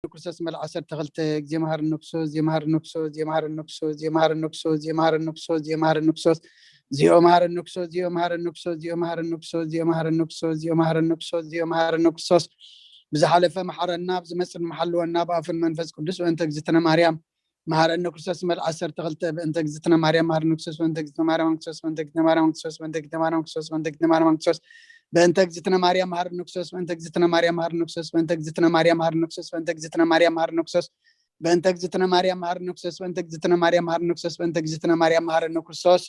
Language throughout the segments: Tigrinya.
ክርስቶስ መልዓ ዓሰርተ ክልተ ግዜ መሃረኒ ክርስቶስ፣ ግዜ መሃረኒ ክርስቶስ፣ ግዜ መሃረኒ ክርስቶስ፣ ግዜ መሃረኒ ክርስቶስ፣ ግዜ መሃረኒ ክርስቶስ፣ ግዜ መሃረኒ ክርስቶስ፣ ዚኦ መሃረኒ ክርስቶስ፣ ዚኦ መሃረኒ ክርስቶስ፣ ዚኦ መሃረኒ ክርስቶስ፣ ዚኦ መሃረኒ ክርስቶስ፣ ዚኦ መሃረኒ ክርስቶስ፣ ዚኦ መሃረኒ ክርስቶስ። ብዝሓለፈ መሓረና፣ ብዝመጽእ መሓልወና፣ ብኣፍን መንፈስ ቅዱስ፣ በእንተ እግዝእትነ ማርያም መሃረኒ ክርስቶስ። መልዓ ዓሰርተ ክልተ በእንተ እግዝእትነ ማርያም መሃረኒ ክርስቶስ፣ በእንተ እግዝእትነ ማርያም ክርስቶስ፣ በእንተ እግዝእትነ ማርያም ክርስቶስ፣ በእንተ እግዝእትነ ማርያም ክርስቶስ፣ በእንተ እግዝእትነ ማርያም መሃረኒ ክርስቶስ፣ በእንተ እግዝእትነ ማርያም መሃረኒ ክርስቶስ፣ በእንተ እግዝእትነ ማርያም መሃረኒ ክርስቶስ፣ በእንተ እግዝእትነ ማርያም መሃረኒ ክርስቶስ፣ በእንተ እግዝእትነ ማርያም መሃረኒ ክርስቶስ፣ በእንተ እግዝእትነ ማርያም መሃረኒ ክርስቶስ፣ በእንተ እግዝእትነ ማርያም መሃረኒ ክርስቶስ።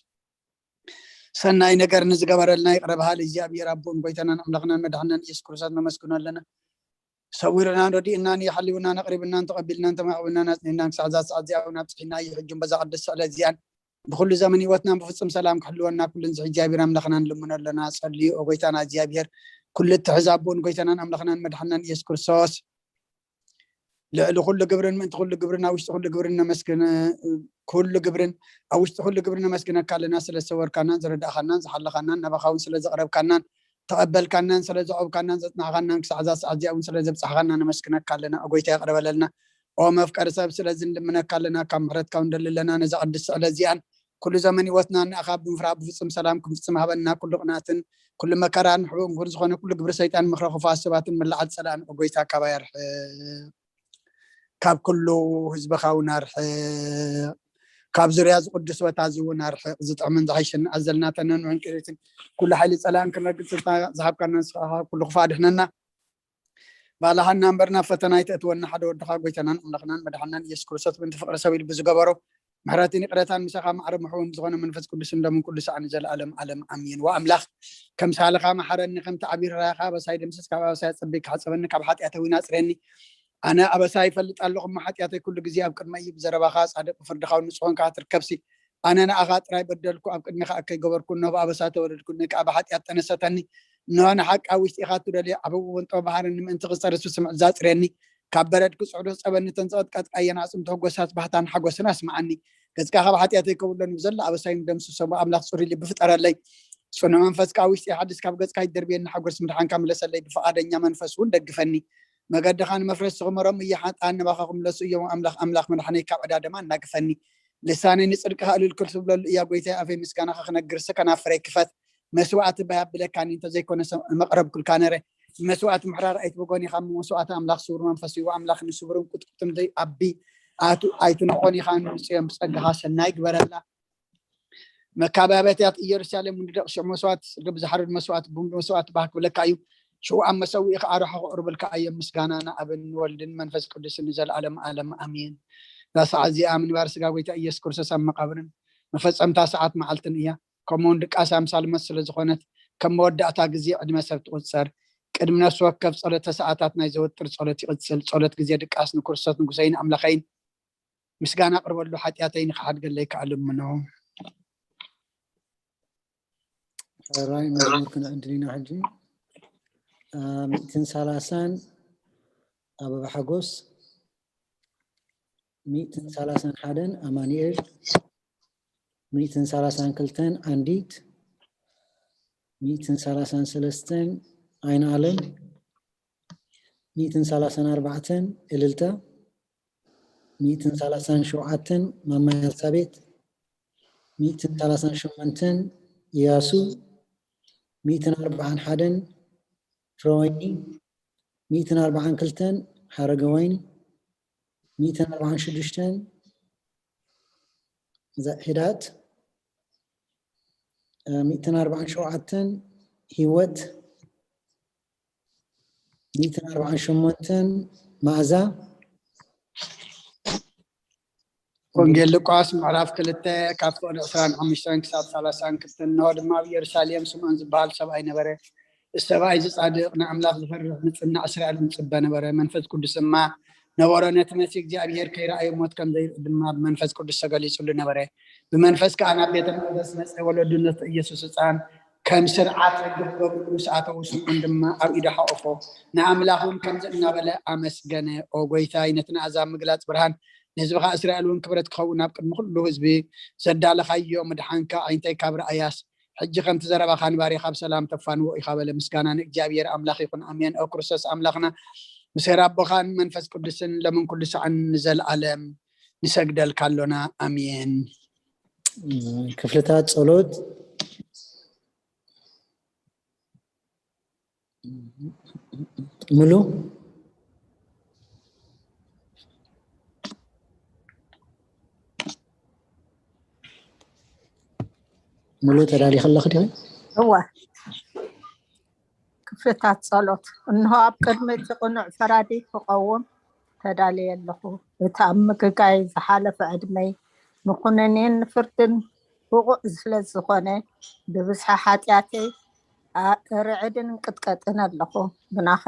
ሰናይ ነገር ንዝገበረልና ይቕረ በሃል እግዚኣብሔር ኣቦን ጎይታናን ኣምላኽናን መድሓናን ኢየሱስ ክርስቶስ ነመስግኖ ኣለና። ሰዊርናን ረዲእናን እዩ፣ ሓሊውናን ኣቕሪብናን ተቐቢልናን ተማዕብልናን ኣጽኒዕናን ክሳዕ እዛ ሰዓት እዚኣ እውን ኣብጽሒና እዩ። ሕጂ በዛ ቅድስቲ ስዕለት እዚኣን ብኩሉ ዘመን ህይወትናን ብፍጹም ሰላም ክሕልወና ኩሉ ንዝሒ እግዚኣብሔር ኣምላኽና ንልምኖ ኣለና። ጸልዩ፣ ኦ ጎይታና እግዚኣብሔር፣ ኩሉ እትሕዝ ኣቦን ጎይታናን ኣምላኽናን መድሓናን ኢየሱስ ክርስቶስ፣ ልዕሊ ኩሉ ግብርን ምእንቲ ኩሉ ግብርን ኣብ ውሽጢ ኩሉ ግብርን ነመስግን። ኩሉ ግብርን ኣብ ውሽጢ ኩሉ ግብርን ነመስግነካ ኣለና፣ ስለ ዝሰወርካናን ዝረዳእኻናን ዝሓለኻናን ናባኻ እውን ስለ ዘቕረብካናን ተቐበልካናን ስለ ዘቖብካናን ዘጽናዕኻናን ክሳዕ እዛ ሰዓት እዚኣ እውን ስለ ዘብጻሕኻና ነመስግነካ ኣለና። ኦ ጎይታ ይቕረ በለልና። ኦ መፍቀሪ ሰብ ስለዚ ንልምነካ ኣለና፣ ካብ ምሕረትካ እውን ንደሊ ኣለና። ነዛ ቅድስቲ ስዕለት እዚኣን ኩሉ ዘመን ህይወትና ንኣኻ ብምፍራህ ብፍጹም ሰላም ክንፍጽም ሃበና። ኩሉ ቅንኣትን ኩሉ መከራን ሕቡእ እንኩር ዝኾነ ኩሉ ግብሪ ሰይጣን ምኽረ ክፉኣት ሰባትን መላዓል ጸላእን ኦ ጎይታ ካባይ ኣርሕቕ። ካብ ኩሉ ህዝብኻ እውን ኣርሕቕ። ካብ ዙርያ እዚ ቅዱስ ቦታ እዚ እውን ኣርሕቕ። ዝጥዕምን ዝሓይሽን ኣዘልና ተነንዑን ቅሪትን ኩሉ ሓይሊ ጸላእን ክነግጽ ዝሃብካና ንስኻ ካብ ኩሉ ክፉእ ኣድሕነና። ባላሃና እምበር ናብ ፈተና ኣይተእትወና። ሓደ ወድኻ ጎይታናን ኣምላኽናን መድሓናን ኢየሱስ ክርስቶስ ምእንቲ ፍቕሪ ሰብ ኢሉ ብዝገበሮ ምሕረትን ይቕረታን ምሳኻ ማዕረ ምሕውን ዝኾነ መንፈስ ቅዱስን ደሙን ኩሉ ሰኣን ንዘለኣለም ዓለም ኣሜን። ወኣምላኽ ከም ሳልኻ መሓረኒ፣ ከምቲ ዓብዪ ርህራሄኻ ኣበሳይ ደምስስ፣ ካብ ኣበሳይ ኣጸቢቕካ ሓጸበኒ፣ ካብ ሓጢኣተይ እውን ኣጽርየኒ። ኣነ ኣበሳ ይፈልጥ ኣለኹ እሞ ሓጢኣተይ ኩሉ ግዜ ኣብ ቅድመይ እዩ። ብዘረባኻ ጻድቕ ብፍርድኻ እውን ንጹህ ኮንካ ትርከብሲ። ኣነ ንኣኻ ጥራይ በደልኩ፣ ኣብ ቅድሜኻ ከይገበርኩ፣ እነሆ ብኣበሳ ተወለድኩ፣ ንእካ ብሓጢኣት ጠነሰተኒ። እነሆ ንሓቂ ኣብ ውሽጢ ኢኻ ትደልዮ፣ ዓብዊ ወንጦ ባህርን ምእንቲ ክጸርስ ብስምዒት ዛጽረኒ። ካብ በረድ ክጽዕዶ ጸበኒ፣ ተን ዝቐጥቀጥካየን ኣዕጽምቲ ሕጎሳት ባህታን ሓጎስን ኣስምዓኒ። ገጽካ ካብ ሓጢኣተይ ከውለኒ፣ ብዘሎ ኣበሳይ ደምስሶ፣ ኣምላኽ ጽሩይ ልቢ ፍጠረለይ። ጽኑዕ መንፈስካ ኣብ ውሽጢ ሓድስ፣ ካብ ገጽካ ይደርብየኒ፣ ሓጎስ ምድሓንካ ምለሰለይ፣ ብፍቓደኛ መንፈስ እውን ደግፈኒ። መገድኻ ንመፍረስ ዝኽመሮም እየ፣ ሓጥኣን ንባኻ ክምለሱ እዮም። ኣምላኽ፣ ኣምላኽ መድሓነይ፣ ካብ ዕዳ ደማ እናግፈኒ። ልሳነይ ንጽድቅኻ እልል ክብለሉ እያ። ጎይታይ፣ ኣፈይ ምስጋናኻ ክነግርስ ከናፍረይ ክፈት። መስዋእቲ ባይ ኣብለካኒ፣ እንተዘይኮነ መቕረብኩልካ ነረ። መስዋእቲ ምሕራር ኣይትበጎን ኢኻ፣ መስዋእቲ ኣምላኽ ስውር መንፈስ እዩ። ኣምላኽ ንስውርን ቁጥቁጥን ዘይኣቢ ኣቱ ኣይትንቆን ኢኻ። ንጽዮን ብጸጋኻ ሰናይ ግበረላ። መካባብያታት ኢየሩሳሌም ንደቂ ሽዑ መስዋእቲ፣ ስድሪ ብዝሓርድ መስዋእቲ፣ ብሙሉ መስዋእቲ ባህ ክብለካ እዩ። ሽዑ ኣብ መሰውኢ ከኣ ኣርሑ ክቕርብልካ እዮም። ምስጋና ንኣብን ንወልድን መንፈስ ቅዱስን ንዘለኣለም ዓለም ኣሜን። እዛ ሰዓት እዚኣ ምንባር ስጋ ጎይታ ኢየሱስ ክርስቶስ ኣብ መቓብርን መፈጸምታ ሰዓት መዓልትን እያ። ከምኡውን ድቃስ ኣምሳል ሞት ስለ ዝኾነት፣ ከም መወዳእታ ግዜ ዕድመ ሰብ ትቑጸር። ቅድሚ ነፍሲ ወከፍ ጸሎተ ሰዓታት ናይ ዘወትር ጸሎት ይቕጽል። ጸሎት ግዜ ድቃስ ንክርስቶስ ንጉሰይን ኣምላኸይን ምስጋና ኣቕርበሉ፣ ሓጢኣተይ ንኽሓድገለይ ከኣ ልምኖ። ሕራይ መዝሙር ክንዕድል ኢና ሕጂ። አ፣ ሚእትን ሰላሳን ኣበባ ሓጎስ፣ ሚእትን ሰላሳን ሓደን ኣማኑኤል፣ ሚእትን ሰላሳን ክልተን ኣንዲት፣ ሚእትን ሰላሳን ሰለስተን ኣይንኣለም፣ ሚእትን ሰላሳን ኣርባዕተን እልልታ፣ ሚእትን ሰላሳን ሸውዓተን ማማ ኤልሳቤጥ፣ ሚእትን ሰላሳን ሸሞንተን እያሱ፣ ሚእትን ኣርባዓን ሓደን ፍረወይኒ፣ ሚእትን ኣርባዓን ክልተን ሓረገወይኒ፣ ሚእትን ኣርባዓን ሽዱሽተን እዛ ሒዳት፣ ሚእትን ኣርባዓን ሸውዓተን ሂወት፣ ሚእትን ኣርባዓን ሸሞንተን መኣዛ። ወንጌል ሉቃስ ምዕራፍ ክልተ ካብ ፍቕዲ ዕስራን ሓሙሽተን ክሳብ ሰላሳን ክልተን። እንሆ ድማ ኣብ ኢየሩሳሌም ስምዖን ዝበሃል ሰብኣይ ነበረ። እዚ ሰብኣይ እዚ ጻድቕ፣ ንኣምላኽ ዝፈርህ፣ ንጽናዕ እስራኤል እውን ዝጽበ ነበረ። መንፈስ ቅዱስ ድማ ነበሮ። ነቲ መሲህ እግዚኣብሔር ከይረኣየ ሞት ከም ዘይርኢ ድማ ብመንፈስ ቅዱስ ተገሊጹሉ ነበረ። ብመንፈስ ከኣ ናብ ቤተ መቕደስ መጸ። ወለዱ ነቲ ኢየሱስ ህጻን ከም ስርዓት ሕጊ ክገብርሉ ምስ ኣተዉ፣ ስምዖን ድማ ኣብ ኢዱ ሓቖፎ፣ ንኣምላኽ እውን ከምዚ እናበለ ኣመስገነ፣ ኦ ጐይታይ፣ ነቲ ንኣሕዛብ ምግላጽ ብርሃን፣ ንህዝብኻ እስራኤል እውን ክብረት ክኸውን፣ ኣብ ቅድሚ ኩሉ ህዝቢ ዘዳለኻዮ ምድሓንካ፣ ኣዒንተይ ካብ ረኣያስ፣ ሕጂ ከምቲ ዘረባኻ ንባርያኻ ብሰላም ተፋንዎ ኢኻ በለ። ምስጋና ንእግዚኣብሔር ኣምላኽ ይኹን፣ ኣሜን። ኦ ክርስቶስ ኣምላኽና፣ ብሰይር ኣቦኻን መንፈስ ቅዱስን ሎምን ኩሉ ሰዓን ንዘለኣለም ንሰግደልካ ኣሎና። ኣሜን። ክፍልታት ጸሎት ሙሉ ሙሉ ተዳሊኺ ኣለኺ ዲኺ? እወ። ክፍልታት ጸሎት። እንሆ ኣብ ቅድሚ እቲ ቅኑዕ ፈራዲ ክቐውም ተዳልየ ኣለኹ። እቲ ኣብ ምግጋይ ዝሓለፈ ዕድመይ ንኹነኔን ንፍርድን ብቑዕ ስለ ዝኾነ ብብዝሒ ሓጢኣተይ ርዕድን እንቅጥቀጥን ኣለኹ። ብናኸ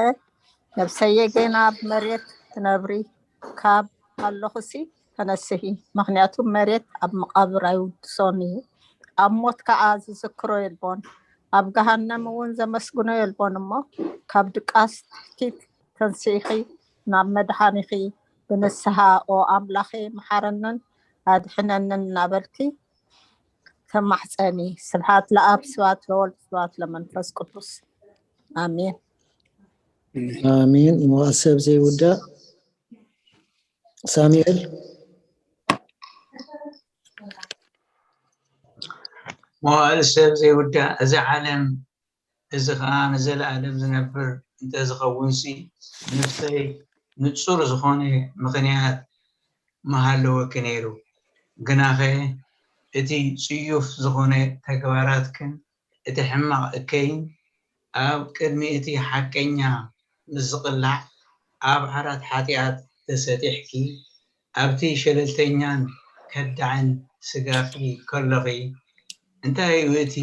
ነብሰየ ጌና ኣብ መሬት ትነብሪ ካብ ኣለኹሲ ተነስሂ፣ ምኽንያቱ መሬት ኣብ መቓብር ኣይውድሶን እዩ፣ ኣብ ሞት ከዓ ዝዝክሮ የልቦን፣ ኣብ ገሃነም እውን ዘመስግኖ የልቦን። እሞ ካብ ድቃስ ትኪት ተንሲእኺ ናብ መድሓኒኺ ብንስሃ ኦ ኣምላኸይ መሓረንን ኣድሕነንን እናበልኪ ተማሕፀኒ። ስብሓት ለኣብ ስብሓት ለወልድ ስብሓት ለመንፈስ ቅዱስ ኣሜን። ኣሜን። መዋእል ሰብ ዘይውዳእ ሳሙኤል መዋእል ሰብ ዘይውዳእ እዚ ዓለም እዚ ከዓ ንዘለኣለም ዝነብር እንተዝኸውን ሲ ንፍሰይ ንፁር ዝኾነ ምኽንያት ምሃለወኪ ነይሩ። ግናኸ እቲ ፅዩፍ ዝኾነ ተግባራትክን እቲ ሕማቕ እከይን ኣብ ቅድሚ እቲ ሓቀኛ ምስ ዝቕላዕ ኣብ ዓራት ሓጢኣት ተሰጢሕኪ ኣብቲ ሸለልተኛን ከዳዕን ስጋኺ ከሎኺ እንታይ እዩ እቲ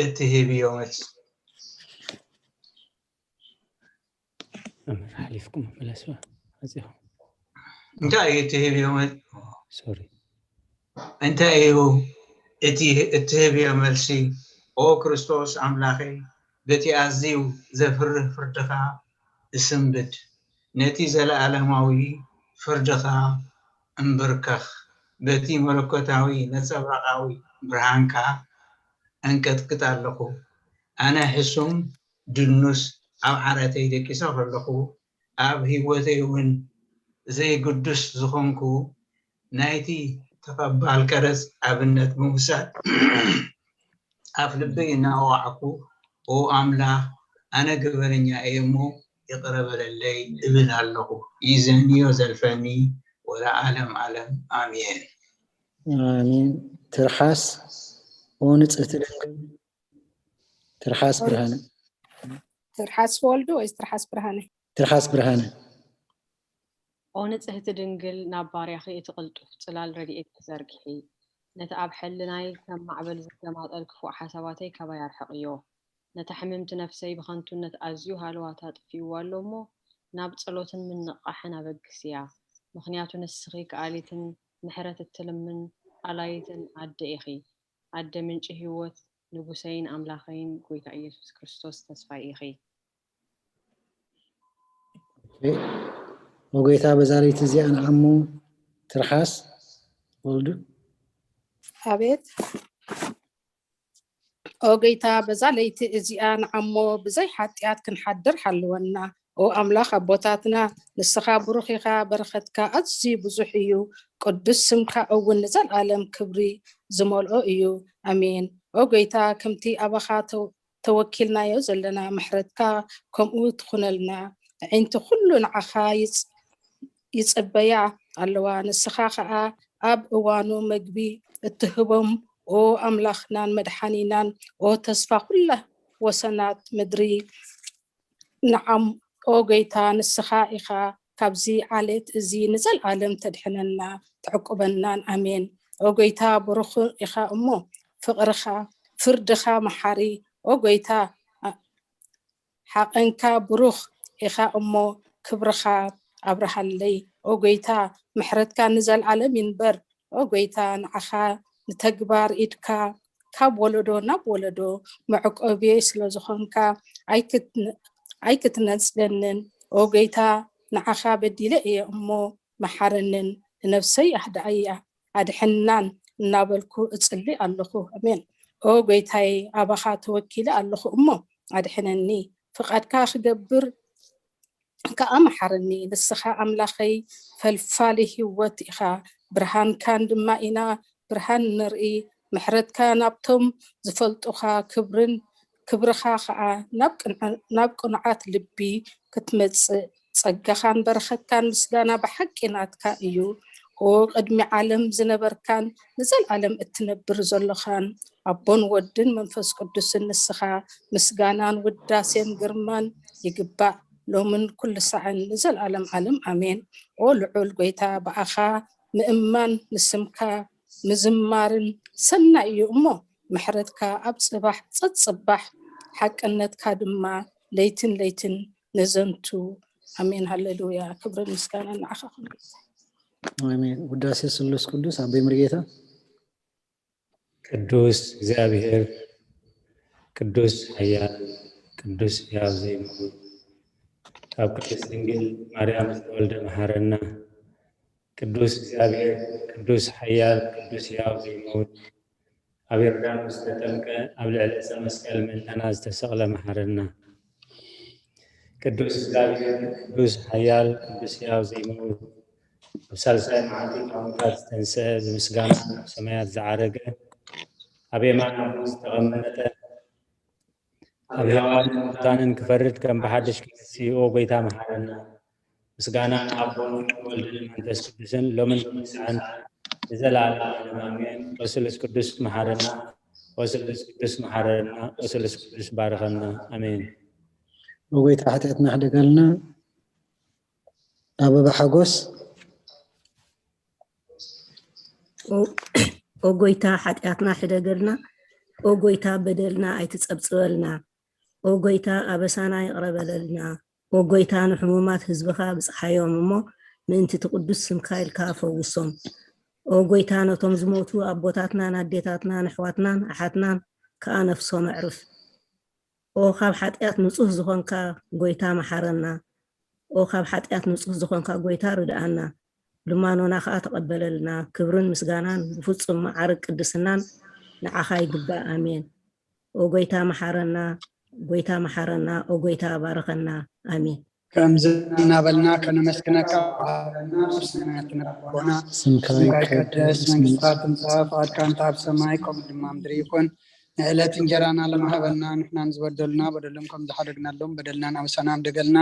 እትህብዮ መልሲ? ኣመር ሓሊፍኩም መለስ ኣፂኹም እንታይ እዩ እትህብዮ መ- ሶሪ እንታይ እዩ እቲ እትህብዮ መልሲ? ኦ ክርስቶስ ኣምላኸይ፣ በቲ ኣዝዩ ዘፍርህ ፍርድኻ እስንብድ፣ ነቲ ዘለኣለማዊ ፍርድኻ እምብርከኽ፣ በቲ መለኮታዊ ነጸብራቓዊ ብርሃንካ ኣንቀጥቅጥ ኣለኹ። ኣነ ሕሱም ድኑስ ኣብ ዓራተይ ደቂሰ ከለኹ፣ ኣብ ህይወተይ እውን ዘይግዱስ ዝኾንኩ ናይቲ ተቐባል ቀረጽ ኣብነት ብምውሳድ ኣፍ ልበይ እናወዓዕኩ ኦ ኣምላኽ ኣነ ገበነኛ እየ እሞ ይቕረ በለለይ እብል ኣለኹ። ይዘንዮ ዘልፈኒ ወለዓለም ዓለም ኣሜን። ኣሜን። ትርሓስ ኦ ንጽህቲ ድንግል ትርሓስ ብርሃነ ትርሓስ ወልዱ ወይስ ትርሓስ ብርሃነ? ትርሓስ ብርሃነ ኦ ንጽህቲ ድንግል ናብ ባርያኺ እቲ ቅልጡፍ ጽላል ረድኤትኪ ዘርግሒ። ነቲ ኣብ ሕልናይ ከም ማዕበል ዝገማጠል ክፉእ ሓሳባተይ ካባይ ኣርሕቕዮ። ነታ ሕምምቲ ነፍሰይ ብኸንቱነት ኣዝዩ ሃለዋታ ኣጥፊእዋ ኣሎ እሞ ናብ ጸሎትን ምንቕቓሕን ኣበግስያ። ምኽንያቱ ንስኺ ከኣሊትን ምሕረት እትልምን ኣላይትን ኣደ ኢኺ። ኣደ ምንጪ ህይወት ንጉሰይን ኣምላኸይን ጎይታ ኢየሱስ ክርስቶስ ተስፋይ ኢኺ። ኦጎይታ በዛ ለይቲ እዚኣ ንዓሞ ትርሓስ ወልዱ ኣቤት ኦጎይታ በዛ ለይቲ እዚኣ ንዓሞ ብዘይ ሓጢኣት ክንሓድር ሓልወና። ኦ ኣምላኽ ኣቦታትና ንስኻ ብሩኽ ኢኻ፣ በረኸትካ ኣዝዩ ብዙሕ እዩ። ቅዱስ ስምካ እውን ንዘለኣለም ክብሪ ዝመልኦ እዩ። ኣሜን። ኦ ጎይታ ከምቲ ኣባኻ ተወኪልናዮ ዘለና ምሕረትካ ከምኡ ትኹነልና። ኣዒንቲ ኩሉ ንዓኻ ይጽበያ ኣለዋ፣ ንስኻ ኸኣ ኣብ እዋኑ መግቢ እትህቦም ኦ ኣምላኽናን መድሓኒናን ኦ ተስፋ ኩላ ወሰናት ምድሪ ንዓም ኦ ጎይታ ንስኻ ኢኻ ካብዚ ዓሌት እዚ ንዘለኣለም ተድሕነና ተዕቁበናን ኣሜን። ኦ ጎይታ ብሩኽ ኢኻ እሞ ፍቕርኻ ፍርድኻ መሓሪ ኦ ጎይታ ሓቐንካ ብሩኽ ኢኻ እሞ ክብርኻ ኣብርሃለይ ኦ ጎይታ ምሕረትካ ንዘለኣለም ይንበር ኦ ጎይታ ንዓኻ ንተግባር ኢድካ ካብ ወለዶ ናብ ወለዶ መዕቆብየይ ስለ ዝኾንካ ኣይክትነጽገንን ኦ ጎይታ ንዓኻ በዲለ እየ እሞ መሓረንን ንነፍሰይ ኣህድኣያ ኣድሕናን እናበልኩ እጽሊ ኣለኹ ኣሜን ኦ ጎይታይ ኣባኻ ተወኪለ ኣለኹ እሞ ኣድሕነኒ ፍቓድካ ክገብር ከኣ መሓረኒ። ንስኻ ኣምላኸይ ፈልፋሊ ህይወት ኢኻ፣ ብርሃንካን ድማ ኢና ብርሃን ንርኢ። ምሕረትካ ናብቶም ዝፈልጡኻ፣ ክብርን ክብርኻ ኸኣ ናብ ቅንዕ- ናብ ቅኑዓት ልቢ ክትመጽእ፣ ጸጋኻን በረኸትካን ምስጋና ብሓቂ ናትካ እዩ። ኦ ቅድሚ ዓለም ዝነበርካን ንዘለኣለም እትነብር ዘሎኻን ኣቦን ወድን መንፈስ ቅዱስን ንስኻ ምስጋናን ውዳሴን ግርማን ይግባእ፣ ሎምን ኩሉ ሳዕን ንዘለኣለም ዓለም ኣሜን። ኦ ልዑል ጎይታ፣ ብኣኻ ምእማን ንስምካ ምዝማርን ሰናይ እዩ እሞ፣ ምሕረትካ ኣብ ጽባሕ ጸጽባሕ፣ ሓቅነትካ ድማ ለይትን ለይትን ነዘንቱ። ኣሜን ሃሌሉያ። ክብርን ምስጋናን ንዓኻ ይኹን። ኣሜን። ውዳሴ ስሉስ ቅዱስ ኣቦይ ሙሉጌታ። ቅዱስ እግዚኣብሔር፣ ቅዱስ ሓያል፣ ቅዱስ ሕያው ዘይመውት፣ ካብ ቅድስት ድንግል ማርያም ዝተወልደ መሓረና። ቅዱስ እግዚኣብሔር፣ ቅዱስ ሓያል፣ ቅዱስ ሕያው ዘይመውት፣ ኣብ ዮርዳኖስ ዝተጠምቀ፣ ኣብ ልዕሊ ዕፀ መስቀል ምእንታና ዝተሰቕለ መሓረና። ቅዱስ እግዚኣብሔር፣ ቅዱስ ሓያል፣ ቅዱስ ሕያው ዘይመውት፣ ኣብ ሳልሳይ መዓልቲ ካብ ሙታት ዝተንስአ፣ ብምስጋና ናብ ሰማያት ዝዓረገ፣ ኣብ የማን ኣቦ ዝተቐመጠ፣ ኣብ ሕያዋንን ሙታንን ክፈርድ ከም ብሓድሽ ክመጽእ፣ ኦ ጎይታ መሓረና። ምስጋና ንኣቦን ወልድን መንፈስ ቅዱስን ሎምን ክሳዕን ንዘለኣለም ዓለም ኣሜን። ኦ ስሉስ ቅዱስ መሓረና፣ ኦ ስሉስ ቅዱስ መሓረና፣ ኦ ስሉስ ቅዱስ ባርኸና። ኣሜን። ኦ ጎይታ ሓጢኣትና ሕደገልና። ኣበባ ሓጎስ። ኦ ጎይታ ሓጢኣትና ሕደገልና። ኦ ጎይታ በደልና ኣይትጸብጽበልና። ኦ ጎይታ ኣበሳና ይቕረ በለልና። ኦ ጎይታ ንሕሙማት ህዝብኻ ብጽሓዮም እሞ ምእንቲ እቲ ቅዱስ ስምካ ኢልካ ፈውሶም። ኦ ጎይታ ነቶም ዝሞቱ ኣቦታትናን ኣዴታትናን ኣሕዋትናን ኣሓትናን ከኣ ነፍሶም ኣዕርፍ። ኦ ካብ ሓጢኣት ንጹህ ዝኾንካ ጎይታ መሓረና። ኦ ካብ ሓጢኣት ንጹህ ዝኾንካ ጎይታ ርድኣና። ልማኖና ከኣ ተቐበለልና። ክብርን ምስጋናን ብፍጹም መዓርግ ቅድስናን ንዓኻ ይግባእ። ኣሜን። ኦ ጎይታ መሓረና፣ ጎይታ መሓረና፣ ኦ ጎይታ ባርኸና። ኣሜን። ከምዚ እናበልና ከነመስግነካ፣ ኣብ ሰማያት ትነብር ኣቦና፣ ስምካ ይቀደስ፣ መንግስትካ ትምጻእ፣ ፍቓድካ እንተ ኣብ ሰማይ ከምኡ ድማ ምድሪ ይኹን። ንዕለት እንጀራና ለማህበልና፣ ንሕናን ዝበደሉና በደሎም ከም ዝሓደግናሎም በደልናን ኣበሳና ምደገልና፣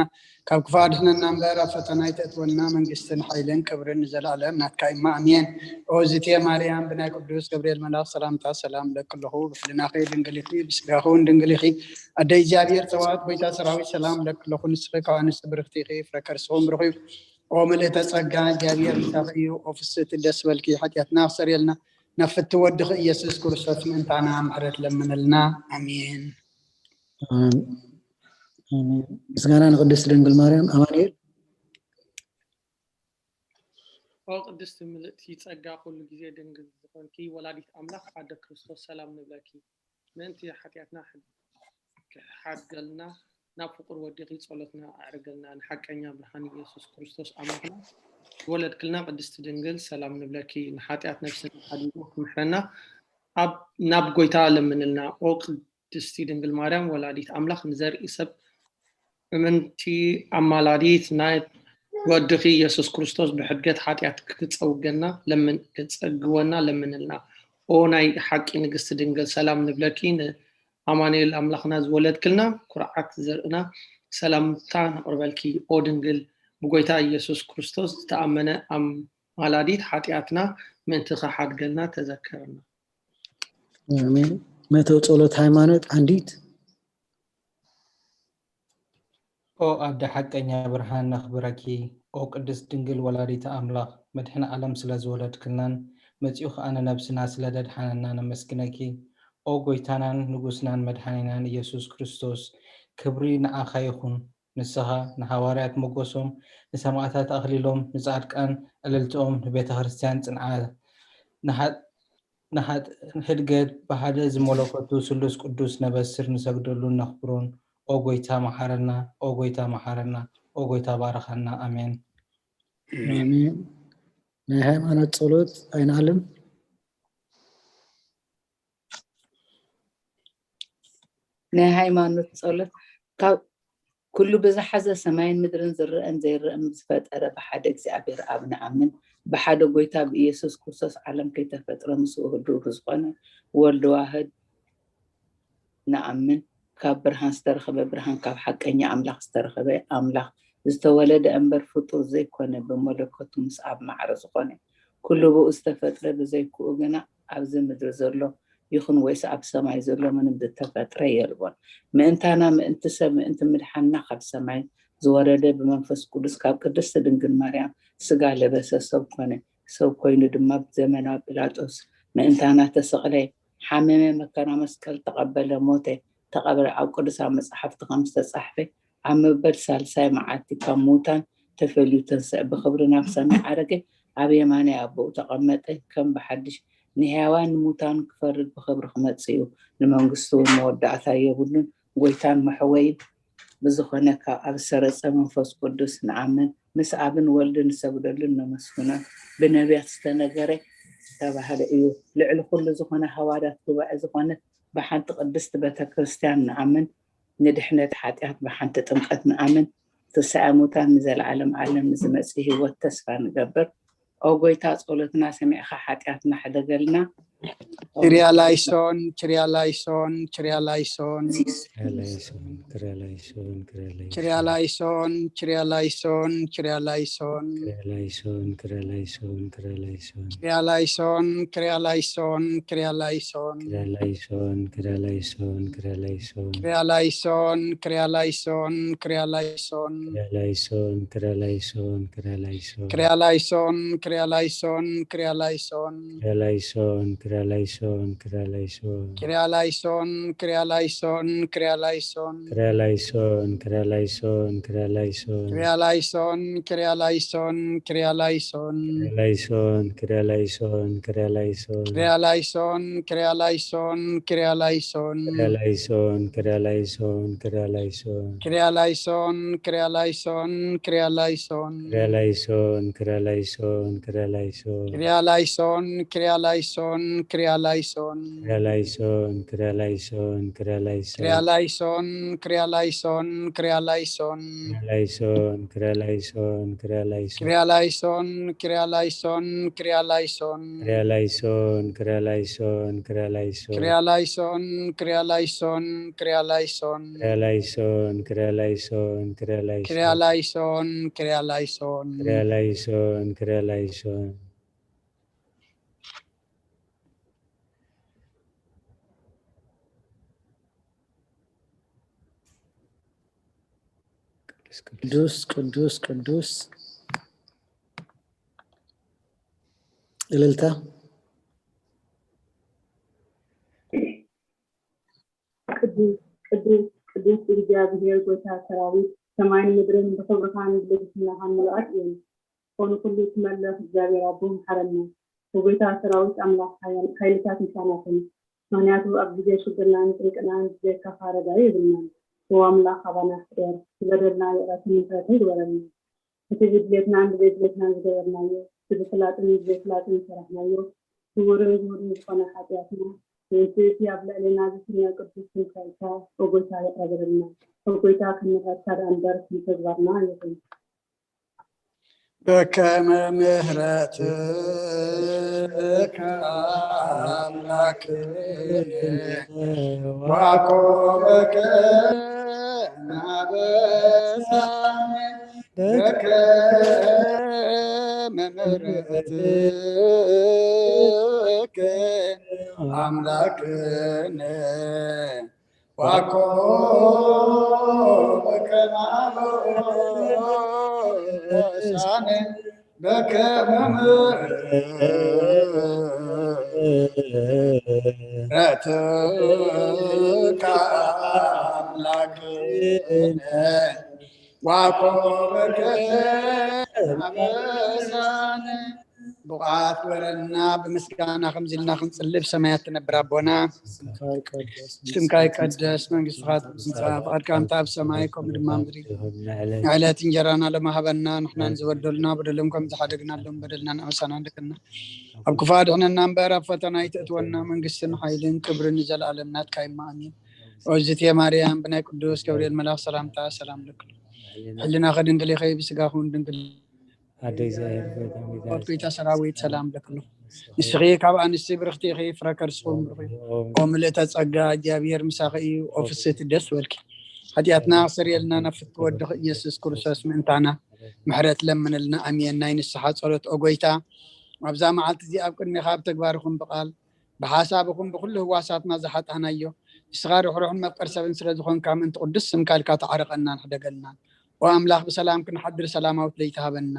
ካብ ክፉእ ኣድሕነና እምበር ኣብ ፈተና ኣይተእትወና፣ መንግስትን ሓይልን ክብርን ንዘለኣለም ናትካ እማ ኣሜን። ኦ ዝቴ ማርያም ብናይ ቅዱስ ገብርኤል መልኣኽ ሰላምታ ሰላም እብለኪ ኣለኹ፣ ብሕልናኺ ድንግል ኢኺ፣ ብስጋኺ እውን ድንግል ኢኺ፣ ኣደ እግዚኣብሔር ጸባኦት ጎይታ ሰራዊት ሰላም እብለኪ ኣለኹ፣ ንስኺ ካብ ኣንስቲ ብርኽቲ ኢኺ፣ ፍረ ከርስኺ እውን ብሩኽ እዩ። ኦ ምልእተ ጸጋ እግዚኣብሔር ምሳኺ እዩ፣ ኦ ፍስህቲ ደስ በልኪ፣ ሓጢኣትና ኣኽሰርየልና፣ ናብ ፍትው ወድኺ ኢየሱስ ክርስቶስ ምእንታና ምሕረት ለምንልና። ኣሜን። ምስጋና ንቅድስት ድንግል ማርያም። ኣማኑኤል። ኦ ቅድስቲ ምልእቲ ጸጋ ኩሉ ግዜ ድንግል ዝኾንኪ ወላዲት ኣምላኽ ኣደ ክርስቶስ ሰላም ንብለኪ። ምእንቲ ሓጢኣትና ክሓድገልና ናብ ፍቁር ወዲኺ ጸሎትና ኣዕርገልና። ንሓቀኛ ብርሃን ኢየሱስ ክርስቶስ ኣምላኽና ዝወለድክልና ቅድስቲ ድንግል ሰላም ንብለኪ። ንሓጢኣት ነፍስና ሓዲጉ ክምሕረና ኣብ ናብ ጎይታ ለምንልና። ኦ ቅድስቲ ድንግል ማርያም ወላዲት ኣምላኽ ንዘርኢ ሰብ እምንቲ ኣማላዲት ናይ ወድኺ ኢየሱስ ክርስቶስ ብሕድገት ሓጢኣት ክጸውገና ለምን ክጸግወና ለምንልና። ኦ ናይ ሓቂ ንግስቲ ድንግል ሰላም ንብለኪ። ኣማኑኤል ኣምላኽና ዝወለድክልና ኩርዓት ዘርእና ሰላምታ ነቕርበልኪ። ኦ ድንግል ብጎይታ ኢየሱስ ክርስቶስ ዝተኣመነ ኣማላዲት ሓጢኣትና ምእንቲ ክሓድገልና ተዘከርና። ኣሜን። መተው ጸሎት ሃይማኖት ኣንዲት። ኦ ኣደ ሓቀኛ ብርሃን ነኽብረኪ። ኦ ቅድስት ድንግል ወላዲተ ኣምላኽ መድሕን ዓለም ስለ ዝወለድክልናን መጺኡ ኸኣ ንነብስና ስለ ደድሓነና ነመስግነኪ። ኦ ጎይታናን ንጉስናን መድሓኒናን ኢየሱስ ክርስቶስ ክብሪ ንዓኻ ይኹን። ንስኻ ንሃዋርያት ሞጎሶም፣ ንሰማእታት ኣኽሊሎም፣ ንጻድቃን ዕልልትኦም፣ ንቤተ ክርስቲያን ጽንዓት፣ ንሓ ንሓጥእን ሕድገት ብሓደ ዝመለኮቱ ስሉስ ቅዱስ ነበስር ንሰግደሉን ነኽብሮን። ኦ ጎይታ መሓረና፣ ኦ ጎይታ መሓረና፣ ኦ ጎይታ ባርኸና። ኣሜን። ኣሜን። ናይ ሃይማኖት ጸሎት ኣይንኣልን። ናይ ሃይማኖት ጸሎት ካብ ኩሉ ብዝሓዘ ሰማይን ምድርን ዝረኣን ዘይረኣን ዝፈጠረ ብሓደ እግዚኣብሔር ኣብ ንኣምን። ብሓደ ጎይታ ብኢየሱስ ክርስቶስ ዓለም ከይተፈጥረ ምስኡ ህልው ብዝኾነ ወልድ ዋህድ ንኣምን። ካብ ብርሃን ዝተረኸበ ብርሃን፣ ካብ ሓቀኛ ኣምላኽ ዝተረኸበ ኣምላኽ፣ ዝተወለደ እምበር ፍጡር ዘይኮነ፣ ብመለኮቱ ምስ ኣብ ማዕረ ዝኾነ፣ ኩሉ ብኡ ዝተፈጥረ፣ ብዘይክኡ ግና ኣብዚ ምድሪ ዘሎ ይኹን ወይስ ኣብ ሰማይ ዘሎ ምንም ዝተፈጥረ የልቦን። ምእንታና፣ ምእንቲ ሰብ፣ ምእንቲ ምድሓንና ካብ ሰማይ ዝወረደ፣ ብመንፈስ ቅዱስ ካብ ቅድስቲ ድንግል ማርያም ስጋ ለበሰ፣ ሰብ ኮነ። ሰብ ኮይኑ ድማ ብዘመናዊ ጲላጦስ ምእንታና ተሰቕለ፣ ሓመመ፣ መከራ መስቀል ተቐበለ፣ ሞተ፣ ተቐብረ። ኣብ ቅዱሳን መጻሕፍቲ ከም ዝተጻሕፈ፣ ኣብ መበል ሳልሳይ መዓልቲ ካብ ምዉታን ተፈልዩ ተንስአ፣ ብኽብሪ ናብ ሰማይ ዓረገ፣ ኣብ የማናይ ኣቦኡ ተቐመጠ። ከም ብሓድሽ ንሕያዋን ንሙታን ክፈርድ ብኽብሪ ክመጽእ እዩ። ንመንግስቱ እውን መወዳእታ የብሉን። ጎይታን መሕወይን ብዝኾነ ካብ ኣብ ሰረጸ መንፈስ ቅዱስ ንኣምን፣ ምስ ኣብን ወልድን ንሰግደሉን ነመስግኖን። ብነቢያት ዝተነገረ ዝተባህለ እዩ። ልዕሊ ኩሉ ዝኾነ ሃዋርያት ጉባኤ ዝኾነ ብሓንቲ ቅድስቲ ቤተ ክርስቲያን ንኣምን፣ ንድሕነት ሓጢኣት ብሓንቲ ጥምቀት ንኣምን፣ ትንሳኤ ሙታን ንዘለዓለም ዓለም ንዝመጽእ ህይወት ተስፋ ንገብር። ኦ ጎይታ፣ ጸሎትና ሰሚዕኻ ሓጢኣትና ሕደገልና። ኪርያ ላይሶን፣ ኪርያ ላይሶን፣ ኪርያ ላይሶን። ክርያ ላይሶን፣ ክርያ ላይሶን፣ ክርያ ላይሶን። ኪርያ ላይሶን፣ ኪርያ ላይሶን፣ ኪርያ ላይሶን። ክርያ ላይሶን፣ ክርያ ላይሶን፣ ክርያ ላይሶን። ኪርያ ላይሶን፣ ኪርያ ላይሶን፣ ኪርያ ላይሶን። ክርያ ላይሶን፣ ክርያ ላይሶን፣ ክርያ ላይሶን። ኪርያ ላይሶን፣ ኪርያ ላይሶን፣ ኪርያ ላይሶን። ክርያ ላይሶን፣ ክርያ ላይሶን፣ ክርያ ላይሶን። ኪርያ ላይሶን፣ ኪርያ ላይሶን፣ ኪርያ ላይሶን። ክርያ ላይሶን፣ ክርያ ላይሶን፣ ክርያ ላይሶን። ኪርያ ላይሶን፣ ኪርያ ላይሶን፣ ኪርያ ላይሶን። ክርያ ላይሶን፣ ክርያ ላይሶን፣ ክርያ ላይሶን። ኪርያ ላይሶን፣ ኪርያ ላይሶን፣ ኪርያ ላይሶን። ክርያ ላይሶን፣ ክርያ ላይሶን፣ ክርያ ላይሶን። ኪርያ ላይሶን፣ ኪርያ ላይሶን፣ ኪርያ ላይሶን። ክርያ ላይሶን፣ ክርያ ላይሶን፣ ክርያ ላይሶን። ኪርያ ላይሶን፣ ኪርያ ላይሶን፣ ኪርያ ላይሶን። ክርያ ላይሶን፣ ክርያ ላይሶን፣ ክርያ ላይሶን። ኪርያ ላይሶን፣ ኪርያ ላይሶን፣ ኪርያ ላይሶን። ክርያ ላይሶን፣ ክርያ ላይሶን፣ ክርያ ላይሶን። ኪርያ ላይሶን፣ ኪርያ ላይሶን፣ ኪርያ ላይሶን። ክርያ ላይሶን፣ ክርያ ላይሶን፣ ክርያ ላይሶን። ኪርያ ላይሶን፣ ኪርያ ላይሶን፣ ኪርያ ላይሶን። ክርያ ላይሶን፣ ክርያ ላይሶን፣ ክርያ ላይሶን። ኪርያ ላይሶን፣ ኪርያ ላይሶን፣ ኪርያ ላይሶን። ክርያ ላይሶን፣ ክርያ ላይሶን፣ ክርያ ላይሶን። ኪርያ ላይሶን፣ ኪርያ ላይሶን። ክርያ ላይሶን፣ ክርያ ላይሶን። ቅዱስ ቅዱስ ቅዱስ ቅዱስ ቅዱስ። እልልታ። ቅዱስ ቅዱስ ቅዱስ እግዚኣብሔር ጎይታ ሰራዊት፣ ሰማይን ምድርን ብኽብርኻን ብልግስናኻን ምሉኣት እየን። ዝኾኑ ኩሉ ትመልኽ እግዚኣብሔር ኣቦ፣ ምሓረና። ወጎይታ ሰራዊት ኣምላኽ፣ ሓይልታት ምሳና ኩን። ምኽንያቱ ኣብ ግዜ ሽግርናን ጭንቅናን ብጀካኻ ረዳኢ የብልናን። ኦ ኣምላኽ፣ ኣባና ሕደር፣ ዝበደልና ይቕረትን ምሕረትን ግበረልና። እቲ ብድሌትናን ብዘይድሌትናን ዝገበርናዮ፣ እቲ ብፍላጥን ብዘይፍላጥን ዝሰራሕናዮ፣ ስዉርን ግሁድን ዝኾነ ሓጢኣትና፣ ምእንቲ እቲ ኣብ ልዕሌና ዝስነ ቅዱስ ስምካ ኢልካ፣ ኦ ጎይታ፣ ይቕረ በለልና። ኦ ጎይታ፣ ከም ምሕረትካ ደኣ እምበር ከም ተግባርና ኣይኹን። በከመ ምሕረትከ ኣምላክነ ዋኮበከ ናበሳነ በከመ ምሕረትከ ኣምላክነ ዋኮበከ ናበሳነ በከመ ምሕረትከ ኣምላክነ ዋኮበከ ናበሳነ። ብቕዓት ወረና ብምስጋና ከምዚ ኢልና ክንጽልብ ሰማያት ትነብር ኣቦና ስምካ ይቀደስ፣ መንግስትኻ ትምጻእ፣ ፍቓድካ ከምቲ ኣብ ሰማይ ከምኡ ድማ ምድሪ። ዕለት እንጀራና ሎሚ ሃበና፣ ንሕና ንዝበደሉና በደሎም ከም ዝሓደግናሎም በደልና ንኣበሳና ኣለክና፣ ኣብ ክፉእ ኣድሕነና እምበር ኣብ ፈተና ኣይተእትወና፣ መንግስትን ሓይልን ክብርን ንዘለኣለም ናትካ እዩ፣ ኣሜን። ኦዝቴ ማርያም ብናይ ቅዱስ ገብርኤል መልኣኽ ሰላምታ ሰላም ልክሉ። ሕልናኸ ድንግል ይኸይ ብስጋኹን ድንግል ኣደ እግዚኣብሔር ጎይታ ጎይታ ሰራዊት ሰላም ልክሉ። ንስኺ ካብ ኣንስቲ ብርኽቲ ኢኺ፣ ፍረ ከርስኹም ብሩኽ እዩ። ኦ ምልእተ ጸጋ እግዚኣብሔር ምሳኺ እዩ። ኦ ፍስህቲ ደስ በልኪ። ሓጢኣትና ኣኽሰርየልና ናብ ፍትሒ ወድኺ ኢየሱስ ክርስቶስ ምእንታና ምሕረት ለምንልና። ኣሜን። ናይ ንስሓ ጸሎት ኦ ጎይታ ኣብዛ መዓልቲ እዚ ኣብ ቅድሜኻ ኣብ ተግባርኹም ብቓል ብሓሳብኹም ብኹሉ ህዋሳትና ዝሓጣናዮ ንስኻ ርሕሩሕን መፍቀር ሰብን ስለ ዝኾንካ ምእንቲ ቅዱስ ስምካ ኢልካ ተዓረቐናን ሕደገልናን። ኦ ኣምላኽ ብሰላም ክንሓድር ሰላማዊት ለይቲ ሃበና።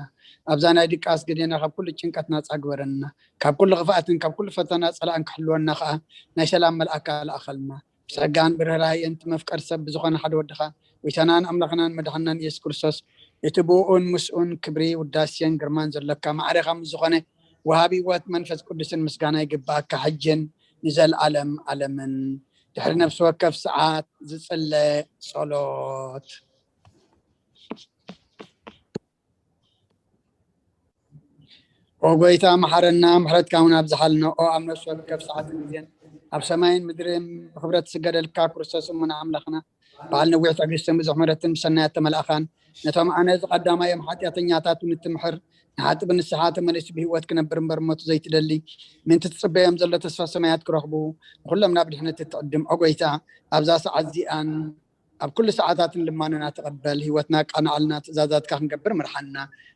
ኣብዛ ናይ ድቃስ ግዜና ካብ ኩሉ ጭንቀት ናጻ ግበረና። ካብ ኩሉ ክፍኣትን ካብ ኩሉ ፈተና ጸላእን ክሕልወና ከኣ ናይ ሰላም መልኣካ ለኣኸልና። ብጸጋን ብርህራሄን እቲ መፍቀር ሰብ ብዝኾነ ሓደ ወድኻ ጎይታናን ኣምላኽናን መድሓናን ኢየሱስ ክርስቶስ እቲ ብኡን ምስኡን ክብሪ ውዳሴን ግርማን ዘለካ ማዕሬኻ ምስ ዝኾነ ወሃቢ ህይወት መንፈስ ቅዱስን ምስጋና ይግባኣካ ሕጅን ንዘለኣለም ኣለምን። ድሕሪ ነፍሲ ወከፍ ሰዓት ዝጽለ ጸሎት። ኦ ጎይታ መሓረና፣ ምሕረትካ እውን ኣብዝሓልና። ኦ ኣብ ነፍሲ ወከፍ ሰዓትን ግዜን ኣብ ሰማይን ምድርን ብክብረት ዝስገደልካ ክርስቶስ እሙን ኣምላኽና፣ በዓል ነዊሕ ትዕግስትን ብዙሕ ምሕረትን ብሰናያት ተመላእኻን ነቶም ኣነ እዚ ቀዳማይ እዮም ሓጢኣተኛታት ንትምሕር ንሓጢ ብንስሓ ተመሊሱ ብህይወት ክነብር እምበር ሞት ዘይትደሊ ምእንቲ ትጽበዮም ዘሎ ተስፋ ሰማያት ክረኽቡ ንኹሎም ናብ ድሕነት እትዕድም ኦ ጎይታ ኣብዛ ሰዓት እዚኣን ኣብ ኩሉ ሰዓታትን ልማኖና ተቐበል። ህይወትና ኣቃናዕልና፣ ትእዛዛትካ ክንገብር ምርሓና።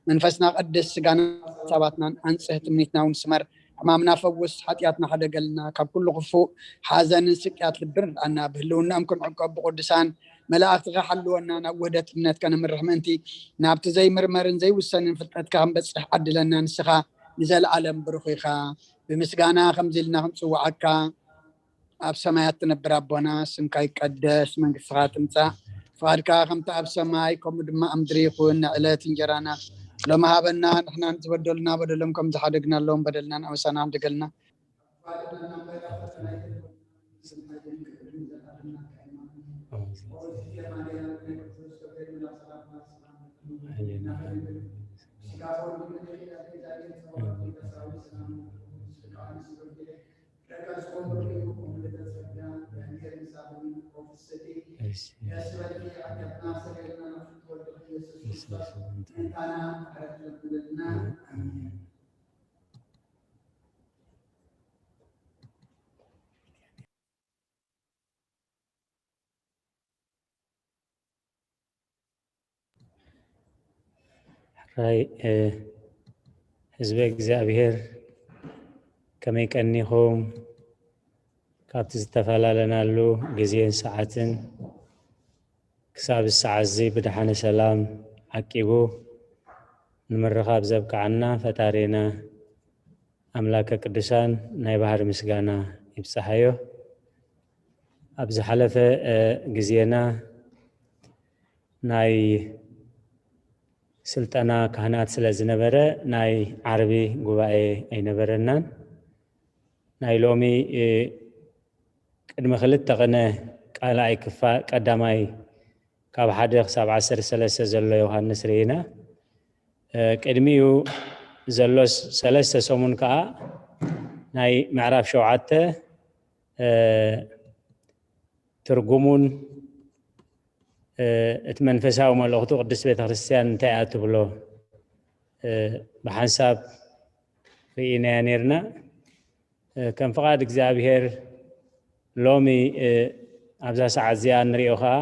መንፈስና ቀድስ፣ ስጋና ሓሳባትናን ኣንጽህ፣ ትምኒትና እውን ስመር። ሕማምና ፈውስ፣ ሓጢኣትና ሓደገልና፣ ካብ ኩሉ ክፉእ ሓዘንን ስቅያት ልቢ ርድኣና። ብህልውናኦም ክንዕቀብ ብቅዱሳን መላእኽትኻ ሓልወና፣ ናብ ውህደት እምነት ከነምርሕ ምእንቲ ናብቲ ዘይምርመርን ዘይውሰንን ፍልጠትካ ክንበጽሕ ዓድለና። ንስኻ ንዘለኣለም ብሩኽ ኢኻ። ብምስጋና ከምዚ ኢልና ክንጽውዓካ ኣብ ሰማያት ትነብር ኣቦና፣ ስምካ ይቀደስ፣ መንግስትኻ ትምጻእ፣ ፍቓድካ ከምቲ ኣብ ሰማይ ከምኡ ድማ ኣብ ምድሪ ይኹን። ንዕለት እንጀራና ሎሚ ሃበና፣ ንሕና ንዝበደሉና በደሎም ከም ዝሓደግናሎም በደልናን ኣበሳና ሓደገልና። ሕራይ ህዝበ እግዚኣብሔር ከመይ ቀኒኹም? ካብቲ ዝተፈላለናሉ ግዜን ሰዓትን ክሳብ ሰዓት እዚ ብደሓነ ሰላም ዓቂቡ ንምርኻብ ዘብቅዓና ፈጣሪና ኣምላከ ቅዱሳን ናይ ባህሪ ምስጋና ይብጽሓዮ። ኣብ ዝሓለፈ ግዜና ናይ ስልጠና ካህናት ስለ ዝነበረ ናይ ዓርቢ ጉባኤ ኣይነበረናን። ናይ ሎሚ ቅድሚ ክልተ ቅነ ካልኣይ ክፋል ቀዳማይ ካብ ሓደ ክሳብ ዓሰርተ ሰለስተ ዘሎ ዮሃንስ ርኢና። ቅድሚኡ ዘሎ ሰለስተ ሰሙን ከዓ ናይ ምዕራፍ ሸውዓተ ትርጉሙን እቲ መንፈሳዊ መልእኽቱ ቅድስት ቤተክርስትያን እንታይ እያ ትብሎ ብሓንሳብ ርኢናያ ነርና። ከም ፍቓድ እግዚኣብሔር ሎሚ ኣብዛ ሰዓት እዚኣ ንሪኦ ከዓ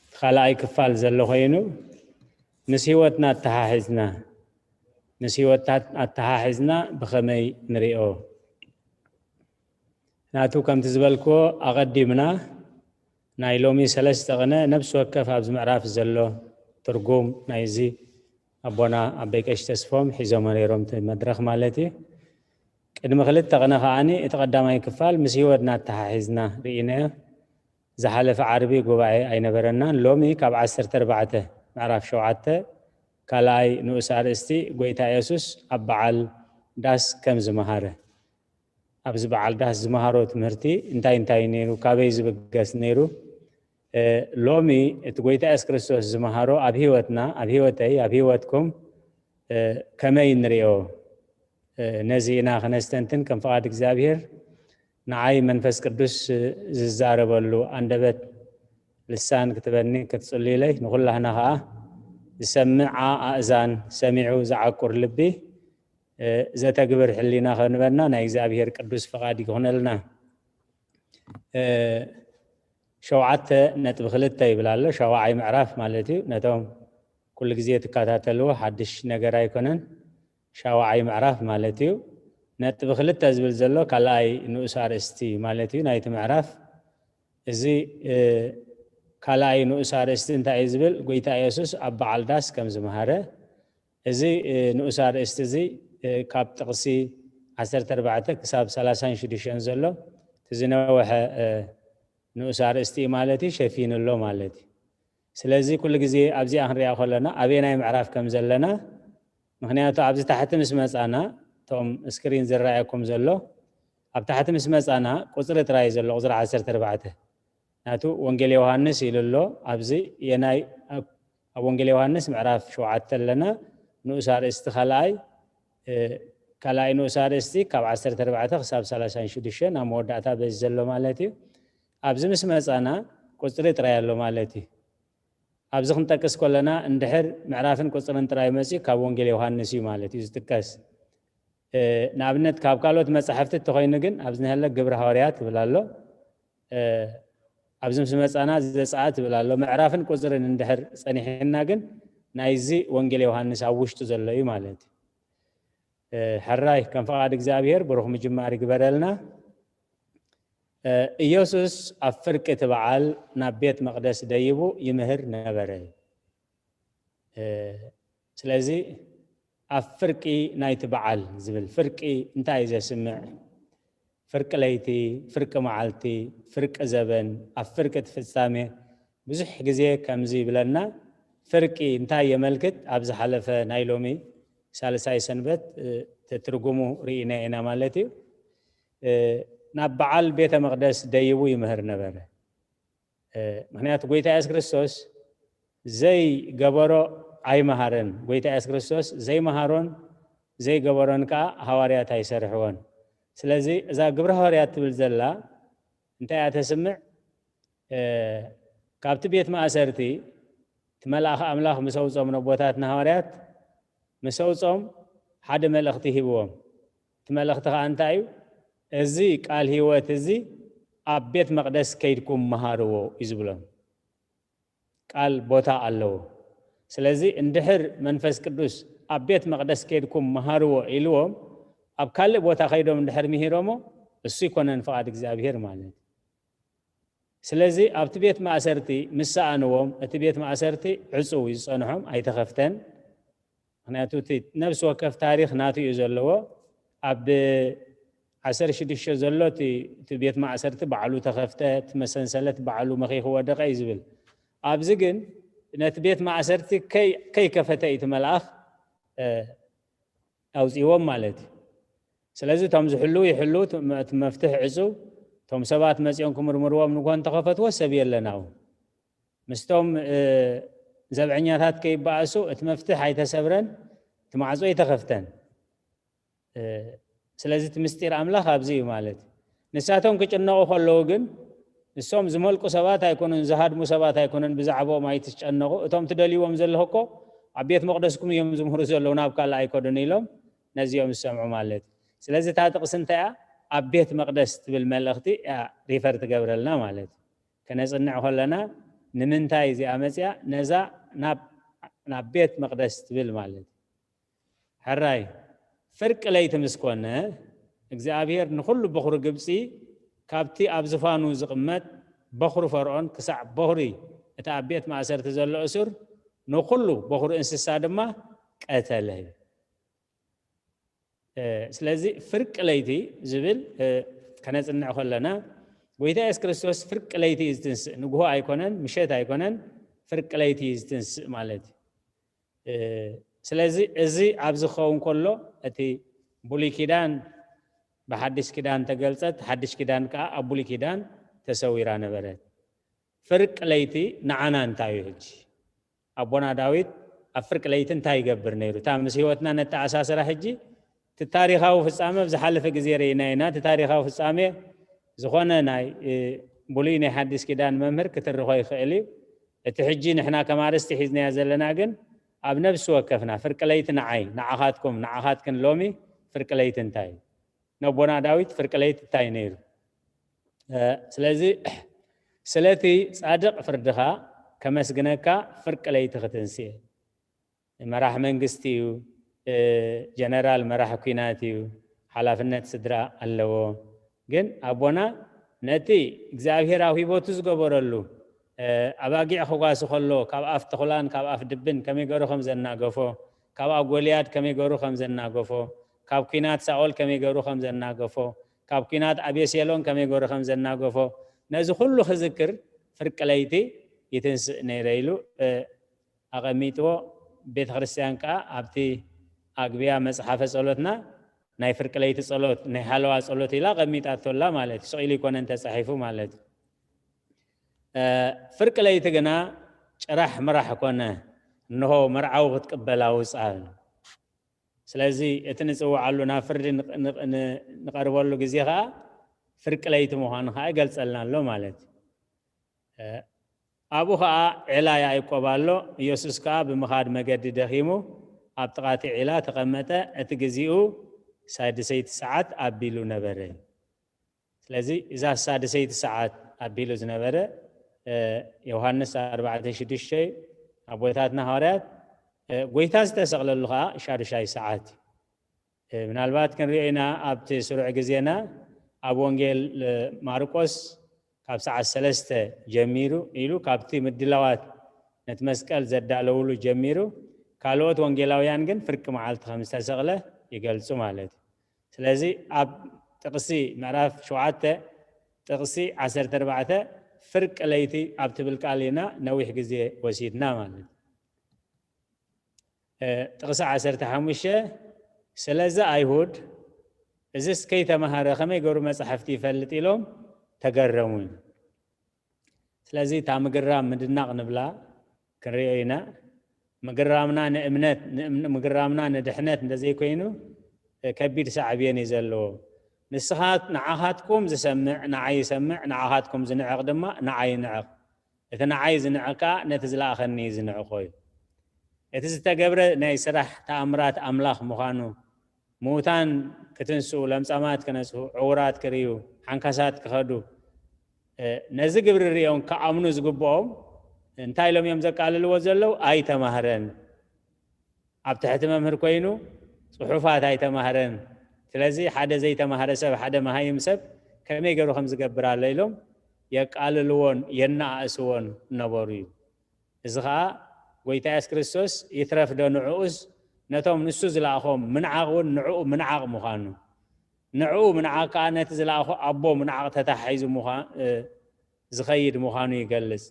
እቲ ካልኣይ ክፋል ዘሎ ኮይኑ ምስ ህይወትና ኣተሓሒዝና ምስ ህይወትና ኣተሓሒዝና ብኸመይ ንሪኦ ናቱ ከምቲ ዝበልክዎ ኣቐዲምና ናይ ሎሚ ሰለስተ ቅነ ነብሲ ወከፍ ኣብዚ ምዕራፍ ዘሎ ትርጉም ናይዚ ኣቦና ኣበይ ቀሺ ተስፎም ሒዞሞ ነይሮም እቲ መድረኽ ማለት እዩ። ቅድሚ ክልተ ቅነ ከዓኒ እቲ ቀዳማይ ክፋል ምስ ህይወትና ኣተሓሒዝና ርኢናዮ። ዝሓለፈ ዓርቢ ጉባኤ ኣይነበረናን። ሎሚ ካብ ዓሰርተ ኣርባዕተ ምዕራፍ ሸውዓተ ካልኣይ ንኡስ ኣርእስቲ ጎይታ የሱስ ኣብ በዓል ዳስ ከም ዝመሃረ ኣብዚ በዓል ዳስ ዝመሃሮ ትምህርቲ እንታይ እንታይ ነይሩ? ካበይ ዝብገስ ነይሩ? ሎሚ እቲ ጎይታ የሱስ ክርስቶስ ዝመሃሮ ኣብ ህይወትና ኣብ ህይወተይ ኣብ ህይወትኩም ከመይ ንሪኦ? ነዚ ኢና ክነስተንትን ከም ፍቓድ እግዚኣብሔር ንዓይ መንፈስ ቅዱስ ዝዛረበሉ ኣንደበት ልሳን ክትበኒ ክትጽልዩለይ፣ ንኹላህና ኸኣ ዝሰምዓ ኣእዛን፣ ሰሚዑ ዝዓቁር ልቢ፣ እ፣ ዘተግብር ሕሊና ከንበና ናይ እግዚኣብሔር ቅዱስ ፍቓድ ይኹነልና። እ፣ ሸውዓተ ነጥቢ ክልተ ይብል ኣሎ። ሻውዓይ ምዕራፍ ማለት እዩ። ነቶም ኩሉ ግዜ ትከታተልዎ ሓድሽ ነገር ኣይኮነን። ሻውዓይ ምዕራፍ ማለት እዩ። ነጥቢ ክልተ ዝብል ዘሎ ካልኣይ ንኡስ ኣርእስቲ ማለት እዩ ናይቲ ምዕራፍ። እዚ፣ እ፣ ካልኣይ ንኡስ ኣርእስቲ እንታይ እዩ ዝብል? ጎይታ የሱስ ኣብ በዓል ዳስ ከም ዝመሃረ። እዚ፣ እ፣ ንኡስ ኣርእስቲ እዚ፣ እ፣ ካብ ጥቕሲ ዓሰርተ ኣርባዕተ ክሳብ ሰላሳን ሽዱሽተን ዘሎ እቲ ዝነውሐ፣ እ፣ ንኡስ ኣርእስቲ እዩ ማለት እዩ፣ ሸፊኑ ኣሎ ማለት እዩ። ስለዚ ኩሉ ግዜ ኣብዚኣ ክንሪኣ ከለና ኣበየናይ ምዕራፍ ከም ዘለና፣ ምኽንያቱ ኣብዚ ታሕቲ ምስ መጻና፣ እቶም ስክሪን ዝረኣየኩም ዘሎ፣ ኣብ ታሕቲ ምስ መጻና ቁጽሪ ጥራይ እዩ ዘሎ፣ ቁጽሪ ዓሰርተ ኣርባዕተ። ናቱ ወንጌል ዮሃንስ ኢሉ ኣሎ። ኣብዚ የናይ ኣብ፣ ኣብ ወንጌል ዮሃንስ ምዕራፍ ሸውዓተ ኣለና፣ ንኡስ ኣርእስቲ ካልኣይ፣ እ፣ ካልኣይ ንኡስ ኣርእስቲ ካብ ዓሰርተ ኣርባዕተ ክሳብ ሰላሳን ሽዱሽተን ኣብ መወዳእታ በዚ ዘሎ ማለት እዩ። ኣብዚ ምስ መጻና ቁጽሪ ጥራይ ኣሎ ማለት እዩ። ኣብዚ ክንጠቅስ ከለና እንድሕር ምዕራፍን ቁጽርን ጥራይ መጺኡ ካብ ወንጌል ዮሃንስ እዩ ማለት እዩ ዝጥቀስ። እ፣ ንኣብነት ካብ ካልኦት መጻሕፍቲ እንተኾይኑ ግን ኣብዚ ንሀለ ግብረ ሃዋርያት ይብል ኣሎ። እ፣ ኣብዚ ምስ መጻና ዘጸኣት ይብል ኣሎ። ምዕራፍን ቁጽርን እንድሕር ጸኒሕና ግን ናይዚ ወንጌል ዮሃንስ ኣብ ውሽጡ ዘሎ እዩ ማለት እዩ። እ፣ ሕራይ ከም ፍቓድ እግዚኣብሔር ብሩኽ ምጅማር ይግበረልና። እ፣ ኢየሱስ ኣብ ፍርቂ እቲ በዓል ናብ ቤት መቕደስ ደይቡ ይምህር ነበረ። እ፣ ስለዚ ኣብ ፍርቂ ናይቲ በዓል ዝብል ፍርቂ እንታይ እዩ ዘስምዕ? ፍርቂ ለይቲ፣ ፍርቂ መዓልቲ፣ ፍርቂ ዘበን፣ ኣብ ፍርቂ እቲ ፍጻሜ ብዙሕ ግዜ ከምዚ ይብለና። ፍርቂ እንታይ የመልክት? ኣብ ዝሓለፈ ናይ ሎሚ ሳልሳይ ሰንበት፣ እ፣ ትርጉሙ ርኢና ኢና ማለት እዩ። እ፣ ናብ በዓል ቤተ መቕደስ ደይቡ ይምህር ነበረ። እ፣ ምኽንያቱ ጎይታ የሱስ ክርስቶስ ዘይገበሮ ኣይመሃረን። ጎይታ የሱስ ክርስቶስ ዘይመሃሮን ዘይገበሮን ከኣ ሃዋርያት ኣይሰርሕዎን። ስለዚ እዛ ግብረ ሃዋርያት ትብል ዘላ እንታይ እያ ተስምዕ? እ፣ ካብቲ ቤት ማእሰርቲ እቲ መልኣኽ ኣምላኽ ምስ ኣውጾም ነቦታት ንሃዋርያት ምስ ኣውጾም ሓደ መልእኽቲ ሂብዎም። እቲ መልእኽቲ ከኣ እንታይ እዩ? እዚ ቃል ህይወት እዚ ኣብ ቤት መቕደስ ከይድኩም መሃርዎ እዩ ዝብሎም። ቃል ቦታ ኣለዎ። ስለዚ እንድሕር መንፈስ ቅዱስ ኣብ ቤት መቕደስ ከይድኩም መሃርዎ ኢልዎም ኣብ ካልእ ቦታ ከይዶም እንድሕር ምሂሮሞ እሱ ይኮነን ፍቓድ እግዚኣብሔር ማለት እዩ። ስለዚ ኣብቲ ቤት ማእሰርቲ ምስ ሰኣንዎም እቲ ቤት ማእሰርቲ ዕጹው እዩ ዝጸንሖም፣ ኣይተኸፍተን። ምኽንያቱ እቲ ነፍሲ ወከፍ ታሪኽ ናቱ እዩ ዘለዎ። ኣብ ዓሰርተ ሽዱሽተ ዘሎ እቲ፣ እቲ ቤት ማእሰርቲ ባዕሉ ተኸፍተ፣ እቲ መሰንሰለት ባዕሉ መኺኹ ወደቐ እዩ ዝብል። ኣብዚ ግን ነቲ ቤት ማእሰርቲ ከይ-፣ ከይከፈተ እዩ እቲ መልኣኽ፣ እ፣ ኣውጺዎም ማለት እዩ። ስለዚ እቶም ዝሕልዉ ይሕልዉ፣ እቲ መ-፣ እቲ መፍትሕ ዕጹው፣ እቶም ሰባት መጺኦም ክምርምርዎም ንግሆ እንተኸፈትዎ ሰብ የለን ኣብኡ። ምስቶም፣ እ፣ ዘብዐኛታት ከይበኣሱ እቲ መፍትሕ ኣይተሰብረን፣ እቲ ማዕጾ ኣይተኸፍተን። እ፣ ስለዚ እቲ ምስጢር ኣምላኽ ኣብዚ እዩ ማለት እዩ። ንሳቶም ክጭነቑ ከለዉ ግን ንሶም ዝመልቁ ሰባት ኣይኮኑን፣ ዝሃድሙ ሰባት ኣይኮኑን፣ ብዛዕባኦም ኣይትጨነቑ። እቶም ትደልይዎም ዘለኹ እኮ ኣብ ቤት መቕደስኩም እዮም ዝምህሩ ዘለዉ፣ ናብ ካልእ ኣይከዱን ኢሎም ነዚኦም ዝሰምዑ ማለት እዩ። ስለዚ እታ ጥቕሲ እንታይ እያ? ኣብ ቤት መቕደስ ትብል መልእኽቲ እያ ሪፈር ትገብረልና ማለት እዩ። ከነጽንዕ ከለና ንምንታይ እዚኣ መጽያ? ነዛ ናብ፣ ናብ ቤት መቕደስ ትብል ማለት እዩ። ሕራይ ፍርቂ ለይቲ ምስ ኮነ፣ እግዚኣብሔር ንኹሉ በኹሪ ግብጺ፣ ካብቲ ኣብ ዝፋኑ ዝቕመጥ በኹሪ ፈርዖን ክሳዕ በኹሪ እቲ ኣብ ቤት ማእሰርቲ ዘሎ እሱር፣ ንኹሉ በኹሪ እንስሳ ድማ ቀተለ። እ፣ ስለዚ ፍርቂ ለይቲ ዝብል፣ እ፣ ከነጽንዕ ከለና፣ ጎይታ የሱስ ክርስቶስ ፍርቂ ለይቲ እዩ ዝትንስእ፣ ንግሆ ኣይኮነን፣ ምሸት ኣይኮነን፣ ፍርቂ ለይቲ እዩ ዝትንስእ ማለት እዩ። እ፣ ስለዚ እዚ ኣብዚ ክኸውን ከሎ፣ እቲ ብሉይ ኪዳን ብሓድሽ ኪዳን ተገልጸት፣ ሓድሽ ኪዳን ከኣ ኣብ ብሉይ ኪዳን ተሰዊራ ነበረት። ፍርቂ ለይቲ ንዓና እንታይ እዩ ሕጂ? ኣቦና ዳዊት ኣብ ፍርቂ ለይቲ እንታይ ይገብር ነይሩ? እታ ምስ ህይወትና ነተኣሳስራ ሕጂ፣ እቲ ታሪኻዊ ፍጻመ ኣብ ዝሓለፈ ግዜ ርኢና ኢና። እቲ ታሪኻዊ ፍጻመ ዝኾነ ናይ ብሉይ ናይ ሓዲስ ኪዳን መምህር ክትርኾ ይኽእል እዩ። እቲ ሕጂ ንሕና ከም ኣርእስቲ ሒዝናዮ ዘለና ግን ኣብ ነብሲ ወከፍና ፍርቂ ለይቲ ንዓይ ንዓኻትኩም ንዓኻትክን ሎሚ ፍርቂ ለይቲ እንታይ እዩ? ነቦና ዳዊት ፍርቂ ለይቲ እንታይ ነይሩ? ስለዚ ስለቲ ጻድቕ ፍርድኻ ከመስግነካ ፍርቂ ለይቲ ክትንስእ። መራሕ መንግስቲ እዩ። ጀነራል መራሕ ኲናት እዩ። ሓላፍነት ስድራ ኣለዎ። ግን ኣቦና ነቲ እግዚኣብሔር ኣብ ህይወቱ ዝገበረሉ ኣባጊዕ ክጓሲ ከሎ ካብ ኣፍ ተኹላን ካብ ኣፍ ድብን ከመይ ገሩ ከም ዘናገፎ፣ ካብ ኣፍ ጎልያድ ከመይ ገሩ ከም ዘናገፎ፣ ካብ ኲናት ሳኦል ከመይ ገሩ ከም ዘናገፎ፣ ካብ ኲናት ኣቤሴሎን ከመይ ገሩ ከም ዘናገፎ፣ ነዚ ኩሉ ክዝክር ፍርቂ ለይቲ ይትንስእ ነይረ ኢሉ ኣቐሚጥዎ። ቤተ ክርስቲያን ከዓ ኣብቲ ኣግቢያ መጽሓፈ ጸሎትና ናይ ፍርቂ ለይቲ ጸሎት፣ ናይ ሃለዋ ጸሎት ኢላ ኣቐሚጣቶላ ማለት እዩ። ስቕ ኢሉ ኣይኮነን ተጻሒፉ ማለት እዩ። ፍርቂ ለይቲ ግና ጭራሕ ምራሕ ኮነ፣ እንሆ መርዓዊ ክትቅበል ኣውጽኣ። ስለዚ እቲ ንጽውዓሉ ናብ ፍርዲ ንቐርበሉ ግዜ ከዓ ፍርቂ ለይቲ ምዃኑ ከዓ ይገልጸልና ኣሎ ማለት እዩ። ኣብኡ ከዓ ዒላ ያዕቆብ ኣሎ። ኢየሱስ ከዓ ብምኻድ መገዲ ደኺሙ ኣብ ጥቓቲ ዒላ ተቐመጠ። እቲ ግዚኡ ሳድሰይቲ ሰዓት ኣቢሉ ነበረ። ስለዚ እዛ ሳድሰይቲ ሰዓት ኣቢሉ ዝነበረ ዮሃንስ ኣርባዕተ ሽዱሽተ ኣቦታትና ሃዋርያት ጎይታ ዝተሰቕለሉ ከዓ ሻዱሻይ ሰዓት እዩ። ምናልባት ክንሪኦ ኢና ኣብቲ ስሩዕ ግዜና ኣብ ወንጌል ማርቆስ ካብ ሰዓት ሰለስተ ጀሚሩ ኢሉ ካብቲ ምድላዋት ነቲ መስቀል ዘዳለውሉ ጀሚሩ፣ ካልኦት ወንጌላውያን ግን ፍርቂ መዓልቲ ከም ዝተሰቕለ ይገልጹ ማለት እዩ። ስለዚ ኣብ ጥቕሲ ምዕራፍ ሸውዓተ ጥቕሲ ዓሰርተ ኣርባዕተ ፍርቂ ለይቲ ኣብ ትብል ቃል ኢና ነዊሕ ግዜ ወሲድና ማለት እዩ። ጥቕሲ ዓሰርተ ሓሙሽተ ስለዚ ኣይሁድ እዝስ ከይተማሃረ ከመይ ገሩ መጻሕፍቲ ይፈልጥ ኢሎም ተገረሙ እዩ። ስለዚ እታ ምግራም ምድናቕ ንብላ ክንሪኦ ኢና። ምግራምና ንእምነት ምግራምና ንድሕነት እንተዘይኮይኑ ከቢድ ሳዕብየን እዩ ዘለዎ። ንስኻት ንዓኻትኩም ዝሰምዕ ንዓይ ይሰምዕ፣ ንዓኻትኩም ዝንዕቕ ድማ ንዓይ ይንዕቕ። እቲ ንዓይ ዝንዕቕ ከዓ ነቲ ዝለኣኸኒ ዝንዕቖ እዩ። እቲ ዝተገብረ ናይ ስራሕ ተኣምራት ኣምላኽ ምዃኑ፣ ምዉታን ክትንስኡ፣ ለምጻማት ክነጽሁ፣ ዕውራት ክርእዩ፣ ሓንካሳት ክኸዱ፣ ነዚ ግብሪ ሪኦም ክኣምኑ ዝግብኦም እንታይ ኢሎም እዮም ዘቃልልዎ ዘለዉ? ኣይተማህረን። ኣብ ትሕቲ መምህር ኮይኑ ጽሑፋት ኣይተማህረን። ስለዚ ሓደ ዘይተማህረ ሰብ፣ ሓደ መሃይም ሰብ ከመይ ገይሩ ከም ዝገብር ኣሎ ኢሎም የቃልልዎን የነኣእስዎን ነበሩ እዩ። እዚ ኸኣ ጎይታ የሱስ ክርስቶስ ይትረፍ ዶ ንዕኡስ ነቶም ንሱ ዝለኣኾም ምንዓቕ እውን ንዕኡ ምንዓቕ ምዃኑ፣ ንዕኡ ምንዓቕ ከኣ ነቲ ዝለኣኾ ኣቦ ምንዓቕ ተታሒዙ ዝኸይድ ምዃኑ ይገልጽ።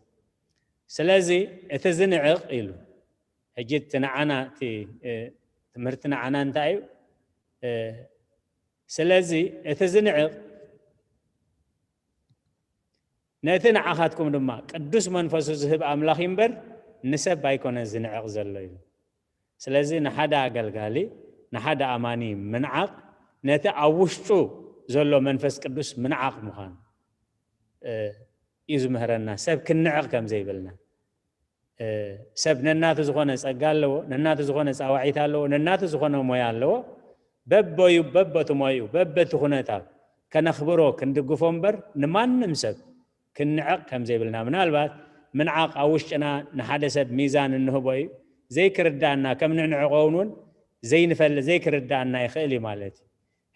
ስለዚ እቲ ዝንዕቕ ኢሉ ሕጂ እቲ ንዓና እቲ ትምህርቲ ንዓና እንታይ እዩ? ስለዚ እቲ ዝንዕቕ ነቲ ንዓኻትኩም ድማ ቅዱስ መንፈሱ ዝህብ ኣምላኽ እምበር ንሰብ ኣይኮነን ዝንዕቕ ዘሎ እዩ። ስለዚ ንሓደ ኣገልጋሊ ንሓደ ኣማኒ ምንዓቕ ነቲ ኣብ ውሽጡ ዘሎ መንፈስ ቅዱስ ምንዓቕ ምዃኑ እዩ ዝምህረና፣ ሰብ ክንዕቕ ከም ዘይብልና። ሰብ ነናቱ ዝኾነ ጸጋ ኣለዎ፣ ነናቱ ዝኾነ ጻዋዒት ኣለዎ፣ ነናቱ ዝኾነ ሞያ ኣለዎ። በበዩ በበቲ ሞይኡ በበቲ ኩነታቱ ከነኽብሮ ክንድግፎ እምበር ንማንም ሰብ ክንዕቕ ከም ዘይብልና። ምናልባት ምንዓቕ ኣብ ውሽጥና ንሓደ ሰብ ሚዛን እንህቦ እዩ። ዘይክርዳእና ከም ንንዕቖ እውን እውን ዘይንፈልጥ ዘይክርዳእና ይኽእል እዩ ማለት እዩ።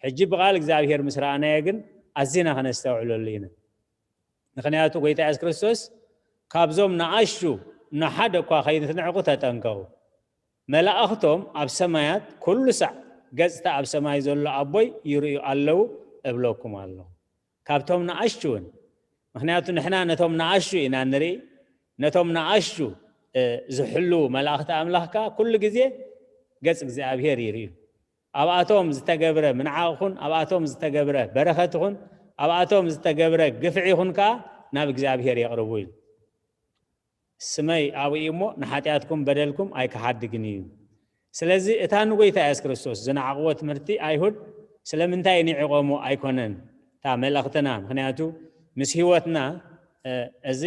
ሕጂ ብቓል እግዚኣብሔር ምስ ረኣናዮ ግን ኣዚና ከነስተውዕለሉ ኢና። ምኽንያቱ ጎይታ የሱስ ክርስቶስ ካብዞም ንኣሽቱ ንሓደ እኳ ከይትንዕቑ ተጠንቀቑ። መላእኽቶም ኣብ ሰማያት ኩሉ ሳዕ ገጽታ ኣብ ሰማይ ዘሎ ኣቦይ ይርእዩ ኣለዉ እብለኩም ኣለኹ። ካብቶም ንኣሽቱ እውን። ምኽንያቱ ንሕና ነቶም ንኣሽቱ ኢና ንርኢ። ነቶም ንኣሽቱ ዝሕልዉ መላእኽቲ ኣምላኽካ ኩሉ ግዜ ገጽ እግዚኣብሔር ይርእዩ። ኣብኣቶም ዝተገብረ ምንዓቕ ኹን ኣብኣቶም ዝተገብረ በረኸት ኹን ኣብኣቶም ዝተገብረ ግፍዒ ኹን ከኣ ናብ እግዚኣብሔር የቕርቡ እዩ። ስመይ ኣብኡ እዩ እሞ ንሓጢኣትኩም በደልኩም ኣይክሓድግን እዩ። ስለዚ እታ ንጎይታ የሱስ ክርስቶስ ዝነዓቕዎ ትምህርቲ ኣይሁድ ስለምንታይ ንዒቖሞ ኣይኮነን። መልእኽትና። ምኽንያቱ ምስ ህይወትና እዚ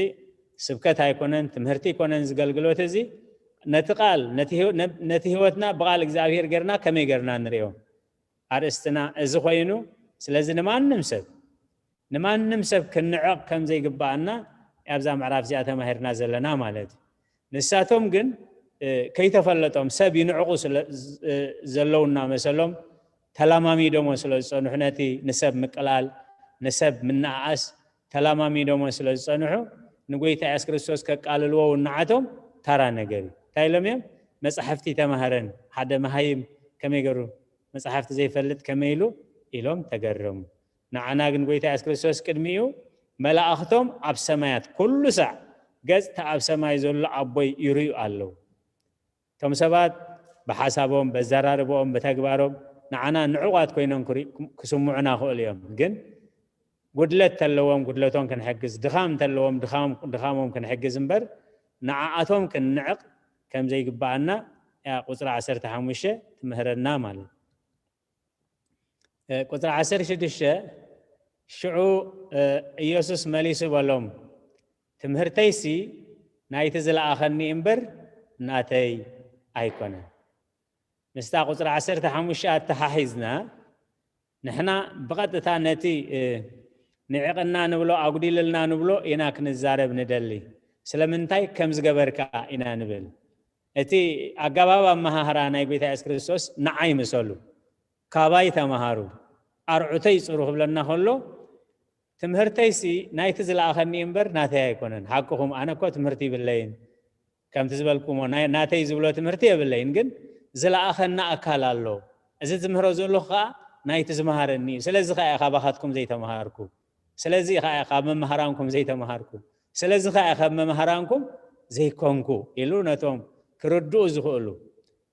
ስብከት ኣይኮነን፣ ትምህርቲ ኣይኮነን፣ ዝገልግሎት እዚ ነቲ ቃል ነቲ ህይወትና ብቓል እግዚኣብሔር ጌርና ከመይ ጌርና ንርእዮ ኣርእስትና እዚ ኮይኑ። ስለዚ ንማንም ሰብ ንማንም ሰብ ክንዕቕ ከም ዘይግባኣና ኣብዛ ምዕራፍ እዚኣ ተማሂርና ዘለና ማለት እዩ። ንሳቶም ግን ከይተፈለጦም ሰብ ይንዕቑ ዘለዉ እናመሰሎም ተላማሚዶሞ ስለ ዝጸንሑ፣ ነቲ ንሰብ ምቅላል ንሰብ ምንኣኣስ ተላማሚዶሞ ስለ ዝጸንሑ፣ ንጎይታ የሱስ ክርስቶስ ከቃልልዎ ውንዓቶም ታራ ነገር እዩ። እንታይ ኢሎም እዮም? መጻሕፍቲ ተማሃረን። ሓደ መሃይም ከመይ ገሩ መጻሕፍቲ ዘይፈልጥ ከመይ ኢሉ ኢሎም ተገረሙ። ንዓና ግን ጎይታ የሱስ ክርስቶስ ቅድሚኡ መላእኽቶም ኣብ ሰማያት ኩሉ ሳዕ ገጽ እቲ ኣብ ሰማይ ዘሎ ኣቦይ ይርእዩ ኣለዉ። እቶም ሰባት ብሓሳቦም፣ በዘራርቦኦም፣ ብተግባሮም ንዓና ንዑቓት ኮይኖም ክስምዑና ክእሉ እዮም። ግን ጉድለት ተለዎም ጉድለቶም ክንሕግዝ፣ ድኻም ተለዎም ድኻሞም ክንሕግዝ እምበር ንዓኣቶም ክንንዕቕ ከም ዘይግባኣና ቁፅሪ ዓሰርተ ሓሙሽተ ትምህረና ማለት። ቁፅሪ ዓሰርተ ሽዱሽተ ሽዑ ኢየሱስ መሊሱ በሎም፣ ትምህርተይሲ ናይቲ ዝለኣኸኒ እምበር ናተይ ኣይኮነን። ምስታ ቁፅሪ ዓሰርተ ሓሙሽተ ኣተሓሒዝና ንሕና ብቐጥታ ነቲ ንዕቕና ንብሎ ኣጉዲልልና ንብሎ ኢና ክንዛረብ ንደሊ። ስለምንታይ ከም ዝገበርካ ኢና ንብል። እቲ ኣገባብ ኣመሃህራ ናይ ጎይታ የሱስ ክርስቶስ ንዓይ ምሰሉ፣ ካባይ ተምሃሩ፣ ኣርዑተይ ጽሩ ክብለና ከሎ ትምህርተይሲ ናይቲ ዝለኣኸኒ እምበር ናተይ ኣይኮነን። ሓቅኹም፣ ኣነ እኮ ትምህርቲ ይብለይን፣ ከምቲ ዝበልኩሞ ናይ ናተይ ዝብሎ ትምህርቲ የብለይን፣ ግን ዝለኣኸና ኣካል ኣሎ። እዚ ዝምህሮ ዘለኹ ከኣ ናይቲ ዝመሃረኒ እዩ። ስለዚ ከኣ እየ ካባኻትኩም ዘይተምሃርኩ። ስለዚ ከኣ እየ ካብ መምሃራንኩም ዘይተምሃርኩ። ስለዚ ከኣ እየ ካብ መምሃራንኩም ዘይኮንኩ ኢሉ ነቶም ክርድኡ ዝኽእሉ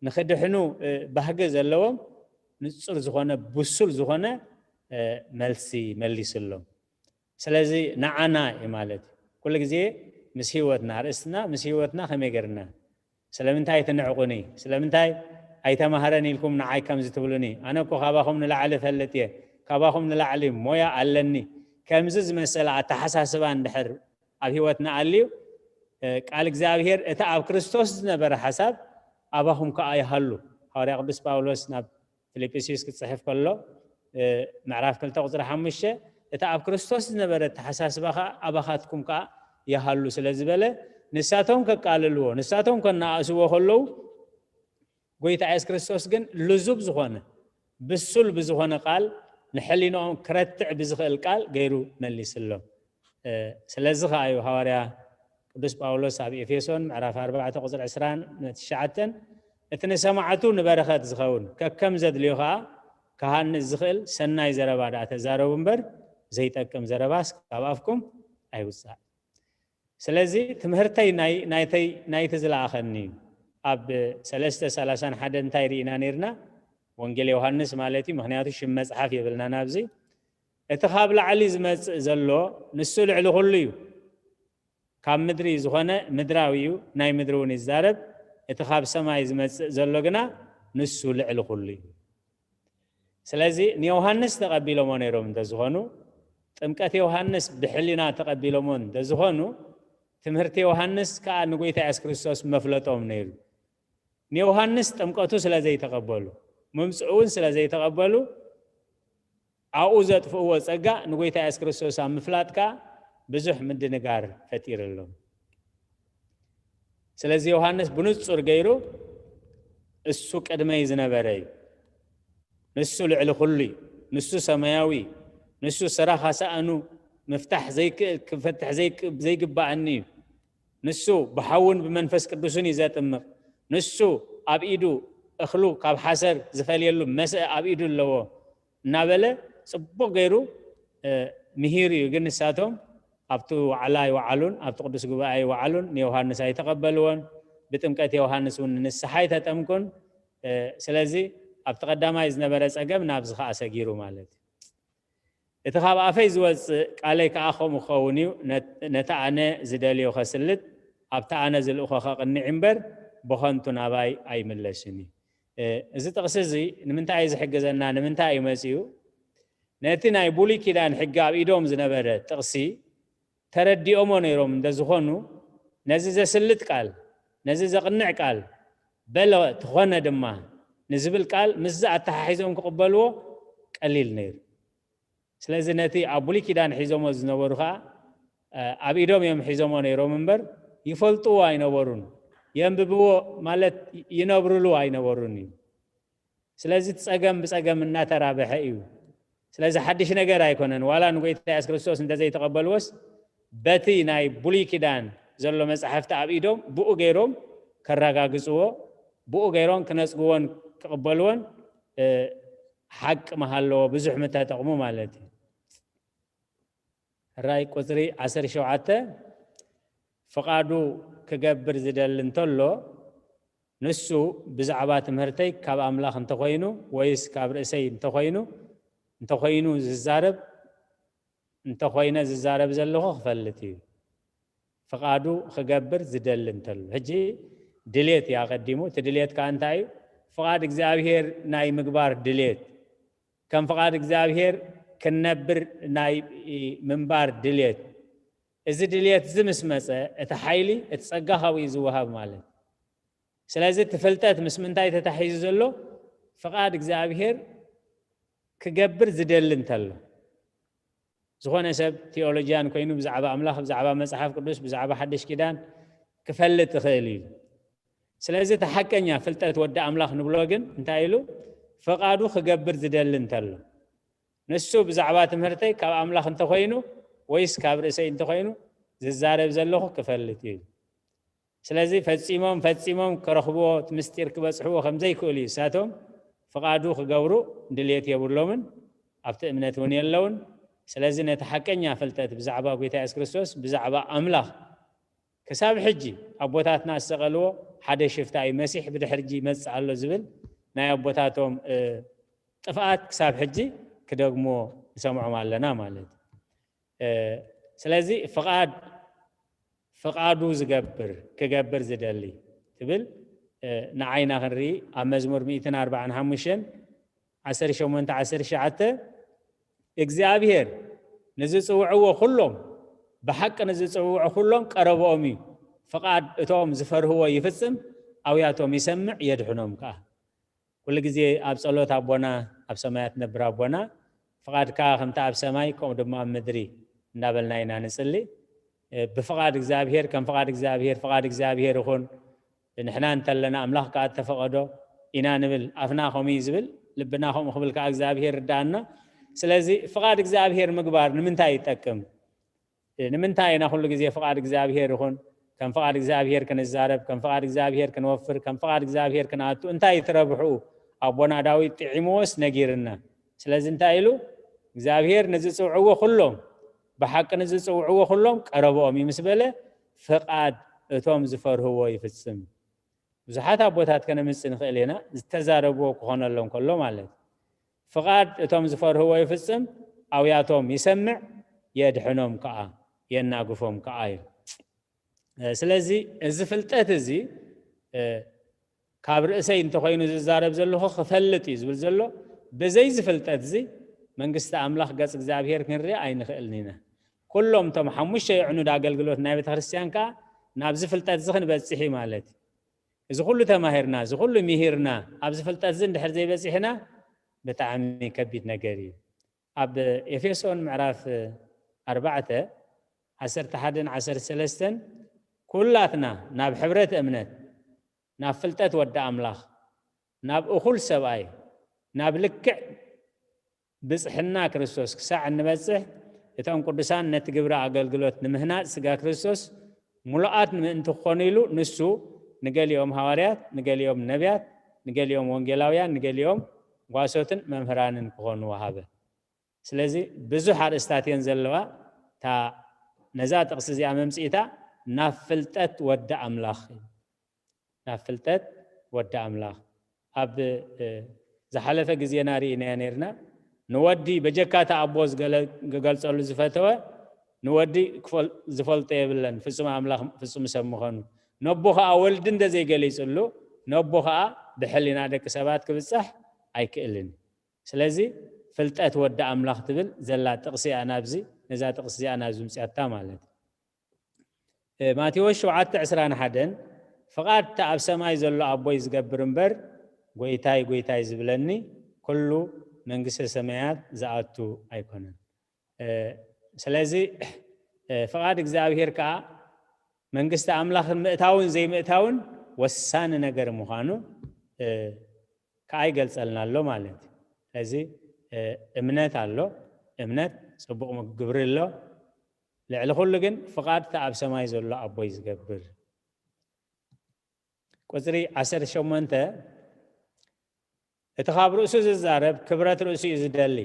ንኽድሕኑ ባህጊ ዘለዎም ንጹር ዝኾነ ብሱል ዝኾነ መልሲ መሊስሎም። ስለዚ ንዓና እዩ ማለት እዩ። ኩሉ ግዜ ምስ ህይወትና ኣርእስትና ምስ ህይወትና ከመይ ገርና ስለምንታይ ትንዕቁኒ? ስለምንታይ ኣይተማህረን ኢልኩም ንዓይ ከምዚ ትብሉኒ? ኣነ እኮ ካባኹም ንላዕሊ እፈልጥ እየ፣ ካባኹም ንላዕሊ ሞያ ኣለኒ። ከምዚ ዝመሰለ ኣተሓሳስባ እንድሕር ኣብ ህይወትና ኣልዩ ቃል እግዚኣብሔር እቲ ኣብ ክርስቶስ ዝነበረ ሓሳብ ኣባኹም ከኣ ይሃሉ። ሃዋርያ ቅዱስ ጳውሎስ ናብ ፊልጵስዩስ ክጽሕፍ ከሎ ምዕራፍ ክልተ ቁጽሪ ሓሙሽተ እቲ ኣብ ክርስቶስ ዝነበረ ኣተሓሳስባ ከኣ ኣባኻትኩም ከኣ ይሃሉ ስለ ዝበለ ንሳቶም ከቃልልዎ ንሳቶም ከነኣእስዎ ከለዉ ጎይታ የሱስ ክርስቶስ ግን ልዙብ ዝኾነ ብሱል ብዝኾነ ቃል ንሕሊናኦም ክረትዕ ብዝኽእል ቃል ገይሩ መሊስሎም። ስለዚ ከኣ እዩ ሃዋርያ ቅዱስ ጳውሎስ ኣብ ኤፌሶን ምዕራፍ ኣርባዕተ ቁጽሪ ዕስራን ትሽዓተን እቲ ንሰማዕቱ ንበረኸት ዝኸውን ከከም ዘድልዮ ከኣ ክሃንጽ ዝኽእል ሰናይ ዘረባ ደኣ ተዛረቡ እምበር ዘይጠቅም ዘረባስ ካብ ኣፍኩም ኣይውጻእ። ስለዚ ትምህርተይ ናይቲ ዝለኣኸኒ እዩ። ኣብ ሰለስተ ሰላሳን ሓደን እንታይ ርኢና ነርና? ወንጌል ዮሃንስ ማለት እዩ። ምኽንያቱ ሽም መጽሓፍ የብልና ናብዚ። እቲ ካብ ላዕሊ ዝመጽእ ዘሎ ንሱ ልዕሊ ኩሉ እዩ። ካብ ምድሪ ዝኾነ ምድራዊ እዩ፣ ናይ ምድሪ እውን ይዛረብ። እቲ ካብ ሰማይ ዝመጽእ ዘሎ ግና ንሱ ልዕሊ ኩሉ እዩ። ስለዚ ንዮሃንስ ተቐቢሎሞ ነይሮም እንተዝኾኑ፣ ጥምቀት ዮሃንስ ብሕሊና ተቐቢሎሞ እንተዝኾኑ፣ ትምህርቲ ዮሃንስ ከኣ ንጎይታ የሱስ ክርስቶስ መፍለጦም ነይሩ። ንዮሃንስ ጥምቀቱ ስለ ዘይተቐበሉ፣ ምምጽኡ እውን ስለ ዘይተቐበሉ፣ ኣብኡ ዘጥፍእዎ ጸጋ ንጎይታ የሱስ ክርስቶስ ኣብ ምፍላጥ ከኣ ብዙሕ ምድንጋር ፈጢርሎም። ስለዚ ዮሃንስ ብንጹር ገይሩ እሱ ቅድመይ ዝነበረ እዩ። ንሱ ልዕሊ ኩሉ እዩ። ንሱ ሰማያዊ እዩ። ንሱ ስራሕ ኣሳእኑ ምፍታሕ ዘይክእል ክፈትሕ ዘይግባኣኒ እዩ። ንሱ ብሓውን ብመንፈስ ቅዱስን እዩ ዘጥምቕ። ንሱ ኣብ ኢዱ እኽሉ ካብ ሓሰር ዝፈልየሉ መስአ ኣብ ኢዱ ኣለዎ እናበለ ጽቡቕ ገይሩ ምሂሩ እዩ። ግን ንሳቶም ኣብቲ ዋዕላ ኣይወዓሉን፣ ኣብቲ ቅዱስ ጉባኤ ኣይወዓሉን፣ ንዮሃንስ ኣይተቐበልዎን፣ ብጥምቀት ዮሃንስ እውን ንንስሓ ኣይተጠምቁን። ስለዚ ኣብቲ ቀዳማይ ዝነበረ ጸገም ናብዚ ከኣ ሰጊሩ ማለት እዩ። እቲ ካብ ኣፈይ ዝወጽእ ቃለይ ከኣ ከምኡ ክኸውን እዩ፣ ነቲ ኣነ ዝደልዮ ከስልጥ፣ ኣብቲ ኣነ ዝልእኾ ከቕንዕ እምበር ብኸንቱ ናባይ ኣይምለስን እዩ። እዚ ጥቕሲ እዚ ንምንታይ እዩ ዝሕግዘና? ንምንታይ እዩ መጺኡ? ነቲ ናይ ብሉይ ኪዳን ሕጊ ኣብ ኢዶም ዝነበረ ጥቕሲ ተረዲኦሞ ነይሮም እንተዝኾኑ፣ ነዚ ዘስልጥ ቃል፣ ነዚ ዘቕንዕ ቃል፣ በለ ትኾነ ድማ ንዝብል ቃል ምስዚ ኣተሓሒዞም ክቕበልዎ ቀሊል ነይሩ። ስለዚ ነቲ ኣብ ብሉይ ኪዳን ሒዞሞ ዝነበሩ ኸዓ፣ እ፣ ኣብ ኢዶም እዮም ሒዞሞ ነይሮም እምበር፣ ይፈልጥዎ ኣይነበሩን። የንብብዎ ማለት ይነብርሉ ኣይነበሩን እዩ። ስለዚ እቲ ጸገም ብጸገም እናተራብሐ እዩ። ስለዚ ሓድሽ ነገር ኣይኮነን። ዋላ ንጎይታ የሱስ ክርስቶስ እንተዘይተቐበልዎስ፣ በቲ ናይ ብሉይ ኪዳን ዘሎ መጻሕፍቲ ኣብ ኢዶም ብኡ ገይሮም ከረጋግጽዎ፣ ብኡ ገይሮም ክነጽግዎን ክቕበልዎን፣ እ፣ ሓቂ ምሃለዎ ብዙሕ ምተጠቕሙ ማለት እዩ። ሕራይ ቁጽሪ ዓሰርተ ሸውዓተ፣ ፍቓዱ ክገብር ዝደሊ እንተሎ፣ ንሱ ብዛዕባ ትምህርተይ ካብ ኣምላኽ እንተኾይኑ ወይስ ካብ ርእሰይ እንተኾይኑ፣ እንተኾይኑ ዝዛረብ፣ እንተኾይነ ዝዛረብ ዘለኹ ክፈልጥ እዩ። ፍቓዱ ክገብር ዝደሊ እንተሎ። ሕጂ ድሌት እዩ ኣቐዲሙ። እቲ ድሌት ከኣ እንታይ እዩ? ፍቓድ እግዚኣብሔር ናይ ምግባር ድሌት። ከም ፍቓድ እግዚኣብሔር ክንነብር ናይ ምንባር ድሌት። እዚ ድሌት እዚ ምስ መጸ፣ እቲ ሓይሊ፣ እቲ ጸጋ ካብኡ እዩ ዝወሃብ ማለት። ስለዚ እቲ ፍልጠት ምስ ምንታይ ተታሒዙ ዘሎ? ፍቓድ እግዚኣብሔር ክገብር ዝደሊ እንተሎ። ዝኾነ ሰብ ቲኦሎጂያን ኮይኑ ብዛዕባ ኣምላኽ፣ ብዛዕባ መጽሓፍ ቅዱስ፣ ብዛዕባ ሓድሽ ኪዳን ክፈልጥ ይኽእል እዩ። ስለዚ እቲ ሓቀኛ ፍልጠት ወዲ ኣምላኽ ንብሎ ግን እንታይ ኢሉ? ፍቓዱ ክገብር ዝደሊ እንተሎ። ንሱ ብዛዕባ ትምህርተይ ካብ ኣምላኽ እንተኾይኑ ወይስ ካብ ርእሰይ እንተኾይኑ ዝዛረብ ዘለኹ ክፈልጥ እዩ። ስለዚ ፈጺሞም፣ ፈጺሞም ክረኽብዎ፣ እቲ ምስጢር ክበጽሕዎ ከም ዘይክእሉ እዩ። እሳቶም ፍቓዱ ክገብሩ ድልየት የብሎምን፣ ኣብቲ እምነት እውን የለውን። ስለዚ ነቲ ሓቀኛ ፍልጠት ብዛዕባ ጎይታ የሱስ ክርስቶስ፣ ብዛዕባ ኣምላኽ ክሳብ ሕጂ ኣቦታትና ዝሰቐልዎ ሓደ ሽፍታ እዩ፣ መሲሕ ብድሕሪ ሕጂ ይመጽእ ኣሎ ዝብል ናይ ኣቦታቶም፣ እ፣ ጥፍኣት ክሳብ ሕጂ ክደግሞ ንሰምዖም ኣለና ማለት እዩ። እ፣ ስለዚ ፍቓድ፣ ፍቓዱ ዝገብር፣ ክገብር ዝደሊ ትብል፣ እ፣ ንዓይና ክንርኢ ኣብ መዝሙር ሚእትን ኣርባዓን ሓሙሽተን ዓሰርተ ሸሞንተ ዓሰርተ ትሽዓተ፣ እግዚኣብሔር ንዝጽውዕዎ ኩሎም፣ ብሓቂ ንዝጽውዑ ኩሎም ቀረብኦም እዩ። ፍቓድ እቶም ዝፈርህዎ ይፍጽም፣ ኣውያቶም ይሰምዕ፣ የድሕኖም ከኣ። ኩሉ ግዜ ኣብ ጸሎት ኣቦና ኣብ ሰማያት ነብር ኣቦና፣ ፍቓድካ ከምቲ ኣብ ሰማይ ከምኡ ድማ ኣብ ምድሪ እንዳበልና ኢና ንጽሊ። እ፣ ብፍቓድ እግዚኣብሔር፣ ከም ፍቓድ እግዚኣብሔር፣ ፍቓድ እግዚኣብሔር ይኹን። ንሕና እንተለና ኣምላኽ ከኣ እተፈቐዶ ኢና ንብል። ኣፍና ከምኡ እዩ ዝብል፣ ልብና ከምኡ ክብል ከኣ እግዚኣብሔር ርድኣና። ስለዚ ፍቓድ እግዚኣብሔር ምግባር ንምንታይ ይጠቅም? ንምንታይ ኢና ኩሉ ግዜ ፍቓድ እግዚኣብሔር ይኹን፣ ከም ፍቓድ እግዚኣብሔር ክንዛረብ፣ ከም ፍቓድ እግዚኣብሔር ክንወፍር፣ ከም ፍቓድ እግዚኣብሔር ክንኣቱ? እንታይ እዩ እቲ ረብሕኡ? ኣቦና ዳዊት ጥዒምዎስ ነጊርና። ስለዚ እንታይ ኢሉ? እግዚኣብሔር ንዝጽውዕዎ ኩሎም፣ ብሓቂ ንዝጽውዕዎ ኩሎም ቀረብኦም እዩ ምስ በለ፣ ፍቓድ እቶም ዝፈርህዎ ይፍጽም። ብዙሓት ኣቦታት ከነምጽእ ንኽእል ኢና፣ ዝተዛረብዎ ክኾነሎም ከሎ ማለት። ፍቓድ እቶም ዝፈርህዎ ይፍጽም፣ ኣውያቶም ይሰምዕ፣ የድሕኖም ከኣ፣ የናግፎም ከኣ እዩ። እ፣ ስለዚ እዚ ፍልጠት እዚ፣ እ፣ ካብ ርእሰይ እንተኾይኑ ዝዛረብ ዘለኹ ክፈልጥ እዩ ዝብል ዘሎ። ብዘይ እዚ ፍልጠት እዚ መንግስቲ ኣምላኽ ገጽ እግዚኣብሔር ክንርኢ ኣይንኽእልን ኢና። ኩሎም እቶም ሓሙሽተ የዕኑድ ኣገልግሎት ናይ ቤተ ክርስቲያን ከኣ ናብዚ ፍልጠት እዚ ክንበጽሕ እዩ ማለት እዩ። እዚ ኩሉ ተማሂርና፣ እዚ ኩሉ ምሂርና፣ ኣብዚ ፍልጠት እዚ እንድሕር ዘይበጺሕና ብጣዕሚ ከቢድ ነገር እዩ። ኣብ ኤፌሶን ምዕራፍ ኣርባዕተ፣ ዓሰርተ ሓደን ዓሰርተ ሰለስተን፣ ኩላትና ናብ ሕብረት እምነት፣ ናብ ፍልጠት ወዲ ኣምላኽ፣ ናብ እኹል ሰብኣይ፣ ናብ ልክዕ ብጽሕና ክርስቶስ ክሳዕ እንበጽሕ፣ እቶም ቅዱሳን ነቲ ግብሪ ኣገልግሎት ንምህናጽ ስጋ ክርስቶስ ምሉኣት ንምእንቲ ክኾኑ ኢሉ፣ ንሱ ንገሊኦም ሃዋርያት፣ ንገሊኦም ነቢያት፣ ንገሊኦም ወንጌላውያን፣ ንገሊኦም ጓሶትን መምህራንን ክኾኑ ወሃበ። ስለዚ ብዙሕ ኣርእስታት እየን ዘለዋ። እታ ነዛ ጥቕሲ እዚኣ መምጽኢታ ናብ ፍልጠት ወዲ ኣምላኽ፣ ናብ ፍልጠት ወዲ ኣምላኽ። ኣብ፣ እ፣ ዝሓለፈ ግዜና ርኢናዮ ነይርና። ንወዲ በጀካ እቲ ኣቦ ዝገለ-፣ ዝገልጸሉ ዝፈተወ፣ ንወዲ ክፈል-፣ ዝፈልጦ የብለን፣ ፍጹም ኣምላኽ ፍጹም ሰብ ምዃኑ። ነቦ ኸኣ ወልዲ እንደ ዘይገሊጽሉ፣ ነቦ ኸኣ ብሕሊና ደቂ ሰባት ክብጻሕ ኣይክእልን። ስለዚ ፍልጠት ወዲ ኣምላኽ ትብል ዘላ ጥቕሲ እያ ናብዚ፣ ነዛ ጥቕሲ እዚኣ ናብዚ ምጽኣታ ማለት እዩ። እ፣ ማቴዎስ ሸውዓተ ዕስራን ሓደን፣ ፍቓድ እቲ ኣብ ሰማይ ዘሎ ኣቦይ ዝገብር እምበር፣ ጎይታይ፣ ጎይታይ ዝብለኒ ኩሉ መንግስተ ሰማያት ዝኣቱ ኣይኮነን። እ፣ ስለዚ፣ እ፣ ፍቓድ እግዚኣብሔር ከኣ መንግስቲ ኣምላኽን ምእታውን ዘይምእታውን ወሳኒ ነገር ምዃኑ፣ እ፣ ከኣ ይገልጸልና ኣሎ ማለት እዩ። ስለዚ፣ እ፣ እምነት ኣሎ፣ እምነት ጽቡቕ ግብሪ ኣሎ። ልዕሊ ኩሉ ግን ፍቓድ እቲ ኣብ ሰማይ ዘሎ ኣቦይ ዝገብር። ቁጽሪ ዓሰርተ ሸሞንተ፣ እቲ ካብ ርእሱ ዝዛረብ ክብረት ርእሱ እዩ ዝደሊ።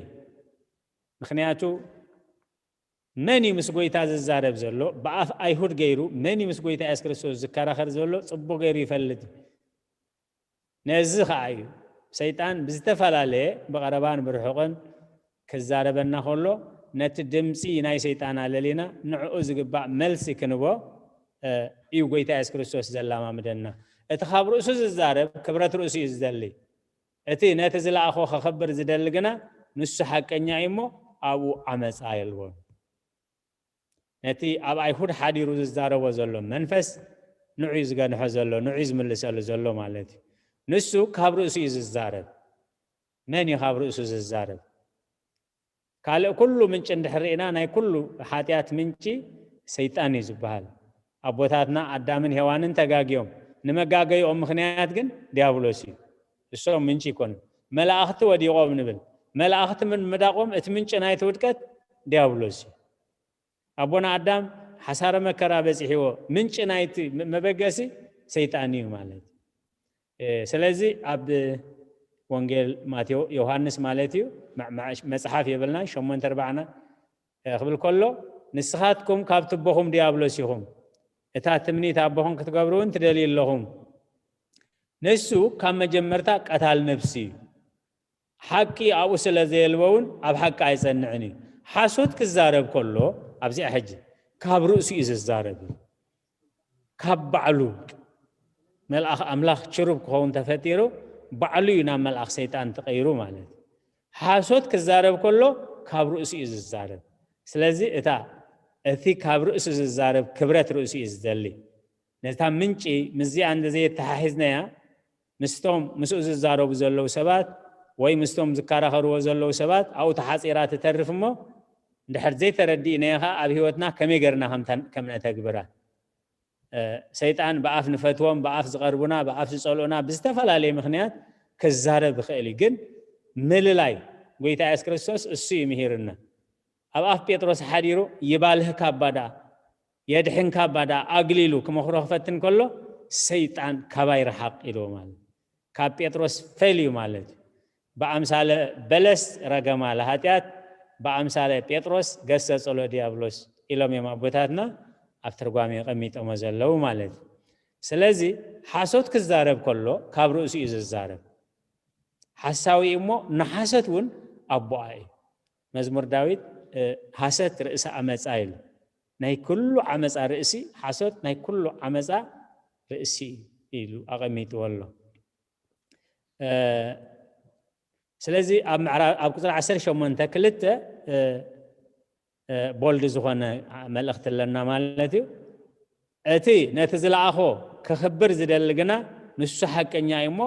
ምኽንያቱ መን እዩ ምስ ጎይታ ዝዛረብ ዘሎ? ብኣፍ ኣይሁድ ገይሩ መን እዩ ምስ ጎይታ የሱስ ክርስቶስ ዝከራኸር ዘሎ? ጽቡቕ ገይሩ ይፈልጥ። ነዚ ኸኣ እዩ ሰይጣን ብዝተፈላለየ ብቐረባን ብርሑቕን ክዛረበና ከሎ፣ ነቲ ድምጺ ናይ ሰይጣን ኣለሊና ንዕኡ ዝግባእ መልሲ ክንቦ፣ እ፣ እዩ ጎይታ የሱስ ክርስቶስ ዘላማምደና። እቲ ካብ ርእሱ ዝዛረብ ክብረት ርእሱ እዩ ዝደሊ። እቲ ነቲ ዝለኣኾ ከኸብር ዝደሊ ግና ንሱ ሓቀኛ እዩ እሞ ኣብኡ ዓመጻ የልቦን። ነቲ ኣብ ኣይሁድ ሓዲሩ ዝዛረቦ ዘሎ መንፈስ ንዑ እዩ ዝገንሖ ዘሎ፣ ንዑ እዩ ዝምልሰሉ ዘሎ ማለት እዩ። ንሱ ካብ ርእሱ እዩ ዝዛረብ። መን እዩ ካብ ርእሱ ዝዛረብ? ካልእ ኩሉ ምንጪ እንድሕር ርኢና፣ ናይ ኩሉ ሓጢኣት ምንጪ ሰይጣን እዩ ዝበሃል። ኣቦታትና ኣዳምን ሄዋንን ተጋግዮም። ንመጋገይኦም ምኽንያት ግን ዲያብሎስ እዩ። እሶም ምንጪ ይኮኑ። መላእኽቲ ወዲቖም ንብል። መላእኽቲ ምምዳቖም እቲ ምንጪ ናይቲ ውድቀት ዲያብሎስ እዩ። ኣቦና ኣዳም ሓሳረ መከራ በጺሕዎ፣ ምንጪ ናይቲ መ-፣ መበገሲ ሰይጣን እዩ ማለት እዩ። እ፣ ስለዚ ኣብ ወንጌል ማቴዎ-፣ ዮሃንስ ማለት እዩ፣ መ-፣ መ-፣ መጽሓፍ የብልናን፣ ሸሞንተ ኣርባዕና፣ እ፣ ክብል ከሎ፣ "ንስኻትኩም ካብ ትቦኹም ዲያብሎስ ኢኹም፣ እታ ትምኒት ኣቦኹም ክትገብሩ እውን ትደልዩ ኣለኹም። ንሱ ካብ መጀመርታ ቀታል ነፍሲ እዩ። ሓቂ ኣብኡ ስለ ዘየልቦ እውን ኣብ ሓቂ ኣይጸንዕን እዩ። ሓሶት ክዛረብ ከሎ፣ ኣብዚኣ ሕጂ ካብ ርእሱ እዩ ዝዛረብ። ካብ ባዕሉ መልኣኽ ኣምላኽ ችሩብ ክኸውን ተፈጢሩ፣ ባዕሉ እዩ ናብ መልኣኽ ሰይጣን ተቐይሩ ማለት እዩ። ሓሶት ክዛረብ ከሎ ካብ ርእሱ እዩ ዝዛረብ። ስለዚ እታ፣ እቲ ካብ ርእሱ ዝዛረብ ክብረት ርእሱ እዩ ዝደሊ። ነታ ምንጪ ምስዚኣ እንተዘየተሓሒዝናያ፣ ምስቶም ምስኡ ዝዛረቡ ዘለዉ ሰባት ወይ ምስቶም ዝከራኸርዎ ዘለዉ ሰባት ኣብኡ ተሓጺራ ትተርፍ እሞ፣ እንድሕር ዘይተረዲእናዮ ኸኣ ኣብ ህይወትና ከመይ ጌርና ከም ተን-፣ ከም ነተግብራ? እ፣ ሰይጣን ብኣፍ ንፈትዎም፣ ብኣፍ ዝቐርቡና፣ ብኣፍ ዝጸልኡና ብዝተፈላለየ ምኽንያት ክዛረብ ይኽእል እዩ። ግን ምልላይ ጎይታ የሱስ ክርስቶስ እሱ እዩ ምሂርና። ኣብ ኣፍ ጴጥሮስ ሓዲሩ፣ "ይባልህካ እባ ደኣ፣ የድሕንካ እባ ደኣ" ኣግሊሉ ክመኽሮ ክፈትን ከሎ፣ "ሰይጣን ካባይ ርሓቕ" ኢልዎ ማለት እዩ። ካብ ጴጥሮስ ፈልዩ ማለት እዩ። "ብኣምሳለ በለስ ረገማ ለሃጢኣት፣ ብኣምሳለ ጴጥሮስ ገሰጾ ለዲያብሎስ" ኢሎም እዮም ኣቦታትና ኣብ ትርጓሜ የቐሚጦሞ ዘለዉ ማለት እዩ። ስለዚ ሓሶት ክዛረብ ከሎ ካብ ርእሱ እዩ ዝዛረብ። ሓሳዊ እዩ እሞ ንሓሰት እውን ኣቦኣ እዩ። መዝሙር ዳዊት፣ እ፣ "ሓሰት ርእሲ ኣመጻ" ኢሉ። ናይ ኩሉ ዓመጻ ርእሲ፣ ሓሶት ናይ ኩሉ ዓመጻ ርእሲ ኢሉ ኣቐሚጥዎ ኣሎ። እ፣ ስለዚ ኣብ ምዕራ-፣ ኣብ ቁጽሪ ዓሰርተ ሸሞንተ ክልተ፣ እ፣ እ፣ ቦልድ ዝኾነ መልእኽቲ ኣለና ማለት እዩ። እቲ ነቲ ዝለኣኾ ከኽብር ዝደሊ ግና ንሱ ሓቀኛ እዩ እሞ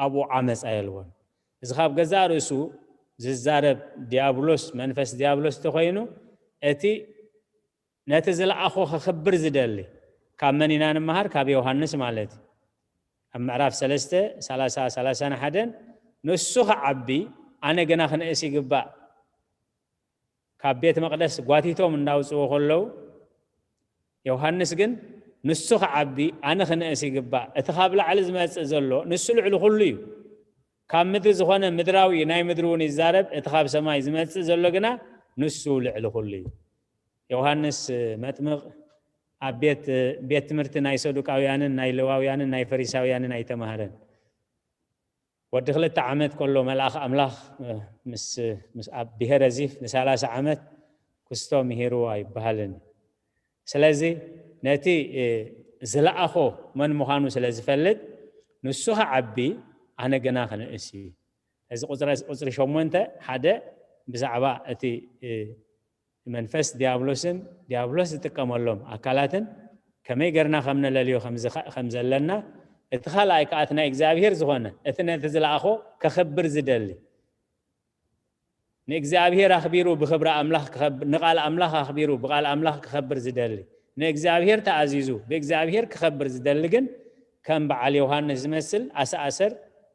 ኣብኡ ዓመጻ የልቦን። እዚ ካብ ገዛእ ርእሱ ዝዛረብ ዲያብሎስ፣ መንፈስ ዲያብሎስ እንተኾይኑ፣ እቲ ነቲ ዝለኣኾ ከኽብር ዝደሊ፣ ካብ መን ኢና ንምሃር? ካብ ዮሃንስ ማለት እዩ። ኣብ ምዕራፍ ሰለስተ፣ ሰላሳ፣ ሰላሳን ሓደን፣ "ንሱ ኽዓቢ፣ ኣነ ግና ክንእስ ይግባእ" ካብ ቤት መቕደስ ጓቲቶም እንዳውፅዎ ከለዉ፣ ዮሃንስ ግን፣ "ንሱ ክዓቢ፣ ኣነ ክንእስ ይግባእ። እቲ ካብ ላዕሊ ዝመጽእ ዘሎ፣ ንሱ ልዕሊ ኩሉ እዩ። ካብ ምድሪ ዝኾነ ምድራዊ፣ ናይ ምድሪ እውን ይዛረብ፣ እቲ ካብ ሰማይ ዝመጽእ ዘሎ ግና፣ ንሱ ልዕሊ ኩሉ እዩ።" ዮሃንስ መጥምቕ ኣብ ቤት፣ ቤት ትምህርቲ ናይ ሰዱቃውያንን ናይ ሌዋውያንን ናይ ፈሪሳውያንን ኣይተማህረን። ወዲ ክልተ ዓመት ከሎ መልኣኽ ኣምላኽ፣ እ፣ ምስ፣ ምስ ኣብ ብሄረ ዚፍ ንሰላሳ ዓመት ክስቶ ምሂርዎ ኣይበሃልን። ስለዚ ነቲ፣ እ፣ ዝለኣኾ መን ምዃኑ ስለ ዝፈልጥ፣ ንሱ ኽዓቢ፣ ኣነ ግና ክንእስ እዩ። እዚ ቁጽሪ፣ ቁጽሪ ሸሞንተ ሓደ ብዛዕባ እቲ መንፈስ ዲያብሎስን ዲያብሎስ ዝጥቀመሎም ኣካላትን ከመይ ገርና ከም ነለልዮ ከም ዘለና፣ እቲ ካልኣይ ከዓ እቲ ናይ እግዚኣብሄር ዝኾነ እቲ ነቲ ዝለኣኾ ከኽብር ዝደሊ ንእግዚኣብሔር ኣኽቢሩ ብኽብሪ ኣምላኽ ንቓል ኣምላኽ ኣኽቢሩ ብቓል ኣምላኽ ክኸብር ዝደሊ ንእግዚኣብሔር ተኣዚዙ ብእግዚኣብሔር ክኸብር ዝደሊ ግን ከም በዓል ዮሃንስ ዝመስል ኣሰኣሰር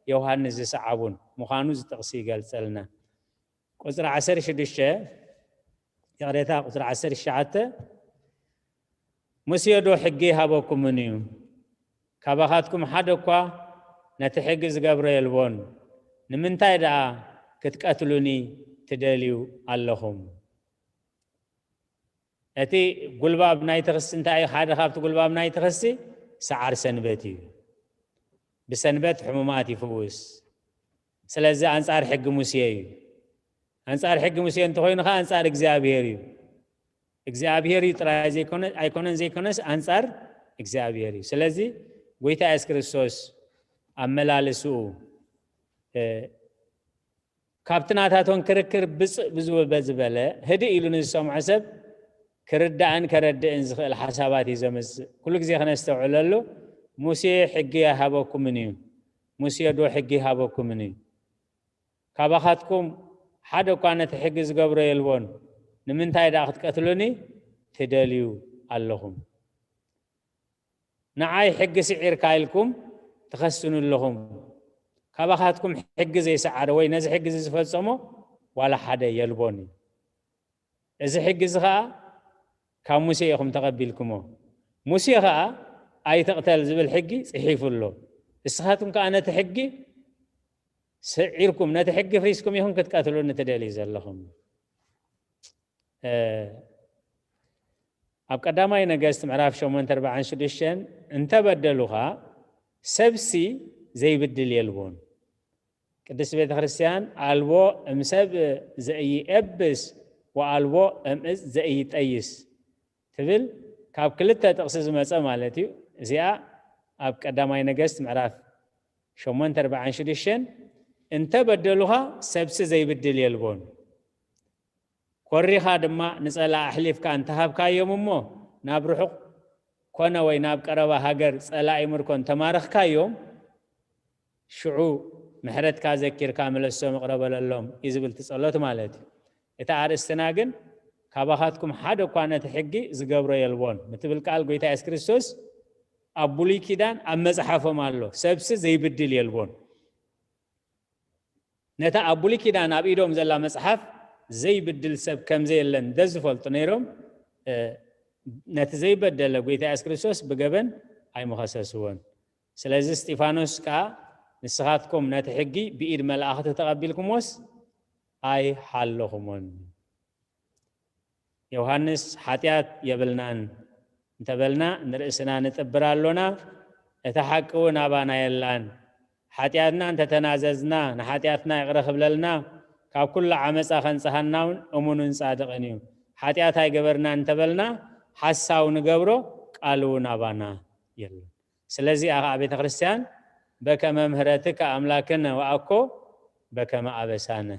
ዮሃንስ ዝሰዓቡን ምዃኑ ዝጥቕሲ ይገልጸልና። ቁፅሪ ዓሰርተ ሽዱሽተ ይቕሬታ ቁፅሪ ዓሰርተ ትሽዓተ ሙሴ ዶ ሕጊ ይሃበኩምን እዩ? ካባኻትኩም ሓደ እኳ ነቲ ሕጊ ዝገብሮ የልቦን። ንምንታይ ደኣ ክትቀትሉኒ ትደልዩ ኣለኹም? እቲ ጉልባብ ናይቲ ክሲ እንታይ እዩ? ሓደ ካብቲ ጉልባብ ናይቲ ክሲ ሰዓር ሰንበት እዩ። ብሰንበት ሕሙማት ይፍውስ። ስለዚ ኣንጻር ሕጊ ሙሴ እዩ። ኣንጻር ሕጊ ሙሴ እንተኾይኑ ከዓ ኣንጻር እግዚኣብሔር እዩ። እግዚኣብሔር እዩ ጥራይ ኣይኮነን ዘይኮነስ ኣንጻር እግዚኣብሔር እዩ። ስለዚ ጎይታ የሱስ ክርስቶስ ኣመላልስኡ ካብቲ ናታቶም ክርክር ብፅእ ብዝበ ዝበለ ህድእ ኢሉ ንዝሰምዖ ሰብ ክርዳእን ከረድእን ዝኽእል ሓሳባት እዩ ዘምፅእ። ኩሉ ግዜ ክነስተውዕለሉ ሙሴ ሕጊ ኣይሃበኩምን እዩ። ሙሴ ዶ ሕጊ ይሃበኩምን እዩ? ካባኻትኩም ሓደ እኳ ነቲ ሕጊ ዝገብሮ የልቦን። ንምንታይ ደኣ ክትቀትሉኒ ትደልዩ ኣለኹም? ንዓይ ሕጊ ስዒርካ ኢልኩም ትኸስኑ ኣለኹም። ካባኻትኩም ሕጊ ዘይሰዓረ ወይ ነዚ ሕጊ እዚ ዝፈጸሞ ዋላ ሓደ የልቦን እዩ። እዚ ሕጊ እዚ ኸኣ ካብ ሙሴ ኢኹም ተቐቢልኩሞ። ሙሴ ኸኣ ኣይትቕተል ዝብል ሕጊ ጽሒፉ ኣሎ። ንስኻትኩም ከኣ ነቲ ሕጊ ስዒርኩም ነቲ ሕጊ ፍሪስኩም ኢኹም ክትቀትሉኒ ትደልዩ ዘለኹም። ኣብ ቀዳማይ ነገስት ምዕራፍ ሸሞንተ ኣርባዓን ሽዱሽተን እንተበደሉኻ ሰብሲ ዘይብድል የልቦን። ቅድስት ቤተ ክርስቲያን ኣልቦ እምሰብ ዘኢየብስ ወኣልቦ እምእፅ ዘኢጠይስ ትብል ካብ ክልተ ጥቕሲ ዝመፀ ማለት እዩ። እዚኣ ኣብ ቀዳማይ ነገስት ምዕራፍ ሸሞንተ ኣርባዓን ሽዱሽተን እንተበደሉኻ ሰብሲ ዘይብድል የልቦን። ኮሪኻ ድማ ንጸላእ ኣሕሊፍካ እንተሃብካዮም እሞ ናብ ርሑቕ ኮነ ወይ ናብ ቀረባ ሃገር ጸላኢ ምርኮ እንተማረኽካዮም ሽዑ ምሕረትካ ዘኪርካ ምለሶም እቕረ በለሎም እዩ ዝብል እቲ ጸሎት ማለት እዩ። እቲ ኣርእስትና ግን ካባኻትኩም ሓደ እኳ ነቲ ሕጊ ዝገብሮ የልቦን ምትብል ቃል ጎይታ የሱስ ክርስቶስ ኣብ ብሉይ ኪዳን ኣብ መጽሓፎም ኣሎ። ሰብሲ ዘይብድል የልቦን። ነታ ኣብ ብሉይ ኪዳን ኣብ ኢዶም ዘላ መጽሓፍ ዘይብድል ሰብ ከም ዘየለ እንተዝፈልጡ ነይሮም ነቲ ዘይበደለ ጎይታ የሱስ ክርስቶስ ብገበን ኣይምኸሰስዎን። ስለዚ እስጢፋኖስ ከኣ ንስኻትኩም ነቲ ሕጊ ብኢድ መላእኽቲ ተቐቢልኩምዎስ ኣይሓለኹሞን። ዮሃንስ ሓጢኣት የብልናን እንተበልና ንርእስና ንጥብር ኣሎና፣ እታ ሓቂ እውን ኣባና የላን። ሓጢኣትና እንተተናዘዝና ንሓጢኣትና ይቕረ ክብለልና ካብ ኩሉ ዓመፃ ከንፅሃና እውን እሙንን ፃድቕን እዩ። ሓጢኣት ኣይገበርናን እንተበልና ሓሳው ንገብሮ ቃል እውን ኣባና የለን። ስለዚኣ ከዓ ቤተ ክርስቲያን በከመ ምህረትከ ኣምላክነ ወኣኮ በከመ ኣበሳነ።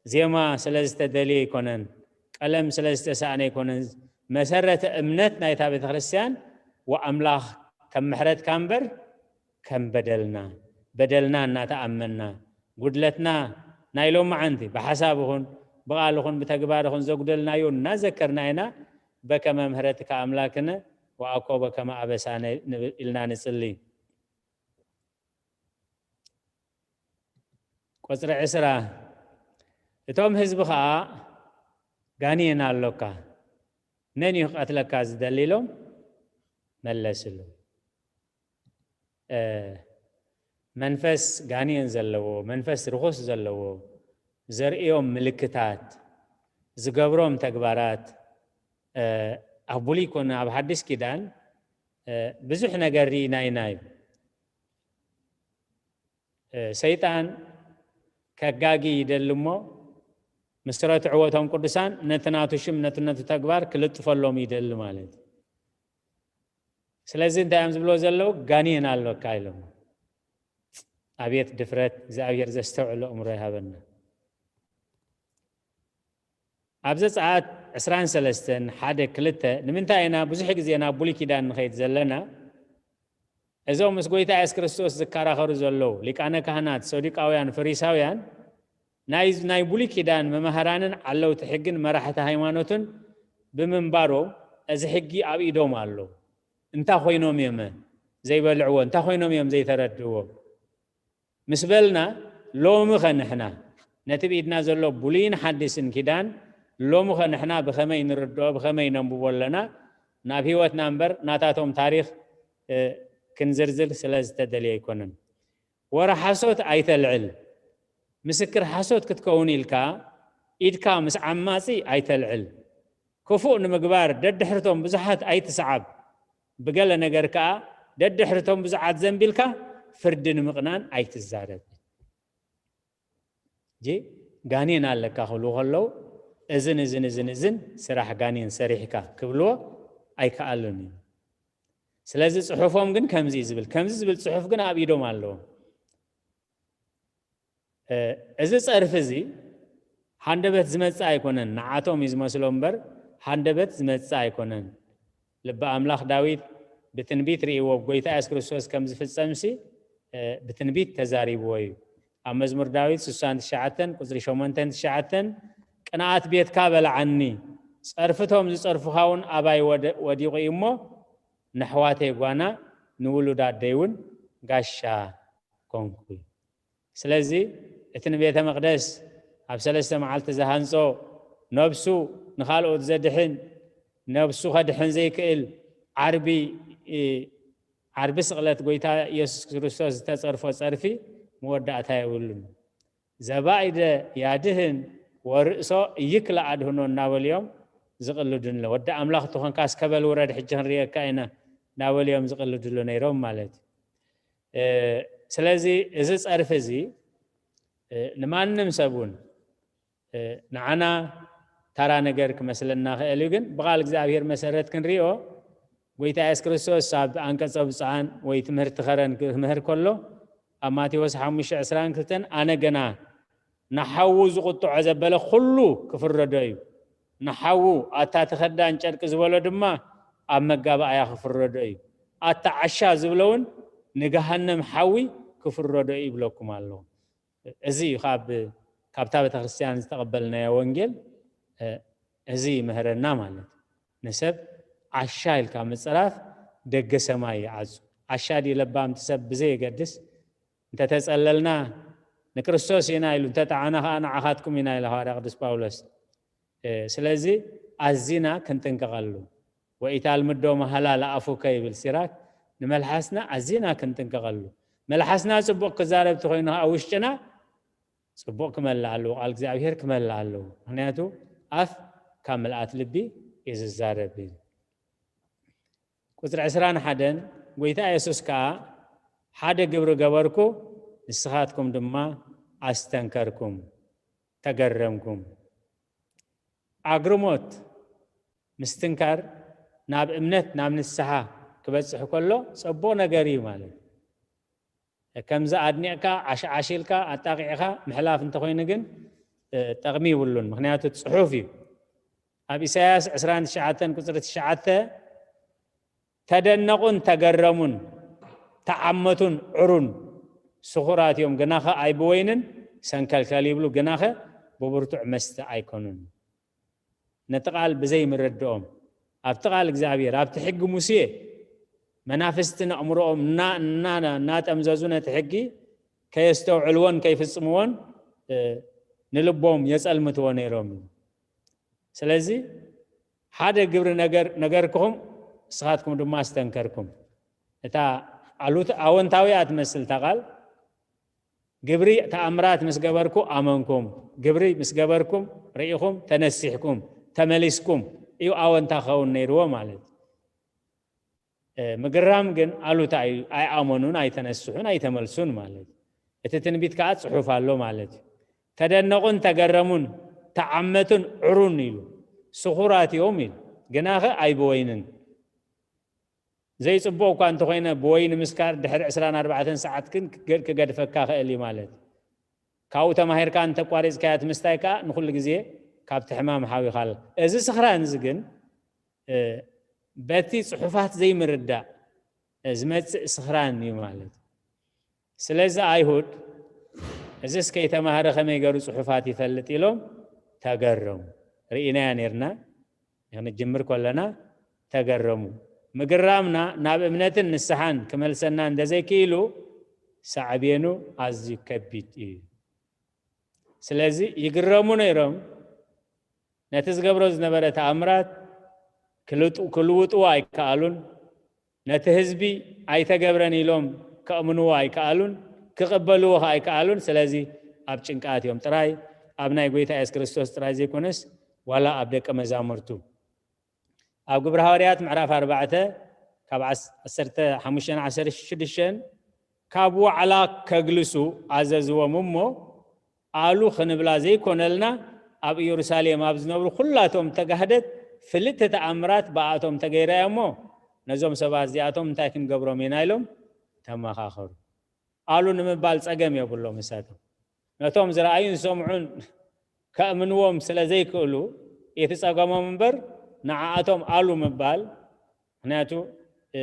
ዜማ ስለ ዝተደልየ ኣይኮነን፣ ቀለም ስለ ዝተሳእነ ኣይኮነን። መሰረተ እምነት ናይታ ቤተ ክርስቲያን ወኣምላኽ ከም ምሕረትካ እምበር ከም በደልና በደልና እናተኣመና ጉድለትና ናይ ሎማዓንቲ ብሓሳብ ይኹን ብቓል ይኹን ብተግባር ይኹን ዘጉደልናዮ እናዘከርና ኢና በከመ ምህረትካ ኣምላክነ ወኣኮ በከመ ኣበሳነ ኢልና ንጽሊ። ቁፅሪ ዕስራ እቶም ህዝቢ ኸዓ ጋኔን ኣሎካ፣ መን እዩ ክቐትለካ ዝደሊ ኢሎም መለስሉ። መንፈስ ጋኔን ዘለዎ መንፈስ ርኹስ ዘለዎ ዘርእዮም ምልክታት ዝገብሮም ተግባራት ኣብ ብሉይ ኮነ ኣብ ሓድሽ ኪዳን ብዙሕ ነገር ርኢና ኢና እዩ። ሰይጣን ከጋጊ ይደሊ እሞ ምስ ረትዕዎ እቶም ቅዱሳን ነቲ ናቱ ሽም ነቲ ነቱ ተግባር ክልጥፈሎም ይደሊ ማለት እዩ። ስለዚ እንታይ እዮም ዝብሎ ዘለዉ? ጋኔን ኣለካ ኢሎም። ኣብየት ድፍረት! እግዚኣብሔር ዘስተውዕሎ እምሮ ይሃበና። ኣብ ዘጸኣት ዕስራን ሰለስተን ሓደ ክልተ ንምንታይ ኢና ብዙሕ ግዜ ናብ ብሉይ ኪዳን ንኸይድ ዘለና? እዞም ምስ ጎይታ የሱስ ክርስቶስ ዝከራኸሩ ዘለዉ ሊቃነ ካህናት፣ ሰዱቃውያን፣ ፈሪሳውያን ናይ ናይ ብሉይ ኪዳን መማህራንን ዓለውቲ ሕግን መራሕቲ ሃይማኖትን ብምንባሮም፣ እዚ ሕጊ ኣብ ኢዶም ኣሎ። እንታይ ኮይኖም እዮም ዘይበልዕዎ? እንታይ ኮይኖም እዮም ዘይተረድእዎ? ምስ በልና፣ ሎሚ ኸ ንሕና ነቲ ብኢድና ዘሎ ብሉይን ሓዲስን ኪዳን ሎሚ ኸ ንሕና ብኸመይ ንርድኦ፣ ብኸመይ ነንብቦ ኣለና? ናብ ህይወትና እምበር ናታቶም ታሪኽ ክንዝርዝር ስለ ዝተደልየ ኣይኮነን። ወረ ሓሶት ኣይተልዕል። ምስክር ሓሶት ክትከውን ኢልካ ኢድካ ምስ ዓማጺ ኣይተልዕል። ክፉእ ንምግባር ደድሕርቶም ብዙሓት ኣይትስዓብ። ብገለ ነገር ከኣ ደድሕርቶም ብዙሓት ዘንቢልካ ፍርዲ ንምቕናን ኣይትዛረብ። ጂ ጋኔን ኣለካ ክብሉ ከለዉ እዝን እዝን እዝን እዝን ስራሕ ጋኔን ሰሪሕካ ክብልዎ ኣይከኣሉን እዩ። ስለዚ ጽሑፎም ግን ከምዚ እዩ ዝብል። ከምዚ ዝብል ጽሑፍ ግን ኣብ ኢዶም ኣለዎም። እዚ ጸርፊ እዚ ሃንደበት ዝመጽእ ኣይኮነን። ንዓቶም እዩ ዝመስሎ እምበር ሃንደበት ዝመጽእ ኣይኮነን። ልቢ ኣምላኽ ዳዊት ብትንቢት ርእይዎ፣ ጎይታ የሱስ ክርስቶስ ከም ዝፍጸምሲ ብትንቢት ተዛሪብዎ እዩ። ኣብ መዝሙር ዳዊት ስሳን ትሽዓተን ቁጽሪ ሸሞንተን ትሽዓተን፣ ቅንኣት ቤትካ በልዓኒ፣ ጸርፍቶም ዝጸርፉኻ እውን ኣባይ ወዲቑ እዩ እሞ፣ ነሕዋተይ ጓና ንውሉድ ኣደይ እውን ጋሻ ኮንኩ። ስለዚ እቲ ንቤተ መቕደስ ኣብ ሰለስተ መዓልቲ ዝሃንጾ፣ ነብሱ ንኻልኦት ዘድሕን፣ ነብሱ ከድሕን ዘይክእል ዓርቢ ዓርቢ ስቕለት ጎይታ ኢየሱስ ክርስቶስ ዝተጸርፎ ጸርፊ መወዳእታ የብሉን። ዘባኢደ ያድህን ወርእሶ እይክለ ኣድህኖ እናበሉ እዮም ዝቕልዱን። ወዲ ኣምላኽ ተኾንካ እስከ በል ውረድ ሕጂ ክንርእየካ ኢና እናበሉ እዮም ዝቕልድሉ ነይሮም ማለት እዩ። ስለዚ እዚ ጸርፊ እዚ ንማንም ሰብ እውን ንዓና ታራ ነገር ክመስለና ክእል እዩ። ግን ብቓል እግዚኣብሔር መሰረት ክንሪኦ፣ ጎይታ የሱስ ክርስቶስ ኣብ ኣንቀጸ ብፁዓን ወይ ትምህርቲ ኸረን ክምህር ከሎ ኣብ ማቴዎስ ሓሙሽተ ዕስራን ክልተን ኣነ ገና ንሓዉ ዝቑጥዖ ዘበለ ኩሉ ክፍረዶ እዩ። ንሓዉ ኣታ ተኸዳን ጨርቂ ዝበሎ ድማ ኣብ መጋባእያ ክፍረዶ እዩ። ኣታ ዓሻ ዝብሎ እውን ንገሃነም ሓዊ ክፍረዶ እዩ ይብለኩም ኣሎ። እዚ እዩ ካብ ካብታ ቤተክርስትያን ዝተቐበልናዮ ወንጌል እዚ ይምህረና ማለት እዩ። ንሰብ ዓሻ ኢልካ ምፅራፍ ደገ ሰማይ ይዓፁ። ዓሻ ድዩ ለባም እቲ ሰብ ብዘየገድስ፣ እንተተፀለልና ንክርስቶስ ኢና ኢሉ፣ እንተጠዓና ከዓ ንዓኻትኩም ኢና ኢለ ሃዋርያ ቅዱስ ጳውሎስ። ስለዚ ኣዚና ክንጥንቀቐሉ። ወኢታልምዶ መሃላ ለኣፉከ ይብል ሲራክ። ንመልሓስና ኣዚና ክንጥንቀቐሉ። መልሓስና ጽቡቕ ክዛረብ እንተኾይኑ ኣብ ውሽጥና ጽቡቕ ክመልእ ኣለዎ፣ ቃል እግዚኣብሔር ክመልእ ኣለዎ። ምኽንያቱ ኣፍ ካብ ምልኣት ልቢ እዩ ዝዛረብ እዩ። ቁጽሪ ዕስራን ሓደን፣ ጎይታ የሱስ ከኣ ሓደ ግብሪ ገበርኩ፣ ንስኻትኩም ድማ ኣስተንከርኩም፣ ተገረምኩም። ኣግርሞት ምስትንካር ናብ እምነት፣ ናብ ንስሓ ክበጽሕ ከሎ ጽቡቕ ነገር እዩ ማለት እዩ። ከምዚ ኣድኒቕካ ዓሽዓሽ ኢልካ ኣጣቒዕኻ ምሕላፍ እንተኾይኑ ግን ጠቕሚ ይብሉን። ምኽንያቱ ጽሑፍ እዩ። ኣብ ኢሳያስ ዕስራን ትሽዓተን ቁጽሪ ትሽዓተ፣ ተደነቑን ተገረሙን ተዓመቱን ዕሩን፣ ስኹራት እዮም፣ ግናኸ ኣይብወይንን ሰንከልከል ይብሉ፣ ግናኸ ብብርቱዕ መስተ ኣይኮኑን። ነቲ ቃል ብዘይምርድኦም፣ ኣብቲ ቃል እግዚኣብሔር፣ ኣብቲ ሕጊ ሙሴ፣ መናፍስትን ኣእምሮኦም እናጠምዘዙ ነቲ ሕጊ ከየስተውዕልዎን ከይፍጽምዎን ንልቦም የጸልምትዎ ነይሮም እዩ። ስለዚ ሓደ ግብሪ ነገር ነገርክኹም፣ ንስኻትኩም ድማ ኣስተንከርኩም። እታ ኣሉት ኣወንታዊ እያ ትመስል እታ ቃል። ግብሪ ተኣምራት ምስ ገበርኩ ኣመንኩም፣ ግብሪ ምስ ገበርኩም ርኢኹም ተነሲሕኩም ተመሊስኩም እዩ ኣወንታ ክኸውን ነይርዎ ማለት እዩ። ምግራም ግን ኣሉታ እዩ። ኣይኣመኑን፣ ኣይተነስሑን፣ ኣይተመልሱን ማለት እዩ። እቲ ትንቢት ከዓ ጽሑፍ ኣሎ ማለት እዩ። ተደነቑን ተገረሙን ተዓመቱን ዕሩን ኢሉ፣ ስኹራት እዮም ኢሉ፣ ግናኸ ኣይብወይንን። ዘይጽቡቕ እኳ እንተኾይነ ብወይኒ ምስካር ድሕሪ ዕስራን ኣርባዕተን ሰዓት ግን ክገድፈካ ክእል እዩ ማለት እዩ። ካብኡ ተማሂርካ እንተቋሪጽካያ እቲ ምስታይ ከኣ ንኹሉ ግዜ ካብቲ ሕማም ሓዊኻል። እዚ ስኽራን እዚ ግን፣ እ፣ በቲ ጽሑፋት ዘይምርዳእ፣ እ፣ ዝመጽእ ስኽራን እዩ ማለት እዩ። ስለዚ ኣይሁድ፣ "እዚስ ከይተማህረ ከመይ ገሩ ጽሑፋት ይፈልጥ?" ኢሎም ተገረሙ። ርኢናያ ነርና፣ ክንጅምር ከለና ተገረሙ። ምግራምና ናብ እምነትን ንስሓን ክመልሰና እንተዘይክኢሉ፣ ሳዕቤኑ ኣዝዩ ከቢድ እዩ። ስለዚ ይግረሙ ነይሮም። ነቲ ዝገብሮ ዝነበረ ተኣምራት ክልጡ-፣ ክልውጥዎ ኣይከኣሉን። ነቲ ህዝቢ ኣይተገብረን ኢሎም ከእምንዎ ኣይከኣሉን፣ ክቕበልዎ ከኣ ኣይከኣሉን። ስለዚ ኣብ ጭንቃት እዮም ጥራይ፣ ኣብ ናይ ጎይታ የሱስ ክርስቶስ ጥራይ ዘይኮነስ፣ ዋላ ኣብ ደቀ መዛሙርቱ። ኣብ ግብሪ ሃዋርያት ምዕራፍ ኣርባዕተ ካብ ዓስ-፣ ዓሰርተ ሓሙሽተ ዓሰርተ ሽዱሽተ፣ ካብ ዋዕላ ከግልሱ ኣዘዝዎም እሞ፣ ኣሉ ክንብላ ዘይኮነልና፣ ኣብ ኢየሩሳሌም ኣብ ዝነብሩ ኩላቶም ተጋህደት ፍልጥቲ ተኣምራት ብኣቶም ተገይራ እያ እሞ፣ ነዞም ሰባት እዚኣቶም እንታይ ክንገብሮም ኢና ኢሎም ተመኻኸሩ። ኣሉ ንምባል ጸገም የብሎም። ንሳቶም ነቶም ዝረኣዩን ዝሰምዑን ከእምንዎም ስለ ዘይክእሉ፣ እቲ ጸገሞም እምበር፣ ንዓኣቶም ኣሉ ምባል፣ ምኽንያቱ፣ እ፣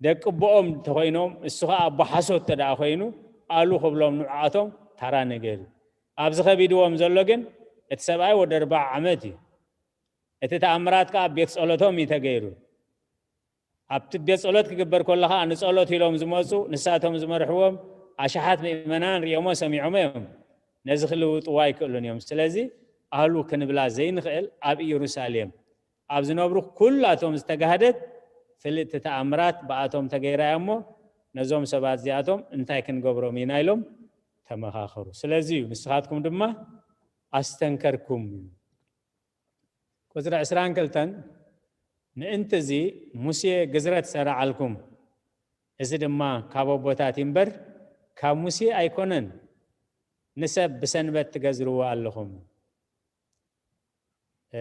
ደቂ ኣቦኦም እንተኾይኖም፣ እሱ ኸኣ ኣቦ ሓሶት እንተ ደኣ ኾይኑ፣ ኣሉ ክብሎም ንዓኣቶም ታራ ነገር እዩ። ኣብዚ ከቢድዎም ዘሎ ግን፣ እቲ ሰብኣይ ወዲ ኣርብዓ ዓመት እዩ። እቲ ተኣምራት ከኣ ኣብ ቤት ጸሎቶም እዩ ተገይሩ። ኣብቲ ቤት ጸሎት ክግበር ከሎ ኸኣ፣ ንጸሎት ኢሎም ዝመጹ፣ ንሳቶም ዝመርሕዎም ኣሽሓት ምእመናን ርእዮሞ ሰሚዖሞ እዮም። ነዚ ክልውጥዎ ኣይክእሉን እዮም። ስለዚ፣ ኣሉ ክንብላ ዘይንኽእል፣ ኣብ ኢየሩሳሌም ኣብ ዝነብሩ ኩላቶም ዝተጋህደት ፍልጥቲ ተኣምራት ብኣቶም ተገይራ እያ እሞ፣ ነዞም ሰባት እዚኣቶም እንታይ ክንገብሮም ኢና ኢሎም ተመኻኸሩ። ስለዚ እዩ፣ ንስኻትኩም ድማ ኣስተንከርኩም። ቁጽሪ ዕስራን ክልተን፣ ምእንቲ እዚ ሙሴ ግዝረት ሰራዓልኩም፣ እዚ ድማ ካብ ኣቦታት እዩ እምበር፣ ካብ ሙሴ ኣይኮነን፣ ንሰብ ብሰንበት ትገዝርዎ ኣለኹም። እ፣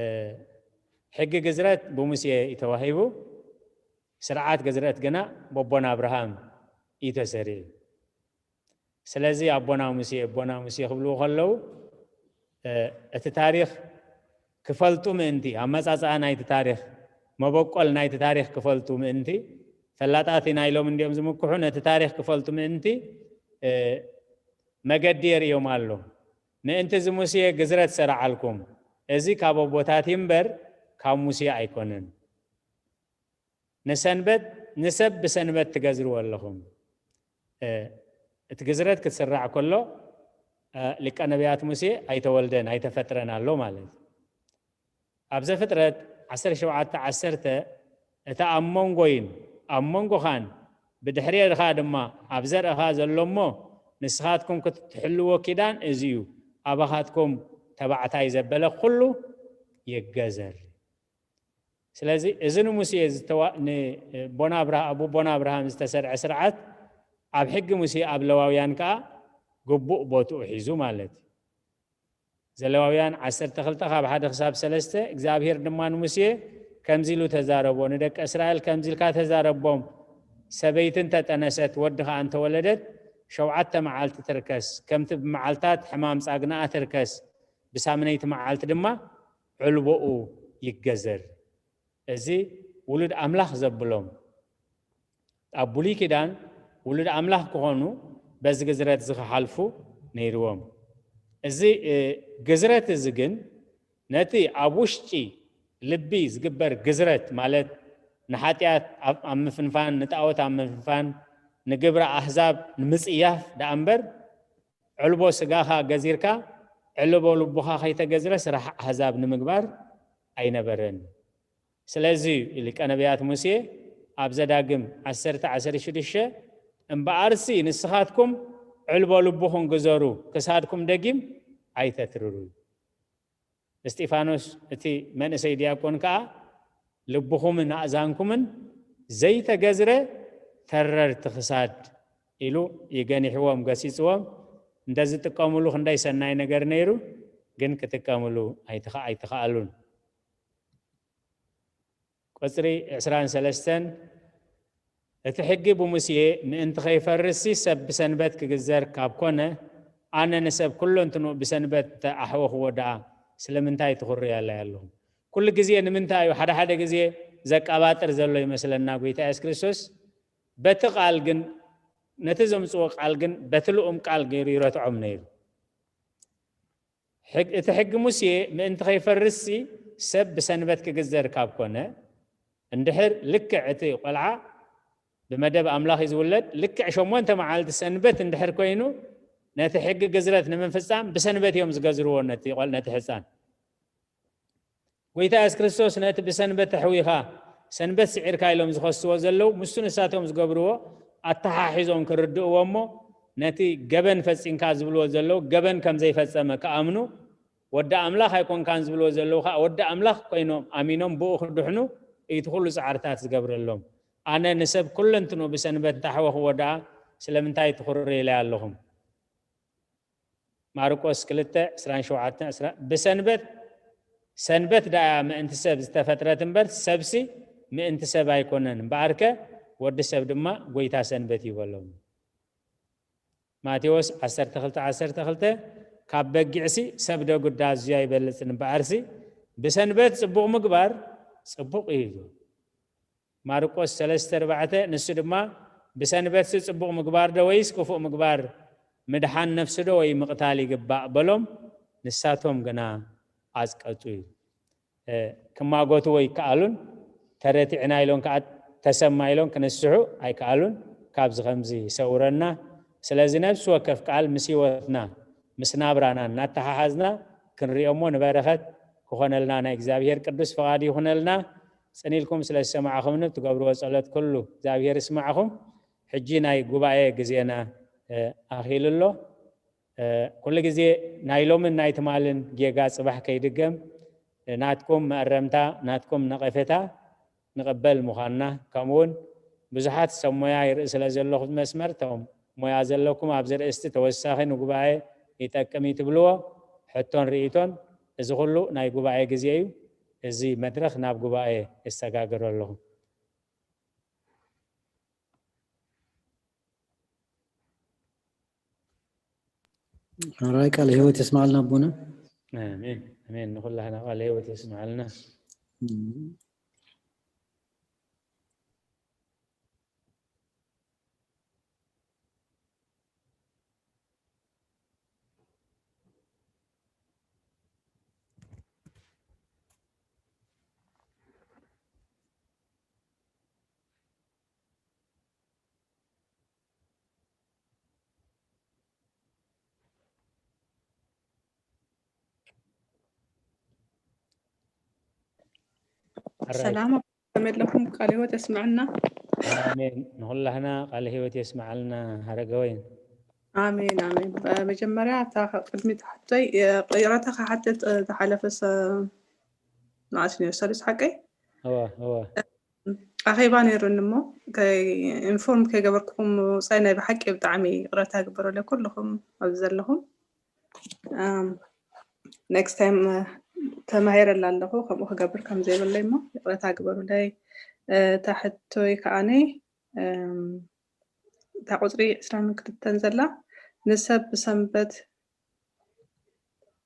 ሕጊ ግዝረት ብሙሴ እዩ ተዋሂቡ፣ ስርዓት ግዝረት ግና በቦና ኣብርሃም እዩ ተሰሪዑ። ስለዚ ኣቦና ሙሴ፣ ኣቦና ሙሴ ክብልዎ ከለዉ፣ እ፣ እቲ ታሪኽ ክፈልጡ ምእንቲ፣ ኣመጻጽኣ ናይቲ ታሪኽ፣ መበቆል ናይቲ ታሪኽ ክፈልጡ ምእንቲ፣ ፈላጣት ኢና ኢሎም እንድዮም ዝምክሑ፣ ነቲ ታሪኽ ክፈልጡ ምእንቲ፣ እ፣ መገዲ የርእዮም ኣሎ። ምእንቲ እዚ ሙሴ ግዝረት ሰራዓልኩም፣ እዚ ካብ ኣቦታት እዩ እምበር ካብ ሙሴ ኣይኮነን። ንሰንበት፣ ንሰብ ብሰንበት ትገዝርዎ ኣለኹም። እ፣ እቲ ግዝረት ክትስራዕ ከሎ፣ እ፣ ሊቀ ነቢያት ሙሴ ኣይተወልደን፣ ኣይተፈጥረን ኣሎ ማለት እዩ። ኣብ ዘፍጥረት ዓሰርተ ሸውዓተ ዓሰርተ፣ እቲ ኣብ መንጎይን ኣብ መንጎኻን ብድሕሬኻ ድማ ኣብ ዘርእኻ ዘሎ እሞ፣ ንስኻትኩም ክትሕልዎ ኪዳን እዚ እዩ፣ ኣባኻትኩም ተባዕታይ ዘበለ ኩሉ ይገዘር። ስለዚ፣ እዚ ንሙሴ ዝተዋ-፣ ንቦና ኣብርሃ-፣ ኣቦቦና ኣብርሃም ዝተሰርዐ ስርዓት፣ ኣብ ሕጊ ሙሴ፣ ኣብ ለዋውያን ከኣ ግቡእ ቦትኡ ሒዙ ማለት እዩ። ዘሌዋውያን ዓሰርተ ክልተ ካብ ሓደ ክሳብ ሰለስተ፣ እግዚኣብሄር ድማ ንሙሴ ከምዚ ኢሉ ተዛረቦ፣ ንደቂ እስራኤል ከምዚ ኢልካ ተዛረቦም፣ ሰበይቲ እንተጠነሰት፣ ወዲ ከኣ እንተወለደት፣ ሸውዓተ መዓልቲ ትርከስ፣ ከምቲ ብመዓልታት ሕማም ጻግናኣ ትርከስ፣ ብሳምነይቲ መዓልቲ ድማ ዕልቦኡ ይገዘር። እዚ ውሉድ ኣምላኽ ዘብሎም፣ ኣብ ብሉይ ኪዳን ውሉድ ኣምላኽ ክኾኑ በዚ ግዝረት እዚ ክሓልፉ ነይርዎም። እዚ፣ እ፣ ግዝረት እዚ ግን ነቲ ኣብ ውሽጢ ልቢ ዝግበር ግዝረት፣ ማለት ንሓጢኣት ኣብ፣ ኣብ ምፍንፋን፣ ንጣኦት ኣብ ምፍንፋን፣ ንግብሪ ኣህዛብ ንምጽያፍ ደኣ እምበር፣ ዕልቦ ስጋኻ ገዚርካ ዕልቦ ልቡኻ ከይተገዝረ ስራሕ ኣህዛብ ንምግባር ኣይነበረን። ስለዚ እዩ ሊቀ ነቢያት ሙሴ ኣብ ዘዳግም ዓሰርተ ዓሰርተ ሽዱሽተ፣ "እምበኣርሲ ንስኻትኩም ዕልቦ ልብኹም ግዘሩ፣ ክሳድኩም ደጊም ኣይተትርሩ." እስጢፋኖስ እቲ መንእሰይ ዲያቆን ከኣ፣ "ልብኹምን ኣእዛንኩምን ዘይተገዝረ ተረርቲ ክሳድ" ኢሉ ይገኒሕዎም፣ ገሲጽዎም። እንተዝጥቀምሉ ክንደይ ሰናይ ነገር ነይሩ፣ ግን ክጥቀምሉ ኣይተኸ-፣ ኣይተኸኣሉን። ቁጽሪ ዕስራን ሰለስተን፣ እቲ ሕጊ ብሙሴ ምእንቲ ኸይፈርስሲ ሰብ ብሰንበት ክግዘር ካብ ኮነ፣ ኣነ ንሰብ ኩለንትንኡ ብሰንበት እንተ ኣሕወኽዎ ደኣ፣ ስለምንታይ ትኹርያለይ ኣለኹም? ኩሉ ግዜ ንምንታይ እዩ ሓደ ሓደ ግዜ ዘቀባጥር ዘሎ ይመስለና ጎይታ የሱስ ክርስቶስ? በቲ ቃል ግን፣ ነቲ ዘምጽዎ ቃል ግን በቲ ልኡም ቃል ገይሩ ይረትዖም ነይሩ። ሕግ-፣ እቲ ሕጊ ሙሴ ምእንቲ ከይፈርስሲ ሰብ ብሰንበት ክግዘር ካብ ኮነ፣ እንድሕር ልክዕ እቲ ቆልዓ ብመደብ ኣምላኽ እዩ ዝውለድ፣ ልክዕ ሸሞንተ መዓልቲ ሰንበት እንድሕር ኮይኑ፣ ነቲ ሕጊ ግዝረት ንምፍጻም ብሰንበት እዮም ዝገዝርዎ ነቲ ቆል-፣ ነቲ ሕጻን። ጎይታ የሱስ ክርስቶስ ነቲ ብሰንበት ተሕዊኻ፣ ሰንበት ስዒርካ ኢሎም ዝኸስዎ ዘለዉ፣ ምስኡ ንሳቶም ዝገብርዎ ኣተሓሒዞም ክርድእዎ እሞ፣ ነቲ ገበን ፈጺምካ ዝብልዎ ዘለዉ፣ ገበን ከም ዘይፈጸመ ክኣምኑ፣ ወዲ ኣምላኽ ኣይኮንካን ዝብልዎ ዘለዉ ኸኣ፣ ወዲ ኣምላኽ ኮይኖም ኣሚኖም ብኡ ክድሕኑ እዩ እቲ ኩሉ ጻዕርታት ዝገብረሎም። ኣነ ንሰብ ኩለንትንኡ ብሰንበት እንተኣሕወኽዎ ደኣ ስለምንታይ ትኹርይለይ ኣለኹም? ማርቆስ ክልተ፣ ዕስራን ሸውዓተን፣ ዕስራ፣ ብሰንበት፣ ሰንበት ደኣ ምእንቲ ሰብ ዝተፈጥረት እምበር፣ ሰብሲ ምእንቲ ሰብ ኣይኮነን። እምበኣርከ፣ ወዲ ሰብ ድማ ጐይታ ሰንበት እዩ በሎም። ማቴዎስ ዓሰርተ ክልተ ዓሰርተ ክልተ፣ ካብ በጊዕሲ ሰብ ደጉዳ ኣዝዩ ኣይበልጽን እምበኣርሲ፣ ብሰንበት ጽቡቕ ምግባር ጽቡቕ እዩ። ማርቆስ ሰለስተ ኣርባዕተ፣ ንሱ ድማ፣ "ብሰንበትሲ ጽቡቕ ምግባር ዶ ወይስ ክፉእ ምግባር? ምድሓን ነፍሲ ዶ ወይ ምቕታል ይግባእ?" በሎም። ንሳቶም ግና ኣጽቀጡ እዩ። እ፣ ክማጎቱ ኣይከኣሉን። ተረቲዕና ኢሎም ከኣ ተሰማ ኢሎም ክንስሑ ኣይከኣሉን። ካብዚ ከምዚ ሰውረና። ስለዚ ነፍሲ ወከፍ ቃል ምስ ህይወትና፣ ምስ ናብራና እናተሓሓዝና ክንሪኦ እሞ ንበረኸት ክኾነልና ናይ እግዚኣብሔር ቅዱስ ፍቓድ ይኹነልና። ጽን ኢልኩም ስለ ዝሰማዕኹምኒ፣ እትገብርዎ ጸሎት ኩሉ እግዚኣብሔር ይስማዕኹም። ሕጂ ናይ ጉባኤ ግዜና፣ እ፣ ኣኺሉ ኣሎ። እ፣ ኩሉ ግዜ ናይ ሎምን ናይ ትማልን ጌጋ ጽባሕ ከይድገም፣ እ፣ ናትኩም መእረምታ፣ ናትኩም ነቐፌታ ንቕበል ምዃንና፣ ከምኡውን ብዙሓት ሰብ ሞያ ይርኢ ስለ ዘለኹ መስመር፣ እቶም ሞያ ዘለኩም ኣብዚ ርእስቲ ተወሳኺ ንጉባኤ ይጠቅም እዩ ትብልዎ ሕቶን ርእይቶን፣ እዚ ኩሉ ናይ ጉባኤ ግዜ እዩ። እዚ መድረኽ ናብ ጉባኤ የሰጋግሮ ኣለኹ። ሕራይ ቃል ህይወት የስማዕልና ኣቦና። ኣሜን፣ ኣሜን። ንኹላህና ቃል ህይወት የስማዕልና። እም። ሕራይ። ሰላም፣ ከመይ ኣለኹም? ቃለ ህይወት የስምዐና። ኣሜን። ንኹላህና ቃለ ህይወት የስምዓልና፣ ሃረገወይን። ኣሜን፣ ኣሜን። መጀመርያ እታ ቅድሚ ትሕቶይ ይቕረታ ክሓትት፣ ዝሓለፈ ሰ-፣ መዓስ ነይሩ? ሰሉስ ሓቀይ? እወ፣ እወ። ኣኼባ ነይሩኒ እሞ፣ ከይ-፣ ኢንፎርም ከይገበርኩኹም ምውጻይ ናይ ብሓቂ ብጣዕሚ ይቕረታ ግበሩለይ ኩልኹም ኣብዚ ዘለኹም። ኣም፣ ኔክስት ታይም፣ እ፣ ተማሂረላ ኣለኹ፣ ከምኡ ክገብር ከም ዘይብለይ እሞ ይቕረታ ግበሩለይ። እ፣ እታ ሕቶይ ከኣኒ፣ እም፣ እታ ቁጽሪ ዕስራን ክልተን ዘላ፣ ንሰብ ብሰንበት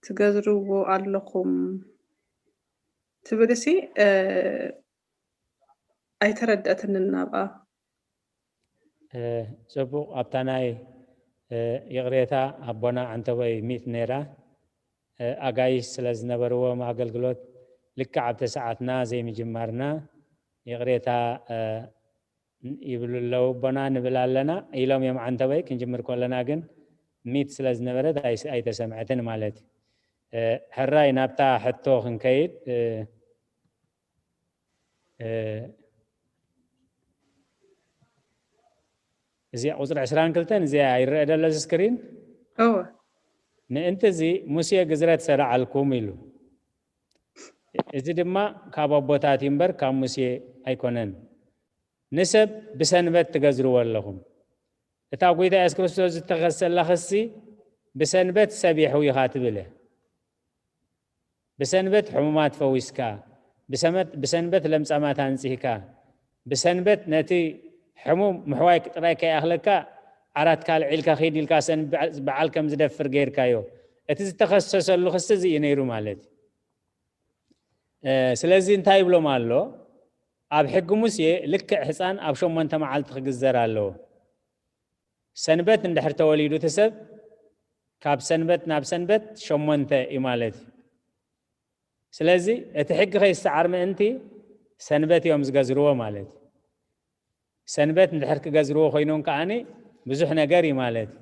ትገዝርዎ ኣለኹም ትብልሲ፣ እ፣ ኣይተረድኣትንን ናብኣ። እ፣ ጽቡቕ፣ ኣብታ ናይ፣ እ፣ ይቕሬታ ኣቦና ዓንተቦይ ሚት ነይራ። እ፣ ኣጋይሽ ስለ ዝነበርዎም ኣገልግሎት ልክዕ ኣብቲ ሰዓትና ዘይምጅማርና ይቕሬታ፣ እ፣ ይብሉ ኣለዉ። ኣቦና ንብል ኣለና ኢሎም እዮም ዓንተቦይ። ክንጅምር ከለና ግን ሚት ስለ ዝነበረት ኣይስ-፣ ኣይተሰምዐትን ማለት እዩ። እ፣ ሕራይ ናብታ ሕቶ ክንከይድ፣ እ፣ እ፣ እዚኣ ቁጽሪ ዕስራን ክልተን እዚኣ ይረአ ደሎ እዚ ስክሪን? እወ። ምእንቲ እዚ ሙሴ ግዝረት ሰራዓልኩም ኢሉ። እዚ ድማ ካብ ኣቦታት እዩ እምበር ካብ ሙሴ ኣይኮነን። ንሰብ ብሰንበት ትገዝርዎ ኣለኹም። እታ ጐይታ የሱስ ክርስቶስ ዝተኸሰላ ክሲ ብሰንበት ሰብ የሕዊኻ ትብል እያ። ብሰንበት ሕሙማት ፈዊስካ፣ ብሰመት-፣ ብሰንበት ለምጻማት ኣንጺህካ፣ ብሰንበት ነቲ ሕሙም ምሕዋይ ጥራይ ከይኣኽለካ ዓራትካ ኣልዒልካ ኺድ ኢልካ ሰን-፣ በዓ-፣ በዓል ከም ዝደፍር ጌርካዮ። እቲ ዝተኸሰሰሉ ክሲ እዚ እዩ ነይሩ ማለት እዩ። ስለዚ እንታይ ይብሎም ኣሎ? ኣብ ሕጊ ሙሴ ልክዕ ህፃን ኣብ ሸሞንተ መዓልቲ ክግዘር ኣለዎ። ሰንበት እንድሕር ተወሊዱ እቲ ሰብ ካብ ሰንበት ናብ ሰንበት ሸሞንተ እዩ ማለት እዩ። ስለዚ እቲ ሕጊ ከይሰዓር ምእንቲ ሰንበት እዮም ዝገዝርዎ ማለት እዩ። ሰንበት እንድሕር ክገዝርዎ ኮይኖም ከዓኒ ብዙሕ ነገር እዩ ማለት እዩ።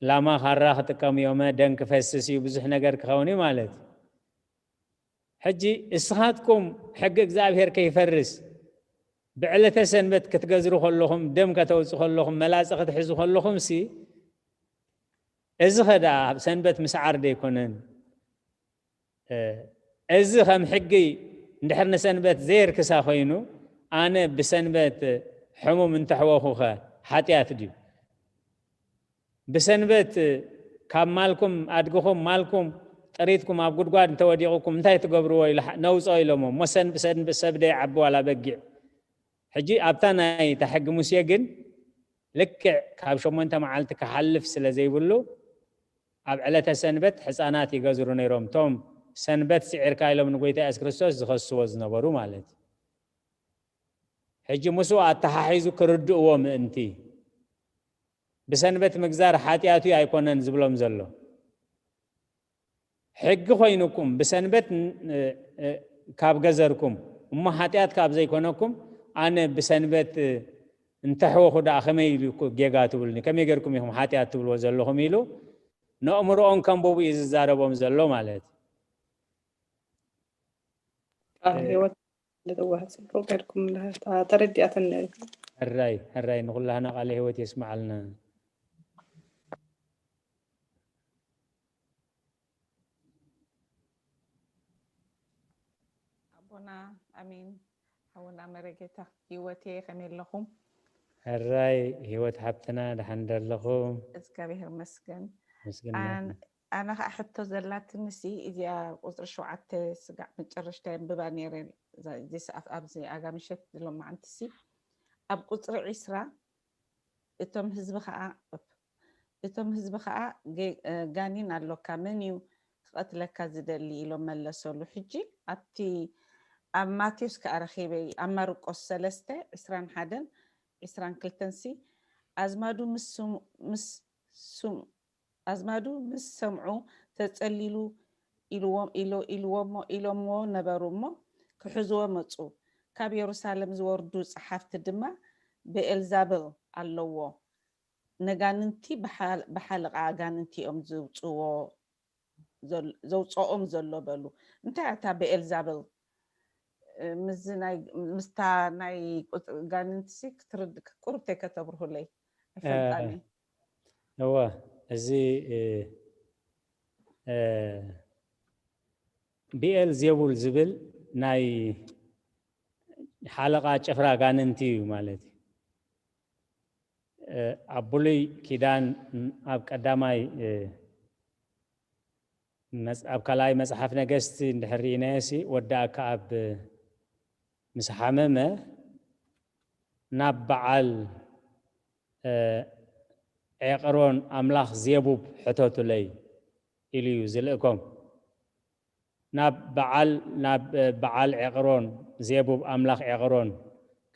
ላማ ካራ ክጥቀሙ እዮም፣ ደም ክፈስስ እዩ፣ ብዙሕ ነገር ክኸውን እዩ ማለት እዩ። ሕጂ እስኻትኩም ሕጊ እግዚኣብሔር ከይፈርስ ብዕለተ ሰንበት ክትገዝሩ ከለኹም፣ ደም ከተውፁ ከለኹም፣ መላፀ ክትሕዙ ከለኹም ሲ እዚ ኸዳ ኣብ ሰንበት ምስዓር ደይኮነን? እዚ ከም ሕጊ እንድሕር ንሰንበት ዘየርክሳ ኮይኑ ኣነ ብሰንበት ሕሙም እንተሕወኹኸ ሓጢኣት ድዩ? ብሰንበት ካብ ማልኩም ኣድግኹም ማልኩም ጥሪትኩም ኣብ ጉድጓድ እንተወዲቑኩም እንታይ ትገብርዎ ኢሉ ነውፅኦ ኢሎሞ እሞ ሰንብ ሰንብ ሰብ ደይዓቢ ዋላ በጊዕ። ሕጂ ኣብታ ናይ እታ ሕጊ ሙሴ ግን ልክዕ ካብ ሸሞንተ መዓልቲ ክሓልፍ ስለ ዘይብሉ ኣብ ዕለተ ሰንበት ሕፃናት ይገዝሩ ነይሮም። እቶም ሰንበት ስዒርካ ኢሎም ንጎይታ የሱስ ክርስቶስ ዝኸስዎ ዝነበሩ ማለት እዩ። ሕጂ ምስኡ ኣተሓሒዙ ክርድእዎ ምእንቲ ብሰንበት ምግዛር ሓጢኣቱ ኣይኮነን ዝብሎም ዘሎ። ሕጊ ኮይኑኩም ብሰንበት ካብ ገዘርኩም እሞ ሓጢኣት ካብ ዘይኮነኩም ኣነ ብሰንበት እንተሕወኹ ደኣ ከመይ ኢሉ ጌጋ ትብሉኒ? ከመይ ጌርኩም ኢኹም ሓጢኣት ትብልዎ ዘለኹም? ኢሉ ነእምሮኦም ከንብቡ እዩ ዝዛረቦም ዘሎ ማለት እዩ። ቃል ህይወት ልጥዋህ ጽቡቅ ጌርኩም ተረዲኣትን። ሕራይ ሕራይ ንኩላህና ቃለ ህይወት የስምዓልና። ኣቦና ኣሜን። ሓውና መረጌታ ህይወቴ ከመይ ኣለኹም? ሕራይ ህይወት ሓብትና ደሓን ዶ ኣለኹም? እግዚኣብሔር ይመስገን። ምስግና ኣን- ኣነ ከዓ ሕቶ ዘላትኒ ሲ እዚኣ ቁፅሪ ሸውዓተ ስጋዕ መጨረሽታ የንብባ ነይረ። እዚ ሰዓት ኣብዚ ኣጋ ምሸት ሎማዓንቲ ሲ ኣብ ቁፅሪ ዒስራ እቶም ህዝቢ ከዓ እቶም ህዝቢ ከዓ ጌ- እ፣ ጋኒን ኣሎካ መን እዩ ክቐትለካ ዝደሊ ኢሎም መለሰሉ። ሕጂ ኣብቲ ኣብ ማቴዎስ ከዓ ረኺበ ኣብ ማርቆስ ሰለስተ ዕስራን ሓደን ዕስራን ክልተን ሲ ኣዝማዱ ምስ ስሙ- ምስ ስሙ ኣዝማዱ ምስ ሰምዑ ተጸሊሉ ኢልዎም ኢሎ- ኢልዎሞ ኢሎምዎ ነበሩ እሞ ክሕዝዎ መጹ። ካብ የሩሳሌም ዝወርዱ ጸሓፍቲ ድማ ብኤልዛብል ኣለዎ ነጋንንቲ ብሓ- ብሓለቓ ኣጋንንቲ እዮም ዝውጽዎ ዘል- ዘውጽኦም ዘሎ በሉ። እንታይ እታ ብኤልዛብል ምስዚ ናይ ምስታ ናይ ቁጽሪ ጋንንትሲ ክትርድ ቁሩብ ተይከተብርሁለይ ኣይፈልጣኒ። እወ እዚ እ፣ እ፣ ብኤል ዜቡል ዝብል ናይ ሓለቓ ጭፍራ ጋንንቲ እዩ ማለት እዩ። እ፣ ኣብ ብሉይ ኪዳን ኣብ ቀዳማይ እ፣ መጽ- ኣብ ካልኣይ መጽሓፍ ነገስቲ እንድሕር ርኢናዮ ሲ ወዲ ኣክኣብ ምስ ሓመመ ናብ በዓል እ፣ ዔቕሮን ኣምላኽ ዜቡብ ሕተቱለይ ኢሉ እዩ ዝልእኮም። ናብ በዓል ናብ እ፣ በዓል ዔቕሮን ዜቡብ ኣምላኽ ዔቕሮን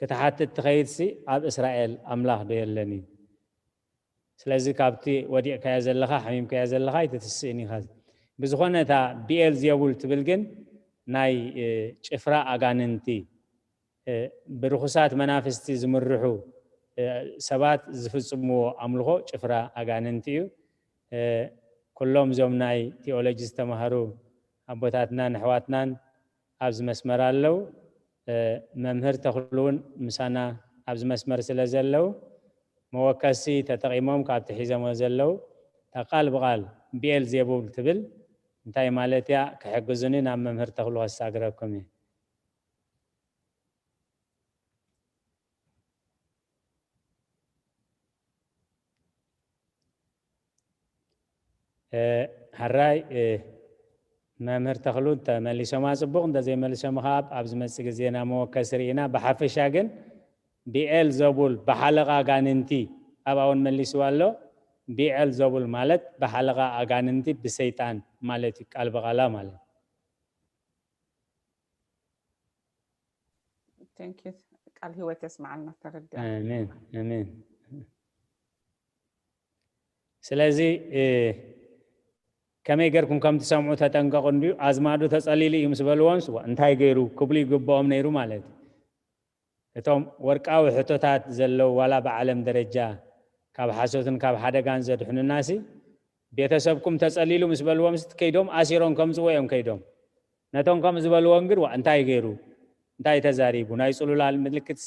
ክትሓትት ትኸይድሲ ኣብ እስራኤል ኣምላኽ ዶ የለን እዩ? ስለዚ ካብቲ ወዲቕካዮ ዘለኻ ሓሚምካዮ ዘለኻ ኣይትትስእን ኢኻ። ብዝኾነ እታ ብኤል ዜቡል ትብል ግን ናይ እ፣ ጭፍራ ኣጋንንቲ እ፣ ብርኹሳት መናፍስቲ ዝምርሑ እ፣ ሰባት ዝፍጽምዎ ኣምልኾ ጭፍራ ኣጋንንቲ እዩ። እ፣ ኩሎም እዞም ናይ ቴዎሎጂ ዝተማህሩ ኣቦታትናን ኣሕዋትናን ኣብዚ መስመር ኣለዉ። እ፣ መምህር ተኽሉ እውን ምሳና ኣብዚ መስመር ስለ ዘለዉ መወከሲ ተጠቒሞም ካብቲ ሒዞሞ ዘለዉ እታ ቃል ብቓል ብኤል ዜቡል ትብል እንታይ ማለት እያ ክሕግዙኒ ናብ መምህር ተኽሉ ከሳግረኩም እየ። እ፣ ሕራይ እ፣ መምህር ተኽሉ እንተመሊሶማ ጽቡቕ፣ እንተዘይመሊሶም ኸዓ ኣብ ዝመጽእ ግዜና መወከሲ ርኢና። ብሓፈሻ ግን ብኤል ዘቡል ብሓለቓ ኣጋንንቲ ኣብኣ እውን መሊስዋ ኣሎ። ብኤል ዘቡል ማለት ብሓለቓ ኣጋንንቲ ብሰይጣን ማለት እዩ፣ ቃል ብቓላ ማለት። Thank you። ቃል ህይወት የስማዓልና። ተረዲኣ። ኣሜን ኣሜን። ስለዚ እ፣ ከመይ ገርኩም ከም ትሰምዑ ተጠንቀቑ። እንድዩ ኣዝማዱ ተጸሊሉ እዩ ምስ በልዎም ስዋ እንታይ ገይሩ ክብሉ ይግብኦም ነይሩ ማለት እዩ። እቶም ወርቃዊ ሕቶታት ዘለዉ ዋላ ብዓለም ደረጃ ካብ ሓሶትን ካብ ሓደጋን ዘድሕኑናሲ ቤተሰብኩም ተጸሊሉ ምስ በልዎም ስት ከይዶም ኣሲሮም ከምጽዎ እዮም ከይዶም። ነቶም ከም ዝበልዎም ግን ዋ እንታይ ገይሩ እንታይ ተዛሪቡ ናይ ጽሉላል ምልክትሲ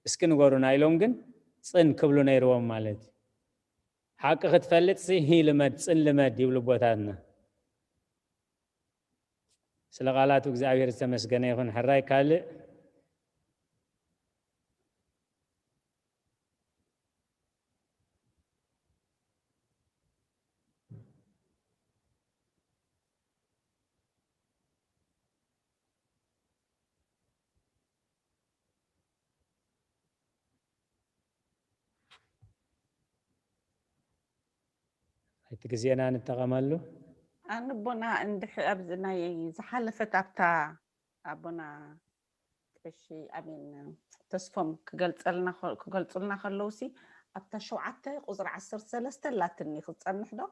እስኪ ንገሩና ኢሎም ግን ጽን ክብሉ ነይርዎም ማለት እዩ። ሓቂ ክትፈልጥሲ ሂ ልመድ ጽን ልመድ ይብሉ ኣቦታትና። ስለ ቃላቱ እግዚኣብሔር ዝተመስገነ ይኹን። ሕራይ ካልእ እቲ ግዜና ንጠቐመሉ። ኣንቦና እንድሕ ኣብዚ ናይ ዝሓለፈት ኣብታ ኣቦና ቀሺ ኣሜን ተስፎም ክገልጸልና ከ- ክገልጹልና ከለውሲ ኣብታ ሸውዓተ ቁፅሪ ዓሰርተ ሰለስተ ላትኒ ክትጸንሕ ዶ?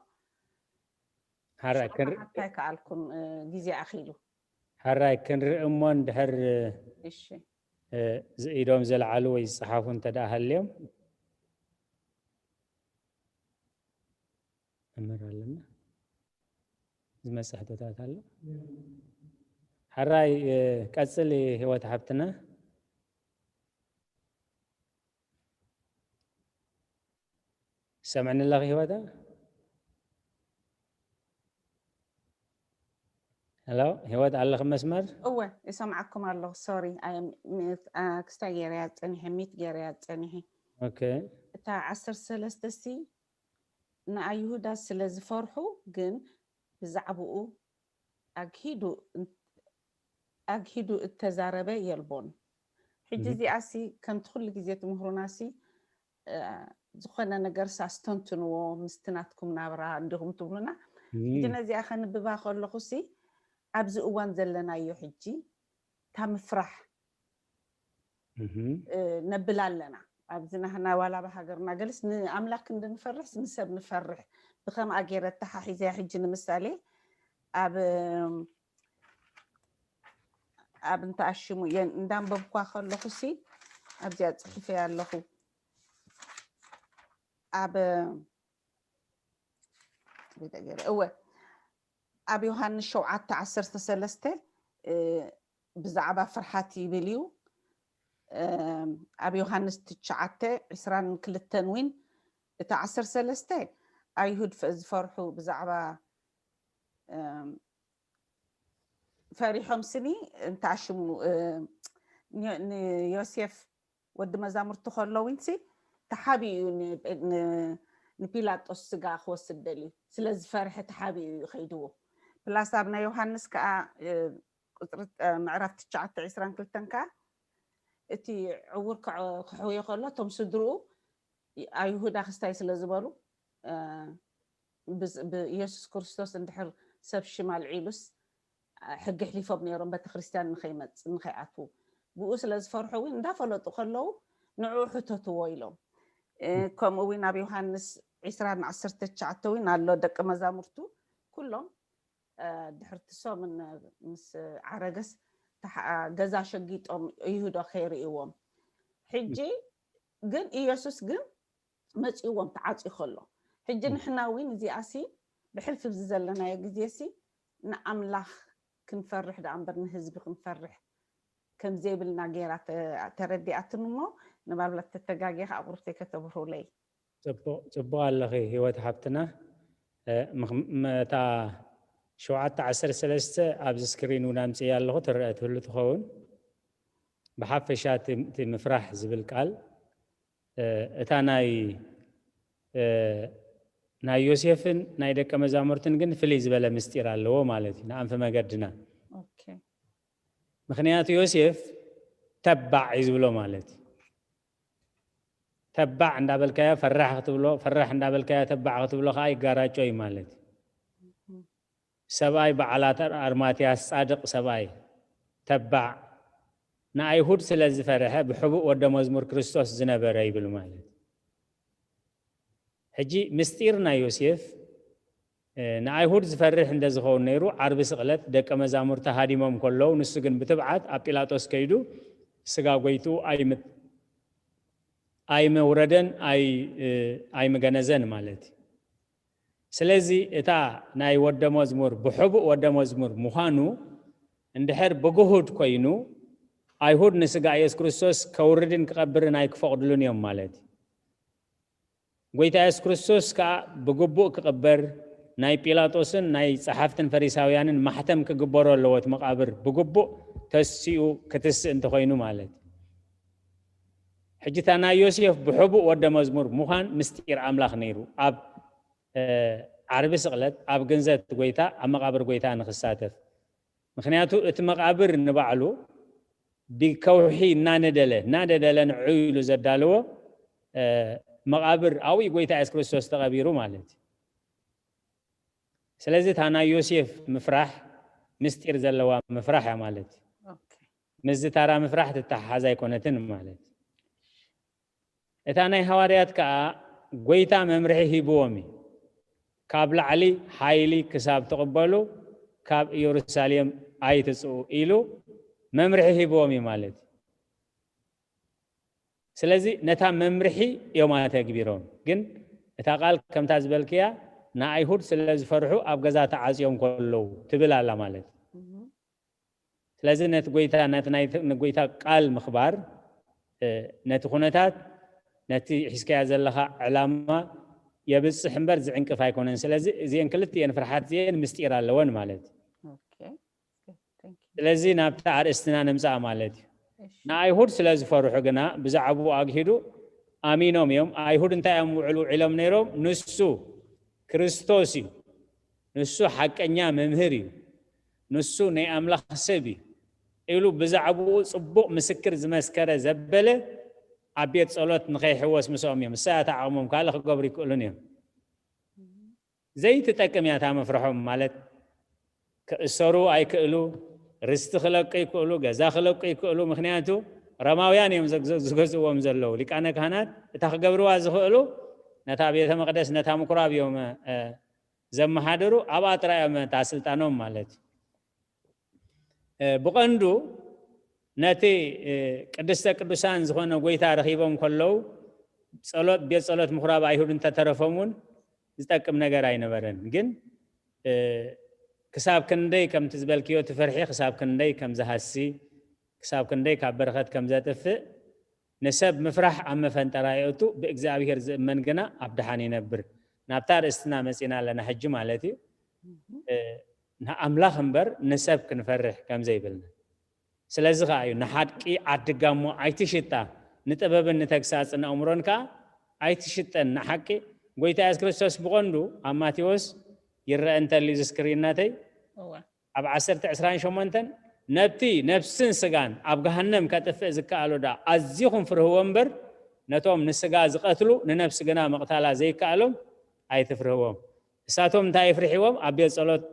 ሓራይ ሸውዓተ ክንር- ሓታ ኣይከኣልኩን፣ እ፣ ግዜ ኣኺሉ። ሓራይ ክንርኢ እሞ እንድሕር እሺ እ፣ ዝኢዶም ዘልዓሉ ወይ ዝጸሓፉ እንተ ደኣ ሃልዮም መምህር ኣለና። ዝመጽእ ሕቶታት ኣሎ። ሓራይ እ፣ ቀጽል ህይወት ሓብትና። ሰምዕኒ ኣለኺ ህይወታ? ሄሎ ህይወት ኣለኺ መስመር? እወ ይሰምዓኩም ኣለኹ። ሶሪ ክስታይ ገይረያ ጸኒሐ ሚት ገይረያ ጸኒሐ። ኦኬ እታ ዓሰርተ ሰለስተ ሲ ንኣይሁዳ ስለ ዝፈርሑ ግን ብዛዕባኡ ኣግሂዱ ኣግሂዱ እተዛረበ የልቦን። ሕጂ እህ። እዚኣሲ ከምቲ ኩሉ ግዜ ትምህሩናሲ እ፣ ዝኾነ ነገር ሳስተንትንዎ ምስቲ ናትኩም ናብራ እንዲኹም ትብሉና። ሕጂ እም፣ ነዚኣ ከንብባ ከለኹሲ ኣብዚ እዋን ዘለናዮ ሕጂ እታ ምፍራሕ እህ፣ እ፣ ነብል ኣለና። ኣብዚ ናህና ዋላ ብሃገርና ገለስ ንኣምላክ እንድንፈርሕስ ንሰብ ንፈርሕ። ብከምኣ ገይረ ኣተሓሒዘያ። ሕጂ ንምሳሌ ኣብ ኣብ እንተኣሽሙ እየን እንዳንበብኳ ከለኹ ሲ ኣብዚኣ ጽሒፈያ ኣለኹ። ኣብ ቤተ ገይረ እወ ኣብ ዮሃንስ ሸውዓተ ዓሰርተ ሰለስተ እ፣ ብዛዕባ ፍርሓት ይብል እዩ። እም፣ ኣብ ዮሃንስ ትሽዓተ ዕስራን ክልተን እውን እቲ ዓሰርተ ሰለስተ ኣይሁድ ፈ- ዝፈርሑ ብዛዕባ እም፣ ፈሪሖም ስኒ እንተኣሽሙ እ፣ ን- ንዮሴፍ ወዲ መዛሙርቱ ከሎ እውን ሲ ተሓቢኡ ን- ን- ንፒላጦስ ስጋ ክወስድ ደልዩ ስለ ዝፈርሐ ተሓቢኡ እዩ ከይድዎ። ፕላስ ኣብ ናይ ዮሃንስ ከዓ እ፣ ቁፅሪ እ፣ ምዕራፍ ትሽዓተ ዕስራን ክልተን ከዓ እቲ ዕውር ክዕ- ክሕውዮ ከሎ እቶም ስድርኡ ኣይሁዳ ክስታይ ስለ ዝበሉ እ፣ ብዝ- ብኢየሱስ ክርስቶስ እንድሕር ሰብ ሽም ኣልዒሉስ ሕጊ ኣሕሊፎም ነይሮም ቤተክርስትያን ንኸይመጽእ ንኸይኣትዉ። ብኡ ስለ ዝፈርሑ እውን እንዳፈለጡ ከለዉ ንዕኡ ሕተትዎ ኢሎም። እ፣ ከምኡ እውን ኣብ ዮሃንስ ዕስራን ዓሰርተ ትሽዓተ እውን ኣሎ ደቂ መዛሙርቱ ኩሎም እ፣ ድሕርቲ ሰሙን ምስ ዓረገስ ተሓ- ገዛ ሸጊጦም እዩ ዶ ከይርእይዎም። ሕጂ ግን ኢየሱስ ግን መጺእዎም ተዓጽዩ ከሎ ሕጂ ንሕና እውን እዚኣሲ ብሕልፊ ኣብዚ ዘለናዮ ግዜሲ ንኣምላኽ ክንፈርሕ ደኣ እምበር ንህዝቢ ክንፈርሕ ከም ዘይብልና ገይራ ተ- ተረዲኣትኒ እሞ ንባብላ ተተጋጌ ከዓ ቁርብተይ ከተብርሁለይ። ጽቡቕ ጽቡቕ ኣለኺ ህይወት ሓብትና። እ፣ ምኽ- መታ ሸውዓተ ዓሰርተ ሰለስተ ኣብዚ ስክሪን እውን ኣምፅእያ ኣለኹ ትረአ ትህሉ ትኸውን። ብሓፈሻ እቲ እቲ ምፍራሕ ዝብል ቃል እ፣ እታ ናይ እ፣ ናይ ዮሴፍን ናይ ደቀ መዛሙርትን ግን ፍልይ ዝበለ ምስጢር ኣለዎ ማለት እዩ ንኣንፈ መገድና። ኦኬ። ምክንያቱ ዮሴፍ ተባዕ እዩ ዝብሎ ማለት እዩ። ተባዕ እንዳበልካዮ ፈራሕ ክትብሎ ፈራሕ እንዳበልካዮ ተባዕ ክትብሎ ከዓ ይጋራጮ እዩ ማለት እዩ። ሰብኣይ በዓላት ኣርማትያስ ጻድቕ ሰብኣይ ተባዕ ንኣይሁድ ስለ ዝፈርሐ ብሕቡእ ወደ መዝሙር ክርስቶስ ዝነበረ ይብል ማለት። ሕጂ ምስጢር ናይ ዮሴፍ ንኣይሁድ ዝፈርሕ እንደ ዝኸውን ነይሩ፣ ዓርቢ ስቕለት ደቀ መዛሙርቲ ሃዲሞም ከለዉ፣ ንሱ ግን ብትብዓት ኣብ ጲላጦስ ከይዱ ስጋ ጎይትኡ ኣይመውረደን፣ ኣይምገነዘን ማለት እዩ። ስለዚ እታ ናይ ወደ መዝሙር፣ ብሕቡእ ወደ መዝሙር ምዃኑ እንድሕር ብግሁድ ኮይኑ፣ ኣይሁድ ንስጋ ኢየሱስ ክርስቶስ ከውርድን ክቐብርን ኣይክፈቕድሉን እዮም ማለት እዩ። ጎይታ ኢየሱስ ክርስቶስ ከኣ ብግቡእ ክቕበር፣ ናይ ጲላጦስን ናይ ጸሓፍትን ፈሪሳውያንን ማሕተም ክግበሮ ኣለዎ፣ እቲ መቓብር ብግቡእ ተሲኡ ክትስእ እንተኾይኑ ማለት እዩ። ሕጂ እታ ናይ ዮሴፍ ብሕቡእ ወደ መዝሙር ምዃን ምስጢር ኣምላኽ ነይሩ፣ ኣብ ዓርቢ ስቕለት ኣብ ግንዘት ጎይታ ኣብ መቓብር ጎይታ ንኽሳተፍ። ምኽንያቱ እቲ መቓብር ንባዕሉ ብከውሒ እናነደለ እናነደለ ንዑ ኢሉ ዘዳለዎ መቓብር ኣብኡ ጎይታ የሱስ ክርስቶስ ተቐቢሩ ማለት እዩ። ስለዚ እታ ናይ ዮሴፍ ምፍራሕ ምስጢር ዘለዋ ምፍራሕ እያ ማለት እዩ። ምስዚ ታራ ምፍራሕ ትተሓሓዝ ኣይኮነትን ማለት እዩ። እታ ናይ ሃዋርያት ከኣ ጎይታ መምርሒ ሂብዎም እዩ። ካብ ላዕሊ ሓይሊ ክሳብ ትቕበሉ ካብ ኢየሩሳሌም ኣይትጽኡ ኢሉ መምርሒ ሂብዎም እዩ ማለት እዩ። ስለዚ ነታ መምርሒ እዮም ኣተግቢሮም። ግን እታ ቃል ከምታ ዝበልክያ ንኣይሁድ ስለ ዝፈርሑ ኣብ ገዛ ተዓጽዮም ከለዉ ትብል ኣላ ማለት እዩ። ስለዚ ነቲ ጎይታ ነቲ ናይ ንጎይታ ቃል ምኽባር ነቲ ኩነታት ነቲ ሒዝካያ ዘለኻ ዕላማ የብጽሕ እምበር ዝዕንቅፍ ኣይኮነን። ስለዚ እዚአን ክልቲአን ፍርሓት እዚአን ምስጢር ኣለወን ማለት እዩ። ስለዚ ናብቲ ኣርእስትና ንምጻእ ማለት እዩ። ንኣይሁድ ስለ ዝፈርሑ ግና ብዛዕባኡ ኣግሂዱ ኣሚኖም እዮም። ኣይሁድ እንታይ እዮም ውዕል ውዒሎም ነይሮም? ንሱ ክርስቶስ እዩ፣ ንሱ ሓቀኛ መምህር እዩ፣ ንሱ ናይ ኣምላኽ ሰብ እዩ ኢሉ ብዛዕባኡ ጽቡቕ ምስክር ዝመስከረ ዘበለ ኣብ ቤት ጸሎት ንኸይሕወስ ምስኦም እዮም። እሳ እታ ዓቕሞም ካልእ ክገብሩ ይክእሉን እዮም። ዘይትጠቅም እያ እታ ምፍርሖም ማለት ክእሰሩ ኣይክእሉ፣ ርስቲ ክለቁ ይክእሉ፣ ገዛ ክለቁ ይክእሉ። ምክንያቱ ረማውያን እዮም ዝገዝእዎም ዘለዉ። ሊቃነ ካህናት እታ ክገብርዋ ዝኽእሉ ነታ ቤተ መቅደስ ነታ ምኩራብ እዮም ዘመሓድሩ ኣብኣ ጥራይ እዮም እታ ስልጣኖም ማለት እዩ። ብቐንዱ ነቲ ቅድስተ ቅዱሳን ዝኾነ ጎይታ ረኺቦም ከለዉ ጸሎት ቤት ጸሎት ምኹራብ ኣይሁድ እንተተረፎም እውን ዝጠቅም ነገር ኣይነበረን። ግን ክሳብ ክንደይ ከምቲ ዝበልክዮ እቲ ፍርሒ ክሳብ ክንደይ ከም ዝሃሲ ክሳብ ክንደይ ካብ በረኸት ከም ዘጥፍእ ንሰብ ምፍራሕ ኣብ መፈንጠራ የእቱ፣ ብእግዚኣብሔር ዝእመን ግና ኣብ ደሓን ይነብር። ናብታ ርእስትና መጺና ኣለና ሕጂ ማለት እዩ። ንኣምላኽ እምበር ንሰብ ክንፈርሕ ከም ዘይብልና። ስለዚ ከኣ እዩ ንሓቂ ዓዲ ጋሞ ኣይትሽጣ፣ ንጥበብን ንተግሳጽን ኣእምሮን ከኣ ኣይትሽጠን። ንሓቂ ጎይታ የሱስ ክርስቶስ ብቐንዱ ኣብ ማቴዎስ ይረአ እንተልዩ እዚ ስክሪን ናተይ ኣብ ዓሰርተ ዕስራን ሸሞንተን ነብቲ ነብስን ስጋን ኣብ ገሃነም ከጥፍእ ዝከኣሎ ደኣ ኣዚኹም ፍርህዎ እምበር ነቶም ንስጋ ዝቐትሉ ንነብሲ ግና ምቕታላ ዘይከኣሎም ኣይትፍርህዎም። እሳቶም እንታይ የፍርሕዎም? ኣብ ቤት ጸሎት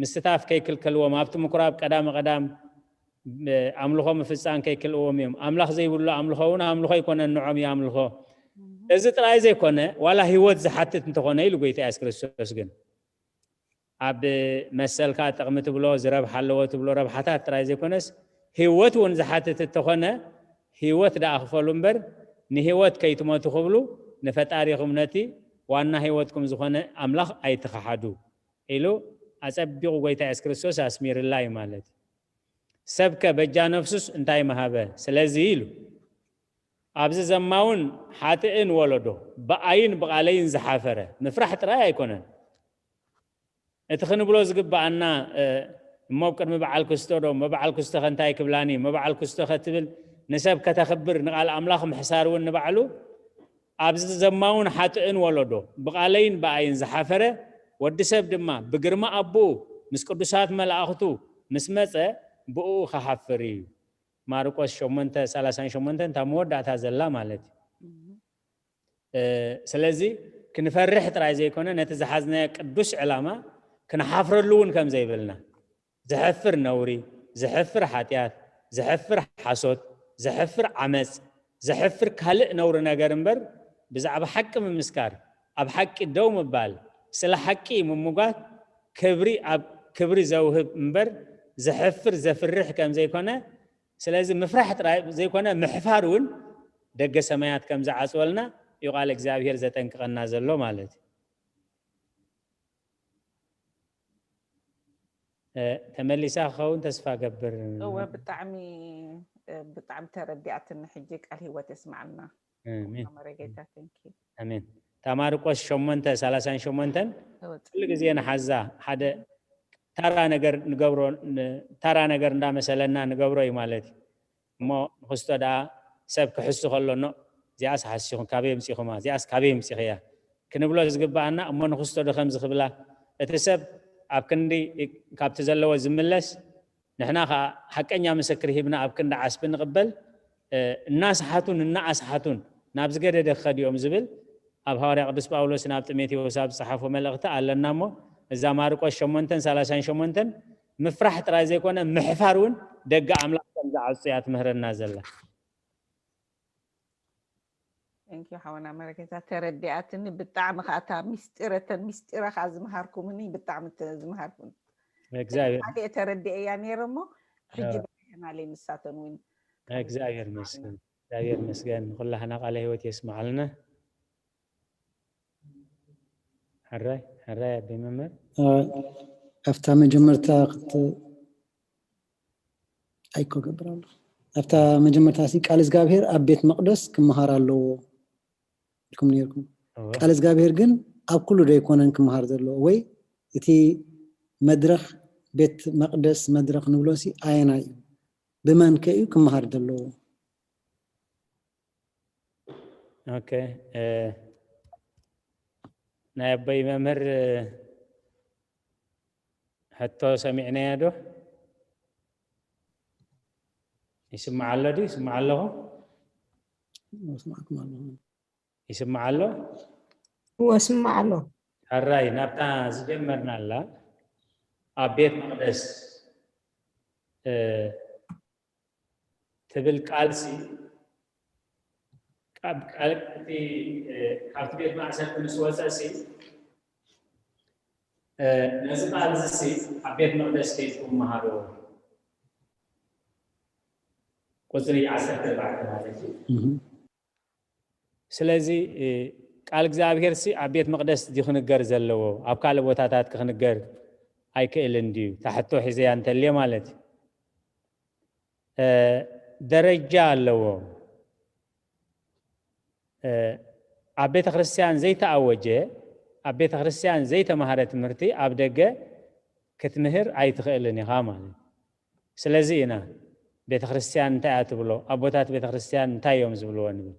ምስታፍ ከይክልከልዎም፣ ኣብቲ ምኩራብ ቀዳመ ቀዳም ኣምልኾ ምፍጻም ከይክልእዎም እዮም። ኣምላኽ ዘይብሉ ኣምልኾ እውን ኣምልኾ ኣይኮነን፣ ንዖም እዩ ኣምልኾ። እዚ ጥራይ ዘይኮነ ዋላ ህይወት ዝሓትት እንተኾነ ኢሉ ጎይታ የሱስ ክርስቶስ ግን ኣብ መሰልካ ጥቕሚ ትብሎ ዝረብሓ ኣለዎ ትብሎ ረብሓታት ጥራይ ዘይኮነስ ህይወት እውን ዝሓትት እንተኾነ ህይወት ደኣ ክፈሉ እምበር ንህይወት ከይትሞቱ ክብሉ ንፈጣሪኹም ነቲ ዋና ህይወትኩም ዝኾነ ኣምላኽ ኣይትኸሓዱ ኢሉ ኣጸቢቑ ጎይታ የሱስ ክርስቶስ ኣስሚርላ እዩ ማለት እዩ። ሰብከ በጃ ነፍሱስ እንታይ መሃበ? ስለዚ ኢሉ ኣብዚ ዘማውን ሓጥእን ወለዶ ብኣይን ብቓለይን ዝሓፈረ ምፍራሕ ጥራይ ኣይኮነን። እቲ ክንብሎ ዝግብኣና እሞ ቅድሚ በዓል ክስቶ ዶ እሞ በዓል ክስቶ ከ እንታይ ክብላኒ እሞ በዓል ክስቶ ከ ትብል ንሰብ ከተኽብር ንቓል ኣምላኽ ምሕሳር እውን ንባዕሉ ኣብዚ ዘማውን ሓጥእን ወለዶ ብቓለይን ብኣይን ዝሓፈረ ወዲ ሰብ ድማ ብግርማ ኣቦኡ ምስ ቅዱሳት መላእኽቱ ምስ መጸ ብኡ ክሓፍር እዩ። ማርቆስ ሸሞንተ ሰላሳን ሸሞንተን እታ መወዳእታ ዘላ ማለት እዩ። ስለዚ ክንፈርሕ ጥራይ ዘይኮነ ነቲ ዝሓዝናዮ ቅዱስ ዕላማ ክንሓፍረሉ እውን ከም ዘይብልና ዘሕፍር ነውሪ፣ ዘሕፍር ሓጢኣት፣ ዘሕፍር ሓሶት፣ ዘሕፍር ዓመፅ፣ ዘሕፍር ካልእ ነውሪ ነገር እምበር፣ ብዛዕባ ሓቂ ምምስካር፣ ኣብ ሓቂ ደው ምባል፣ ስለ ሓቂ ምምጓት፣ ክብሪ ኣብ ክብሪ ዘውህብ እምበር፣ ዘሕፍር ዘፍርሕ ከም ዘይኮነ፣ ስለዚ ምፍራሕ ጥራይ ዘይኮነ ምሕፋር እውን ደገ ሰማያት ከም ዝዓፅወልና እዩ ቃል እግዚኣብሔር ዘጠንቅቐና ዘሎ ማለት እዩ። ተመሊሳ ክኸውን ተስፋ ገብር። እወ፣ ብጣዕሚ ብጣዕሚ ተረዲኣትኒ። ሕጂ ቃል ህይወት የስማዓልና። ኣሜን። መረጌታ፣ thank you። ኣሜን። እታ ማርቆስ ሸሞንተ ሰላሳን ሸሞንተን ኩሉ ግዜ ንሓዛ። ሓደ ታራ ነገር ንገብሮ፣ ታራ ነገር እንዳመሰለና ንገብሮ እዩ ማለት እዩ። እሞ ንክስቶ ደኣ ሰብ ክሕሱ ከሎ፣ ኖ፣ እዚኣስ ሓሲኹም፣ ካበይ ኣምጺኹማ? እዚኣስ ካበይ ኣምጺኽያ? ክንብሎ ዝግብኣና፣ እሞ ንክስቶ ዶ ከምዚ ክብላ? እቲ ሰብ ኣብ ክንዲ ካብቲ ዘለዎ ዝምለስ፣ ንሕና ኸኣ ሓቀኛ ምስክር ሂብና ኣብ ክንዲ ዓስቢ ንቕበል፣ እናሰሓቱን እናኣስሓቱን ናብ ዝገደደ ክኸዱ እዮም ዝብል ኣብ ሃዋርያ ቅዱስ ጳውሎስ ናብ ጢሞቴዎስ ኣብ ዝጸሓፎ መልእኽቲ ኣለና። እሞ እዛ ማርቆስ ሸሞንተን ሰላሳን ሸሞንተን ምፍራሕ ጥራይ ዘይኮነ ምሕፋር እውን ደገ ኣምላኽ ከም ዝዓጹ እያ ትምህረና ዘላ። Thank you ሓወና መረጌታ፣ ተረዲኣትኒ። ብጣዕሚ ከዓ እታ ሚስጢር፣ እተን ሚስጢራ ከዓ ዝምሃርኩምኒ ብጣዕሚ ተ- ዝምሃርኩን እግዚኣብሔር ካልእ ተረዲኤያ ነይረ እሞ ሕጂ ኣዎ። በሪሀናለይ ንሳተን እውን እግዚኣብሔር ይመስገን። እግዚኣብሔር ይመስገን። ንኩላህና ቃለ ህይወት የስምዓልና። ሕራይ ሕራይ ኣቦይ መምህር። ኣብታ መጀመርታ ክት ኣይኮ ገብር ኣሎ ኣብታ መጀመርታ ሲ ቃል እግዚኣብሔር ኣብ ቤት መቅደስ ክመሃር ኣለዎ ኢልኩም ነርኩም። ቃል እግዚኣብሔር ግን ኣብ ኩሉ ዶ ኣይኮነን ክመሃር ዘለዎ? ወይ እቲ መድረኽ ቤት መቅደስ መድረኽ ንብሎ ሲ ኣየናይ እዩ? ብመን ከ እዩ ክመሃር ዘለዎ? ኦኬ፣ ናይ ኣቦይ መምህር ሕቶ ሰሚዕናዮ ዶ? ይስማዕ ኣሎ ድዩ? ይስማዕ ኣለኹ? ይስማዕ ኣሎ? እወ፣ ይስማዕ ኣሎ። ሕራይ፣ ናብታ ዝጀመርናላ ኣብ ቤት መቕደስ ትብል ቃልሲ ካብ ቃል እቲ ካብቲ ቤት ማእሰርቲ ምስ ወፀ ሲ ነዚ ቃል እዚ ሲ ኣብ ቤት መቅደስ ከይድኩም መሃርዎ። ቁፅሪ ዓሰርተ ኣርባዕተ ማለት እዩ። ስለዚ ቃል እግዚኣብሔር ሲ ኣብ ቤት መቅደስ ድዩ ክንገር ዘለዎ? ኣብ ካልእ ቦታታት ክክንገር ኣይክእልን ድዩ? ታሕቶ ሒዘያ እንተልየ ማለት እዩ። ደረጃ ኣለዎ። ኣብ ቤተ ክርስቲያን ዘይተኣወጀ፣ ኣብ ቤተ ክርስቲያን ዘይተማህረ ትምህርቲ ኣብ ደገ ክትምህር ኣይትኽእልን ኢኻ ማለት እዩ። ስለዚ ኢና ቤተ ክርስቲያን እንታይ እያ ትብሎ፣ ኣቦታት ቤተ ክርስቲያን እንታይ እዮም ዝብልዎ ንብል።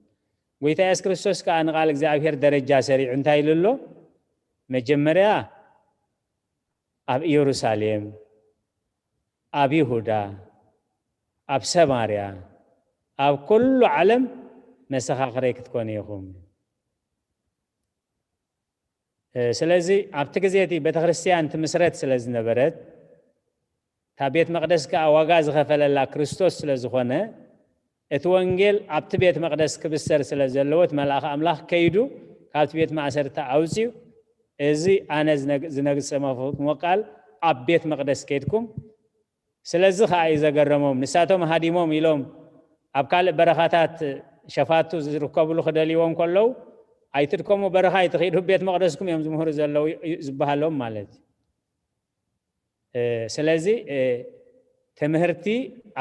ጎይታ የሱስ ክርስቶስ ከኣ ንቃል እግዚኣብሔር ደረጃ ሰሪዑ እንታይ ኢሉ ኣሎ? መጀመርያ ኣብ ኢየሩሳሌም፣ ኣብ ይሁዳ፣ ኣብ ሰማርያ፣ ኣብ ኩሉ ዓለም መሰኻኽረይ ክትኮኑ ኢኹም። ስለዚ ኣብቲ ግዜ እቲ ቤተክርስትያን ትምስረት ስለ ዝነበረት፣ እታ ቤት መቕደስ ከኣ ዋጋ ዝኸፈለላ ክርስቶስ ስለ ዝኾነ፣ እቲ ወንጌል ኣብቲ ቤት መቕደስ ክብሰር ስለ ዘለዎ፣ እቲ መልኣኽ ኣምላኽ ከይዱ ካብቲ ቤት ማእሰርቲ ኣውጺኡ፣ እዚ ኣነ ዝነግ- ዝነግሰመኹሞ ቃል ኣብ ቤት መቕደስ ከይድኩም፣ ስለዚ ከኣ እዩ ዘገረሞም። ንሳቶም ሃዲሞም ኢሎም ኣብ ካልእ በረኻታት ሸፋቱ ዝርከብሉ ክደልይዎም ከለዉ፣ ኣይትድከሙ፣ በረኻ ኣይትኺዱ፣ ቤት መቕደስኩም እዮም ዝምህሩ ዘለዉ እዩ ዝበሃሎም ማለት እዩ። ስለዚ ትምህርቲ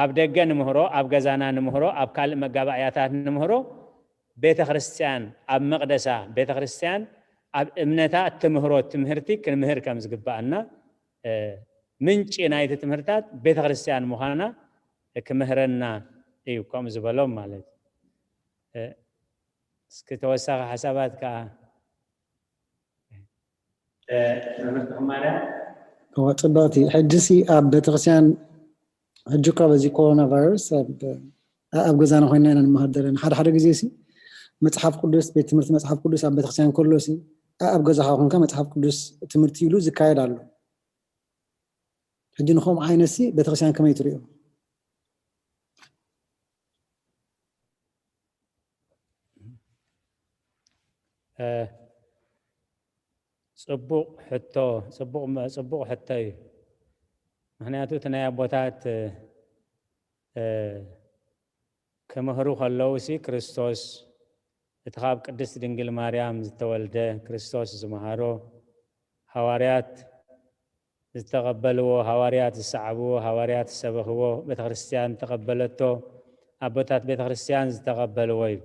ኣብ ደገ ንምህሮ፣ ኣብ ገዛና ንምህሮ፣ ኣብ ካልእ መጋባእያታት ንምህሮ፣ ቤተ ክርስትያን ኣብ መቕደሳ፣ ቤተ ክርስትያን ኣብ እምነታ እትምህሮ ትምህርቲ ክንምህር ከም ዝግባኣና፣ ምንጪ ናይቲ ትምህርታት ቤተ ክርስትያን ምዃና ክምህረና እዩ፣ ከምኡ ዝበሎም ማለት እዩ። እስኪ ተወሳኺ ሓሳባት ከዓ እዋ ጽብቕቲ። ሕጂ ሲ ኣብ ቤተክርስትያን ሕጂ እኳ በዚ ኮሮና ቫይረስ ኣብ ኣብ ገዛና ኮይና ኢና ንመሃር ዘለና። ሓደ ሓደ ግዜ ሲ መጽሓፍ ቅዱስ ቤት ትምህርቲ መጽሓፍ ቅዱስ ኣብ ቤተክርስትያን ከሎ ሲ ኣብ ገዛኻ ኮንካ መጽሓፍ ቅዱስ ትምህርቲ ኢሉ ዝካየድ ኣሎ። ሕጂ ንኸምኡ ዓይነት ሲ ቤተክርስትያን ከመይ ትሪኦ? እ፣ ጽቡቕ ሕቶ፣ ጽቡቕ መ-፣ ጽቡቕ ሕቶ እዩ። ምኽንያቱ እቲ ናይ ኣቦታት፣ እ፣ ክምህሩ ከለውሲ ክርስቶስ፣ እቲ ካብ ቅድስት ድንግል ማርያም ዝተወልደ ክርስቶስ ዝመሃሮ፣ ሃዋርያት ዝተቐበልዎ፣ ሃዋርያት ዝሰዓብዎ፣ ሃዋርያት ዝሰበኽዎ፣ ቤተክርስትያን ዝተቐበለቶ፣ ኣቦታት ቤተክርስትያን ዝተቐበልዎ እዩ።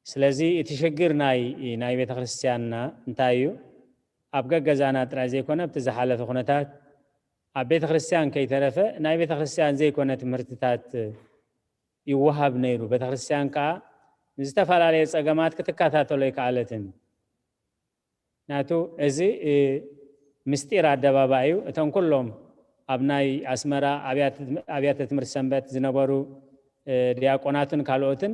ስለዚ እቲ ሽግር ናይ፣ ናይ ቤተክርስትያንና እንታይ እዩ? ኣብ ገገዛና ጥራይ ዘይኮነ፣ ኣብቲ ዝሓለፈ ኩነታት ኣብ ቤተክርስትያን ከይተረፈ ናይ ቤተክርስትያን ዘይኮነ ትምህርትታት ይወሃብ ነይሩ። ቤተክርስትያን ከኣ ንዝተፈላለየ ጸገማት ክትከታተሎ ኣይከኣለትን። ናቱ እዚ፣ እ፣ ምስጢር ኣደባባይ እዩ። እቶም ኩሎም ኣብ ናይ ኣስመራ ኣብያተ፣ ኣብያተ ትምህርቲ ሰንበት ዝነበሩ፣ እ፣ ዲያቆናትን ካልኦትን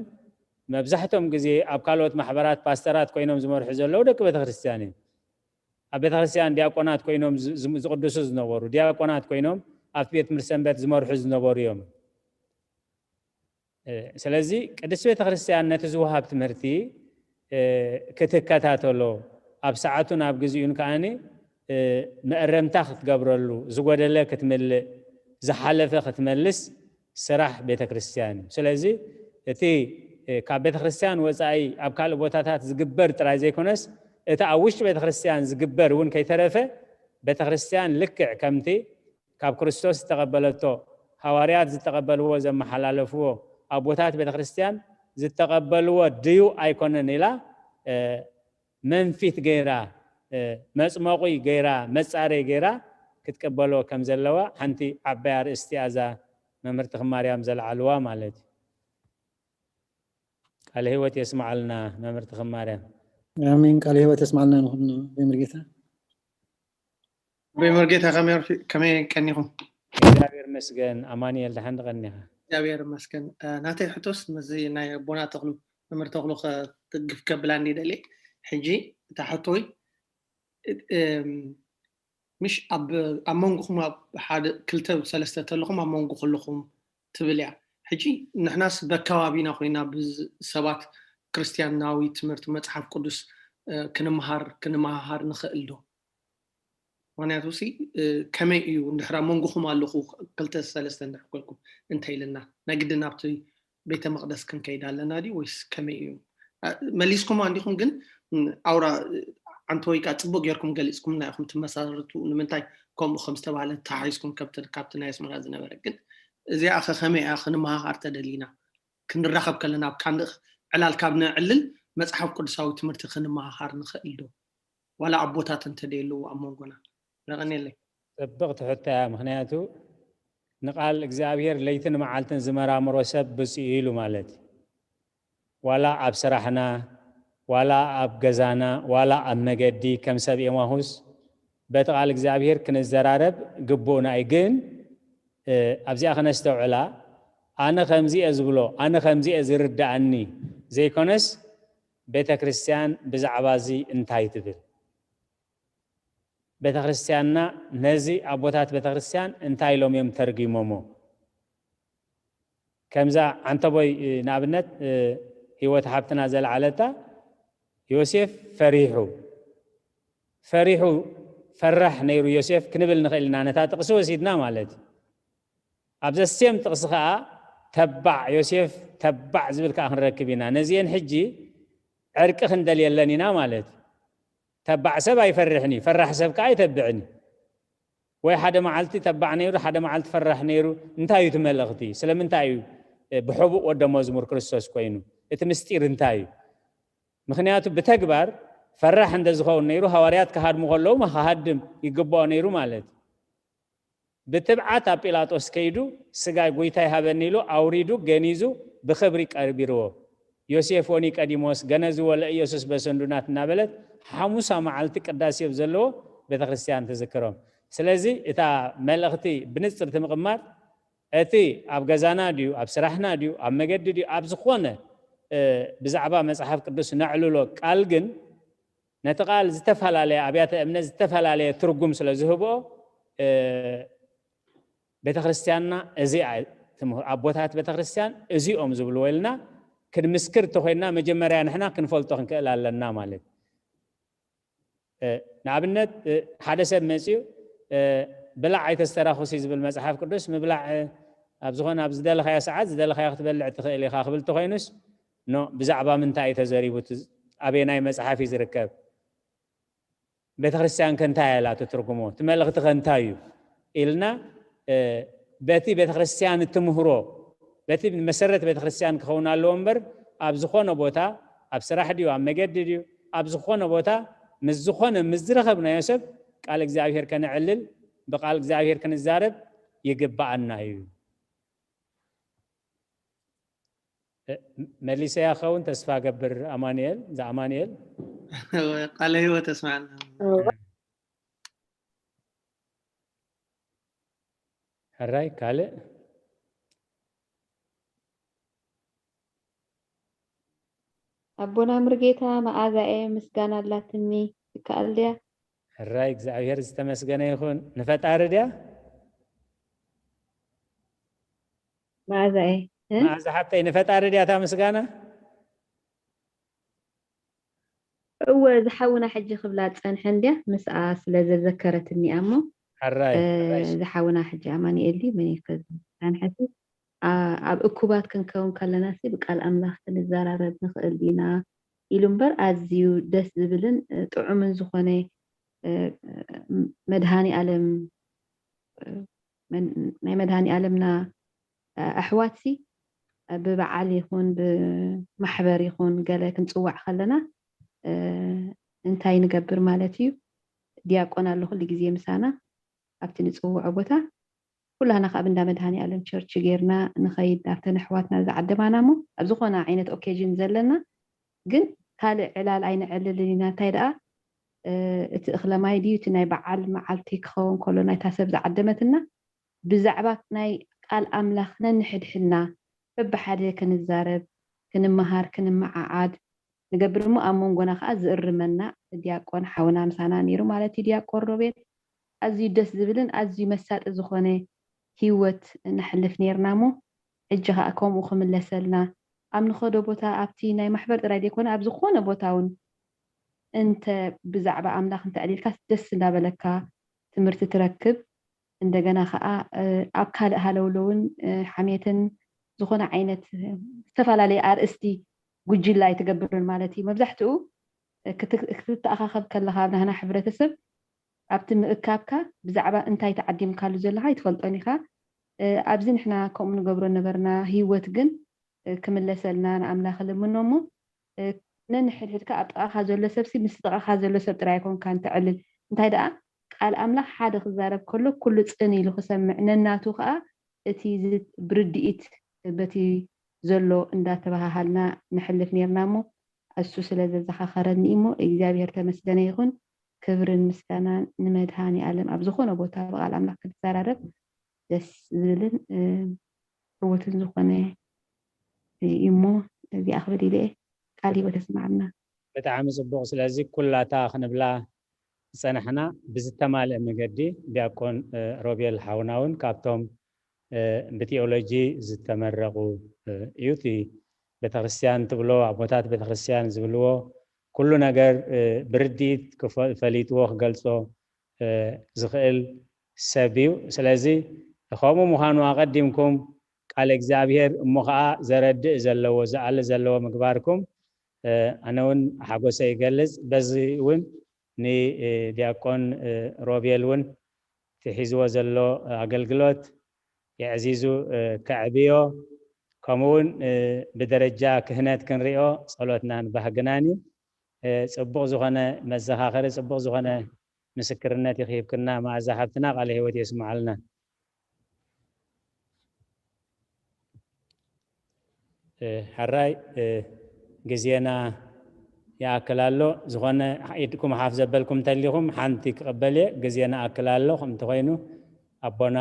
መብዛሕትኦም ግዜ ኣብ ካልኦት ማሕበራት ፓስተራት ኮይኖም ዝመርሑ ዘለዉ ደቂ ቤተክርስትያን እዮም። ኣብ ቤተክርስትያን ዲያቆናት ኮይኖም ዝ-፣ ዝ-፣ ዝቕድሱ ዝነበሩ፣ ዲያቆናት ኮይኖም ኣብቲ ቤት ትምህርቲ ሰንበት ዝመርሑ ዝነበሩ እዮም። እ፣ ስለዚ ቅድስት ቤተክርስትያን ነቲ ዝወሃብ ትምህርቲ፣ እ፣ ክትከታተሎ፣ ኣብ ሰዓቱን ኣብ ግዜኡን ከኣኒ፣ እ፣ መእረምታ ክትገብረሉ፣ ዝጎደለ ክትምልእ፣ ዝሓለፈ ክትመልስ ስራሕ ቤተክርስትያን እዩ። ስለዚ እቲ፣ እ፣ ካብ ቤተክርስትያን ወጻኢ ኣብ ካልእ ቦታታት ዝግበር ጥራይ ዘይኮነስ፣ እቲ ኣብ ውሽጢ ቤተክርስትያን ዝግበር እውን ከይተረፈ፣ ቤተክርስትያን ልክዕ ከምቲ ካብ ክርስቶስ ዝተቐበለቶ፣ ሃዋርያት ዝተቐበልዎ፣ ዘመሓላለፍዎ፣ ኣቦታት ቤተክርስትያን ዝተቐበልዎ ድዩ ኣይኮነን ኢላ፣ እ፣ መንፊት ገይራ፣ እ፣ መጽመቑይ ገይራ፣ መጻረይ ገይራ ክትቅበሎ ከም ዘለዋ ሓንቲ ዓባይ ኣርእስቲ እያ እዛ መምህርትኽን ማርያም ዘልዓልዋ ማለት እዩ። ቃለ ህይወት የስምዓልና መምህርትኽን ማርያም። ኣሜን። ቃለ ህይወት የስምዓልና ንኹልና። ኣቦይ መርጌታ። ኣቦይ መርጌታ፣ ከመይ፣ ከመይ ቀኒኹም? እግዚኣብሔር ይመስገን። ኣማኑኤል፣ ደሓን ዶ ቀኒኻ? እግዚኣብሔር ይመስገን። እ፣ ናተይ ሕቶስ ምስዚ ናይ ኣቦና ተኽሉ፣ መምህር ተኽሉ ከ-፣ ትግፍ ከብላ እንዲ ደልየ። ሕጂ እታ ሕቶይ፣ እ-፣ እም፣ ምሽ ኣብ፣ ኣብ መንጎኹም ኣብ ሓደ ክልተ ሰለስተ ተለኹም ኣብ መንጎ ከለኹም ትብል እያ። ሕጂ ንሕናስ በከባቢና ኮይና ብዝ-፣ ሰባት ክርስትያናዊ ትምህርቲ መጽሓፍ ቅዱስ፣ እ፣ ክንምሃር፣ ክንመሃሃር ንኽእል ዶ? ምኽንያቱ ሲ፣ እ፣ ከመይ እዩ እንድሕር ኣብ መንጎኹም ኣለኹ ክልተ ሰለስተ እንድሕር ኮንኩም እንተ ኢልና፣ ናይ ግድን ኣብቲ ቤተ መቕደስ ክንከይድ ኣለና ድዩ ወይስ ከመይ እዩ? እ፣ መሊስኩም እንዲኹም ግን፣ እ፣ ኣውራ፣ እ፣ ዓንተወይ ከኣ ጽቡቕ ጌርኩም ገሊጽኩምና ኢኹም ትመሳርቱ። ንምንታይ ከምኡ ከም ዝተባህለ ተሓሒዝኩም ከብቲ-፣ ካብቲ ናይ ኣስመራ ዝነበረ። ግን እዚኣ ኸ ከመይ እያ ክንመሃሃር ተደሊና? ክንራኸብ ከለና ኣብ ካንድእ ዕላል ካብ ነዕልል መጽሓፍ ቅዱሳዊ ትምህርቲ ክንመሃሃር ንኽእል ዶ? ዋላ ኣቦታት እንተደየለዉ ኣብ መንጎና። የቐንየለይ። ጽብቕቲ ሕቶ እያ። ምኽንያቱ ንቃል እግዚኣብሔር ለይትን መዓልትን ዝመራምሮ ሰብ ብፁዕ እዩ ኢሉ ማለት እዩ። ዋላ ኣብ ስራሕና፣ ዋላ ኣብ ገዛና፣ ዋላ ኣብ መገዲ ከም ሰብ ኤማሁስ በቲ ቃል እግዚኣብሔር ክንዘራረብ ግቡእና እዩ። ግን፣ እ፣ ኣብዚኣ ከነስተውዕላ፣ ኣነ ከምዚ እየ ዝብሎ፣ ኣነ ከምዚ እየ ዝርድኣኒ ዘይኮነስ፣ ቤተ ክርስትያን ብዛዕባ እዚ እንታይ ትብል? ቤተ ክርስትያንና ነዚ ኣቦታት ቤተ ክርስትያን እንታይ ኢሎም እዮም ተርጒሞሞ? ከምዛ ዓንተቦይ፣ እ፣ ንኣብነት፣ እ፣ ህይወት ሓብትና ዘልዓለታ፣ ዮሴፍ ፈሪሑ፣ ፈሪሑ፣ ፈራሕ ነይሩ ዮሴፍ ክንብል ንኽእል ኢና፣ ነታ ጥቕሲ ወሲድና ማለት እዩ። ኣብዛ ሴም ጥቕሲ ኸዓ ተባዕ፣ ዮሴፍ ተባዕ ዝብል ከኣ ክንረክብ ኢና። ነዚኤን ሕጂ ዕርቂ ክንደልየለን ኢና ማለት እዩ። ተባዕ ሰብ ኣይፈርሕን እዩ፣ ፈራሕ ሰብ ከኣ ኣይተብዕን እዩ። ወይ ሓደ መዓልቲ ተባዕ ነይሩ፣ ሓደ መዓልቲ ፈራሕ ነይሩ። እንታይ እዩ እቲ መልእኽቲ? ስለምንታይ እዩ፣ እ፣ ብሕቡእ ወደ መዝሙር ክርስቶስ ኮይኑ? እቲ ምስጢር እንታይ እዩ? ምኽንያቱ ብተግባር ፈራሕ እንተ ዝኸውን ነይሩ፣ ሃዋርያት ክሃድሙ ከለዉ፣ ማ-፣ ክሃድም ይግብኦ ነይሩ ማለት እዩ። ብትብዓት ኣብ ጲላጦስ ከይዱ፣ "ስጋይ ጐይታይ ሃበኒ" ኢሉ ኣውሪዱ፣ ገኒዙ፣ ብኽብሪ ቀቢርዎ። ዮሴፍ ወኒቀዲሞስ፣ "ገነዝዎ ለኢየሱስ በሰንዱናት" እናበለት፣ ሓሙሳ መዓልቲ ቅዳሴ ኣብ ዘለዎ ቤተ ክርስትያን ትዝክሮም። ስለዚ፣ እታ መልእኽቲ ብንጽርቲ ምቕማጥ፣ እቲ ኣብ ገዛና ድዩ፣ ኣብ ስራሕና ድዩ፣ ኣብ መገዲ ድዩ፣ ኣብ ዝኾነ፣ እ፣ ብዛዕባ መጽሓፍ ቅዱስ ነዕልሎ ቃል ግን፣ ነቲ ቃል ዝተፈላለየ ኣብያተ እምነት ዝተፈላለየ ትርጉም ስለ ዝህብኦ፣ እ፣ ቤተ ክርስትያንና እዚኣ ትምህር-፣ ኣቦታት ቤተ ክርስትያን እዚኦም ዝብልዎ ኢልና ክንምስክር እንተኮይንና መጀመርያ ንሕና ክንፈልጦ ክንክእል ኣለና ማለት እዩ። ንኣብነት ሓደ ሰብ መፅዩ ብላዕ ኣይተስተራኹሲ ዝብል መፅሓፍ ቅዱስ ምብላዕ ኣብ ዝኾነ ኣብ ዝደለኻዮ ሰዓት ዝደለኻዮ ክትበልዕ ትኽእል ኢኻ ክብል ተኮይኑስ፣ ኖ፣ ብዛዕባ ምንታይ እዩ ተዘሪቡ? ኣበየናይ መፅሓፍ እዩ ዝርከብ? ቤተክርስትያን ከ እንታይ እያ ኢላ ትትርጉሞ? እቲ መልእኽቲ ከ እንታይ እዩ ኢልና በቲ ቤተክርስትያን እትምህሮ በቲ መሰረት ቤተክርስትያን ክኸውን ኣለዎ እምበር ኣብ ዝኾነ ቦታ ኣብ ስራሕ ድዩ ኣብ መገዲ ድዩ ኣብ ዝኾነ ቦታ ምስ ዝኾነ ምስ ዝረኸብናዮ ሰብ ቃል እግዚኣብሔር ከነዕልል ብቃል እግዚኣብሔር ክንዛረብ ይግብኣና እዩ። መሊሰያ ክኸውን ተስፋ ገብር ኣማንኤል እዛ ኣማንኤል ቃለ ህይወት ተስማዕና። ሕራይ ካልእ ኣቦና ምርጌታ መዓዛኤ ምስጋና ኣላትኒ ትከኣል ድያ? ሕራይ እግዚኣብሔር ዝተመስገነ ይኹን። ንፈጣሪ ድያ መዓዛኤ እ? መዓዛ ሓብተይ ንፈጣሪ ድያ እታ ምስጋና? እወ ዝሓውና ሕጂ ክብላ ዝጸንሐ እንድያ ምስኣ ስለ ዘዘከረትኒ እያ እሞ ሕራይ ሕራይ ዝሓውና ሕጂ ኣማኒኤል ድዩ መን እዩ ከ ዝጸንሐ ሲ ኣብ እኩባት ክንከውን ከለና ሲ ብቃል ኣምላኽ ክንዘራረብ ንኽእል ኢና ኢሉ እምበር ኣዝዩ ደስ ዝብልን ጥዑምን ዝኾነ መድሃኒ ኣለም ናይ መድሃኒ ኣለምና ኣሕዋትሲ ብበዓል ይኹን ብማሕበር ይኹን ገለ ክንፅዋዕ ከለና እንታይ ንገብር ማለት እዩ? ዲያቆን ኣሎ ኩሉ ግዜ ምሳና ኣብቲ ንፅውዖ ቦታ ኩላህና ከዓ ብእንዳ መድሃኒ ኣለም ቸርች ጌርና ንኸይድ ኣብተን ኣሕዋትና ዝዓደማና እሞ ኣብ ዝኾነ ዓይነት ኦኬዥን ዘለና ግን ካልእ ዕላል ኣይነዕልልን ኢና እንታይ ደኣ እቲ እኽለ ማይ ድዩ እቲ ናይ በዓል መዓልቲ ክኸውን ከሎ ናይታ ሰብ ዝዓደመትና ብዛዕባ ናይ ቃል ኣምላኽ ነንሕድሕድና በብሓደ ክንዛረብ ክንመሃር ክንመዓዓድ ንገብር እሞ ኣብ መንጎና ከዓ ዝእርመና ዲያቆን ሓውና ምሳና ነይሩ ማለት እዩ ዲያቆን ሮቤል ኣዝዩ ደስ ዝብልን ኣዝዩ መሳጢ ዝኾነ ህይወት ነሕልፍ ነይርና እሞ ሕጂ ከዓ ከምኡ ክምለሰልና ኣብ ንኸዶ ቦታ ኣብቲ ናይ ማሕበር ጥራይ ዘይኮነ ኣብ ዝኾነ ቦታ እውን እንተ ብዛዕባ ኣምላኽ እንተዕሊልካስ ደስ እንዳበለካ ትምህርቲ ትረክብ እንደገና ከዓ ኣብ ካልእ ሃለውለውን ሓሜትን ዝኾነ ዓይነት ዝተፈላለየ ኣርእስቲ ጉጅላ ኣይትገብርን ማለት እዩ መብዛሕትኡ ክትተኣኻኸብ ከለካ ኣብ ናህና ሕብረተሰብ ኣብቲ ምእካብካ ብዛዕባ እንታይ ተዓዲምካሉ ዘለካ ኣይትፈልጦን ኢካ ኣብዚ ንሕና ከምኡ ንገብሮ ነበርና ህይወት ግን ክምለሰልና ንኣምላኽ ልምኖ እሞ ነንሕድሕድካ ኣብ ጥቓኻ ዘሎ ሰብሲ ምስ ጥቓኻ ዘሎ ሰብ ጥራይ ኣይኮንካን ተዕልል እንታይ ደኣ ቃል ኣምላኽ ሓደ ክዛረብ ከሎ ኩሉ ጽን ኢሉ ክሰምዕ ነናቱ ከዓ እቲ ብርድኢት በቲ ዘሎ እንዳተባሃሃልና ንሕልፍ ነርና እሞ እሱ ስለ ዘዘኻኸረኒ እሞ እግዚኣብሔር ተመስገነ ይኹን ክብርን ምስጋናን ንመድሃኒ ኣለም ኣብ ዝኾነ ቦታ ብቃል ኣምላኽ ክትዘራረብ ደስ ዝብልን ዕውትን ዝኾነ እዩ እሞ እዚኣ ክብል ኢለ እየ። ቃል ህይወት የስምዓልና። ብጣዕሚ ፅቡቕ። ስለዚ ኩላታ ክንብላ ዝፀናሕና ብዝተማልአ መገዲ ዲያቆን ሮቤል ሓውና እውን ካብቶም ብቴዎሎጂ ዝተመረቑ እዩ። እቲ ቤተክርስትያን ትብሎ ኣቦታት ቤተክርስትያን ዝብልዎ ኩሉ ነገር ብርድኢት ፈሊጥዎ ክገልፆ ዝኽእል ሰብ እዩ። ስለዚ ከምኡ ምዃኑ ኣቐዲምኩም ቃል እግዚኣብሔር እሞ ኸዓ ዘረድእ ዘለዎ ዝኣሊ ዘለዎ ምግባርኩም ኣነ እውን ሓጎሰ ይገልፅ። በዚ እውን ንዲያቆን ሮቤል እውን እቲ ሒዝዎ ዘሎ ኣገልግሎት የዕዚዙ ከዕብዮ ከምኡ እውን ብደረጃ ክህነት ክንሪኦ ጸሎትናን ባህግናን እዩ። ጽቡቕ ዝኾነ መዘኻኸሪ፣ ጽቡቕ ዝኾነ ምስክርነት እዩ ክሂብክና መኣዛ ሓብትና ቃለ ህይወት የስምዓልና። ሕራይ ግዜና ይኣክል ኣሎ። ዝኾነ ኢድኩም ሓፍ ዘበልኩም እንተሊኹም ሓንቲ ክቕበል እየ። ግዜና ኣክል ኣሎ። ከምቲ ኮይኑ ኣቦና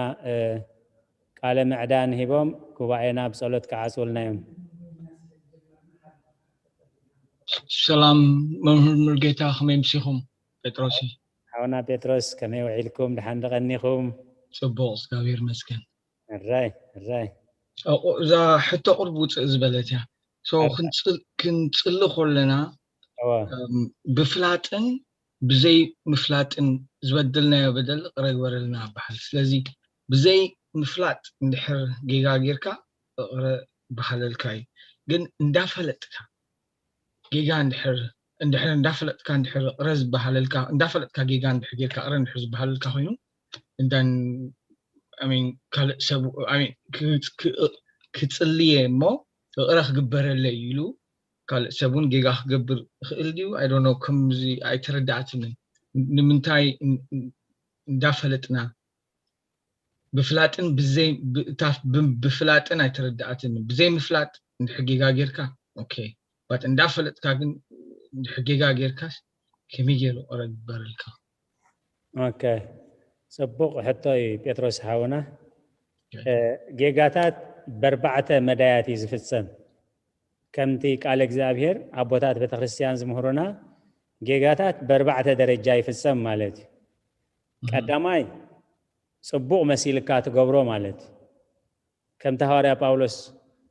ቃለ ምዕዳን ሂቦም ጉባኤና ብጸሎት ክዓጽውልና እዮም። ሰላም መምህር ሙሉጌታ ከመይ ምሲኹም? ጴጥሮስ እዩ። ሓውና ጴጥሮስ ከመይ ውዒልኩም? ደሓን ዶ ቀኒኹም? ጽቡቕ እግዚኣብሔር ይመስገን። ሕራይ ሕራይ። እዛ ሕቶ ቁርብ ውፅእ ዝበለት እያ። ክንፅሊ ከለና ብፍላጥን ብዘይ ምፍላጥን ዝበደልናዮ በደል ይቕረ ይግበረልና ይበሃል። ስለዚ ብዘይ ምፍላጥ እንድሕር ጌጋ ጌርካ ይቕረ ይበሃለልካ እዩ። ግን እንዳፈለጥካ ጌጋ እንድሕር እንድሕር እንዳፈለጥካ እንድሕር ይቕረ ዝበሃለልካ እንዳፈለጥካ ጌጋ እንድሕር ጌርካ ይቕረ እንድሕር ዝበሃለልካ ኮይኑ እንዳ ካልእ ሰብ ክፅልየ እሞ ይቕረ ክግበረለይ ኢሉ ካልእ ሰብ እውን ጌጋ ክገብር ይኽእል ድዩ? I don't know። ከምዚ ኣይተረዳእትንን። ንምንታይ እንዳፈለጥና ብፍላጥን ብፍላጥን ኣይተረዳእትንን። ብዘይ ምፍላጥ እንድሕር ጌጋ ጌርካ okay፣ but እንዳፈለጥካ ግን እንድሕር ጌጋ ጌርካስ ከመይ ገይሩ ይቕረ ይግበረልካ? okay፣ ፅቡቕ ሕቶ እዩ ጴጥሮስ ሓውና። ጌጋታት በርባዕተ መዳያት እዩ ዝፍፀም። ከምቲ ቃል እግዚኣብሔር ኣቦታት ቤተክርስትያን ዝምህሩና ጌጋታት በርባዕተ ደረጃ ይፍፀም ማለት እዩ። ቀዳማይ ፅቡቕ መሲልካ ትገብሮ ማለት እዩ። ከምቲ ሃዋርያ ጳውሎስ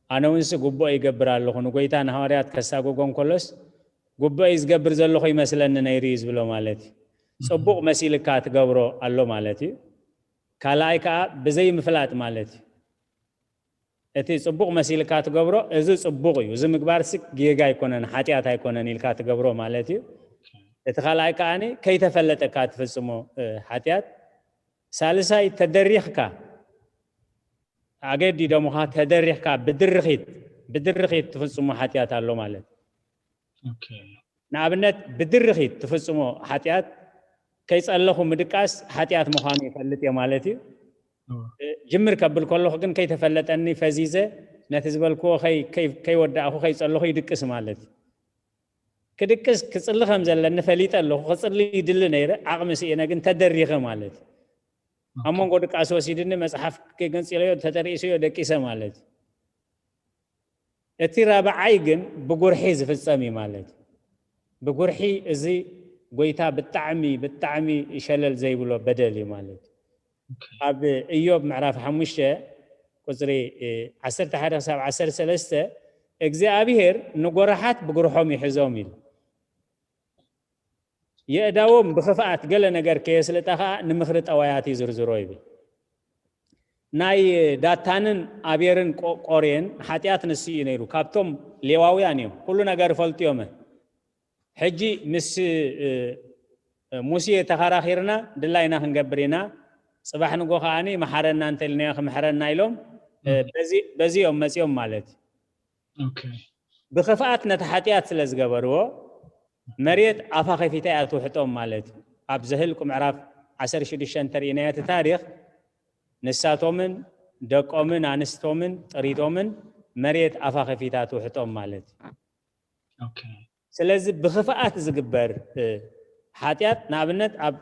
ኣነ እውንስ ጉቡእ ይገብር ኣለኹ፣ ንጎይታ ንሃዋርያት ከሳጎጎ እንከሎስ ጉቡእ እዩ ዝገብር ዘለኹ ይመስለኒ ነይሩ እዩ ዝብሎ ማለት እዩ። ፅቡቕ መሲልካ ትገብሮ ኣሎ ማለት እዩ። ካልኣይ ከዓ ብዘይ ምፍላጥ ማለት እዩ። እቲ ፅቡቕ መሲልካ ትገብሮ እዚ ፅቡቕ እዩ፣ እዚ ምግባር ሲ ጌጋ ኣይኮነን ሓጢኣት ኣይኮነን ኢልካ ትገብሮ ማለት እዩ። እቲ ካልኣይ ከዓ ከይተፈለጠካ ትፍፅሞ ሓጢኣት። ሳልሳይ ተደሪኽካ ኣገዲዶምኻ ተደሪኽካ ብድርኺት ብድርኺት ትፍፅሞ ሓጢኣት ኣሎ ማለት እዩ። ንኣብነት ብድርኺት ትፍፅሞ ሓጢኣት ከይፀለኹ ምድቃስ ሓጢኣት ምዃኑ ይፈልጥ እየ ማለት እዩ። ጅምር ከብል ከለኹ ግን ከይተፈለጠኒ ፈዚዘ ነቲ ዝበልክዎ ከይወዳእኹ ከይፀለኹ ይድቅስ ማለት እዩ። ክድቅስ ክፅሊ ከም ዘለኒ ፈሊጠ ኣለኹ። ክፅሊ ይድሊ ነይረ፣ ዓቕሚ ስኢነ ግን ተደሪኸ ማለት እዩ። ኣብ መንጎ ድቃስ ወሲድኒ መፅሓፍ ከይገንፂለዮ ተተርእሰዮ ደቂሰ ማለት እዩ። እቲ ራብዓይ ግን ብጉርሒ ዝፍፀም እዩ ማለት እዩ። ብጉርሒ እዚ ጎይታ ብጣዕሚ ብጣዕሚ ሸለል ዘይብሎ በደል እዩ ማለት እዩ። ኣብ እዮብ ምዕራፍ ሓሙሽተ ቁፅሪ ዓሰርተ ሓደ ክሳብ ዓሰርተ ሰለስተ እግዚኣብሄር ንጎራሓት ብጉርሖም ይሕዞም ኢሉ። የእዳዎም ብኽፍኣት ገለ ነገር ከየስልጣ ኸዓ ንምኽሪ ጠዋያት ይዝርዝሮ ይብል። ናይ ዳታንን ኣቤርን ቆሬን ሓጢኣት ንሱ እዩ ነይሩ። ካብቶም ሌዋውያን እዮም፣ ኩሉ ነገር ይፈልጡ እዮም። ሕጂ ምስ ሙሴ ተኸራኺርና ድላይና ክንገብር ኢና፣ ፅባሕ ንጎ ከዓኒ መሓረና እንተልናዮ ክምሕረና ኢሎም በዚ እዮም መፂኦም ማለት እዩ። ብኽፍኣት ነቲ ሓጢኣት ስለ ዝገበርዎ መሬት ኣፋ ከፊታ እያ ትውሕጦም ማለት እዩ። ኣብ ዘህልቁ ምዕራፍ ዓሰርተ ሽዱሽተ እንተርኢናዮ እቲ ታሪኽ ንሳቶምን ደቆምን ኣንስቶምን ጥሪቶምን መሬት ኣፋ ከፊታ ትውሕጦም ማለት እዩ። ስለዚ ብኽፍኣት ዝግበር ሓጢኣት ንኣብነት ኣብ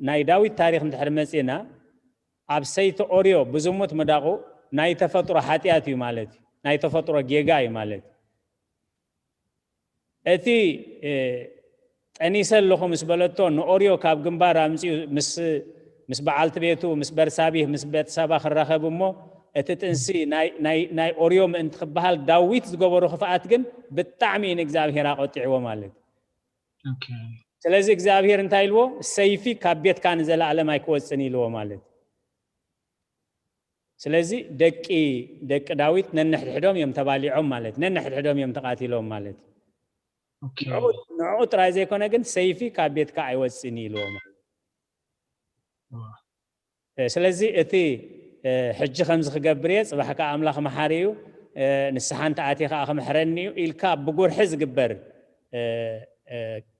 ናይ ዳዊት ታሪኽ እንድሕር መፂና ኣብ ሰይቲ ኦርዮ ብዝሙት ምዳቑ ናይ ተፈጥሮ ሓጢኣት እዩ ማለት እዩ። ናይ ተፈጥሮ ጌጋ እዩ ማለት እዩ። እቲ ጠኒሰ ኣለኹ ምስ በለቶ ንኦርዮ ካብ ግንባር ኣምፅኡ ምስ በዓልቲ ቤቱ ምስ በርሳቤህ ምስ ቤተሰባ ክራኸብ እሞ እቲ ጥንሲ ናይ ኦርዮ ምእንቲ ክበሃል ዳዊት ዝገበሮ ክፍኣት ግን ብጣዕሚ ንእግዚኣብሄር ኣቆጢዕዎ ማለት እዩ። ስለዚ እግዚኣብሄር እንታይ ኢልዎ? ሰይፊ ካብ ቤትካ ንዘለኣለም ኣይክወፅን ኢልዎ ማለት እዩ። ስለዚ ደቂ ደቂ ዳዊት ነንሕድሕዶም እዮም ተባሊዖም ማለት ነንሕድሕዶም እዮም ተቃቲሎም ማለት ንዕኡ ጥራይ ዘይኮነ ግን ሰይፊ ካብ ቤትካ ኣይወፅን ኢልዎ ማለት። ስለዚ እቲ ሕጂ ከምዚ ክገብር እየ ፅባሕ ከዓ ኣምላኽ መሓሪ እዩ ንስሓ እንተኣትየ ከዓ ክምሕረኒ እዩ ኢልካ ብጉርሒ ዝግበር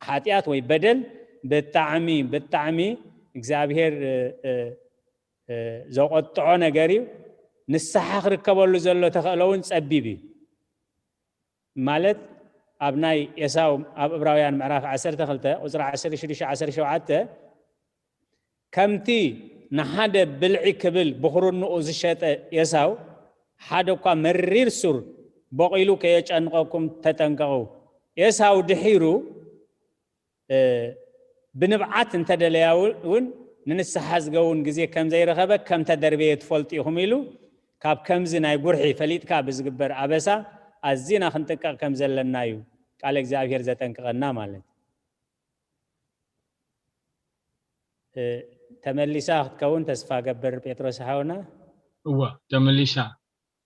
ሓጢኣት ወይ በደል ብጣዕሚ ብጣዕሚ እግዚኣብሄር ዘቆጥዖ ነገር እዩ። ንስሓ ክርከበሉ ዘሎ ተኽእሎ እውን ፀቢብ እዩ። ማለት ኣብ ናይ ኤሳው ኣብ እብራውያን ምዕራፍ ዓሰርተ ክልተ ቁፅሪ ዓሰርተ ሽዱሽተ ዓሰርተ ሸውዓተ ከምቲ ንሓደ ብልዒ ክብል ብኹርንኡ ዝሸጠ ኤሳው ሓደ እኳ መሪር ሱር በቒሉ ከየጨንቐኩም ተጠንቀቑ። ኤሳው ድሒሩ ብንብዓት እንተደለያ እውን ንንስሓ ዝገውን ግዜ ከም ዘይረኸበ ከም ተደርበየ ትፈልጡ ኢኹም ኢሉ ካብ ከምዚ ናይ ጉርሒ ፈሊጥካ ብዝግበር ኣበሳ ኣዚና ክንጥቀቕ ከም ዘለና እዩ ቃል እግዚኣብሔር ዘጠንቅቐና ማለት። ተመሊሳ ክትከውን ተስፋ ገብር። ጴጥሮስ ሓውና። እዋ ተመሊሳ።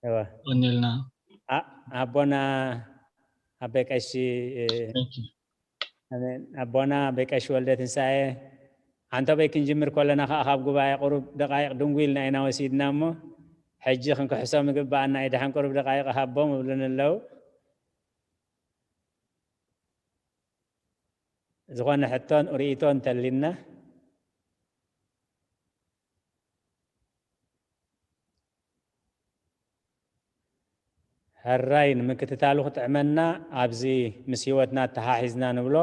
እዋ ቀኒልና። ኣቦና ኣበይ ቀሺ ኣቦና ኣበይ ቀሺ ወልደ ትንሳኤ። ሓንቶ በይ ክንጅምር ከለና ከዓ ካብ ጉባኤ ቁሩብ ደቃይቕ ድንጉ ኢልና ኢና ወሲድና እሞ፣ ሕጂ ክንክሕሶም ይግባኣና እዩ። ደሓን ቁሩብ ደቃይቕ ሃቦም እብሉን ኣለዉ። ዝኾነ ሕቶን ርእይቶን ተልና። ሕራይ ንምክትታሉ ክጥዕመና፣ ኣብዚ ምስ ህይወትና ኣተሓሒዝና ንብሎ።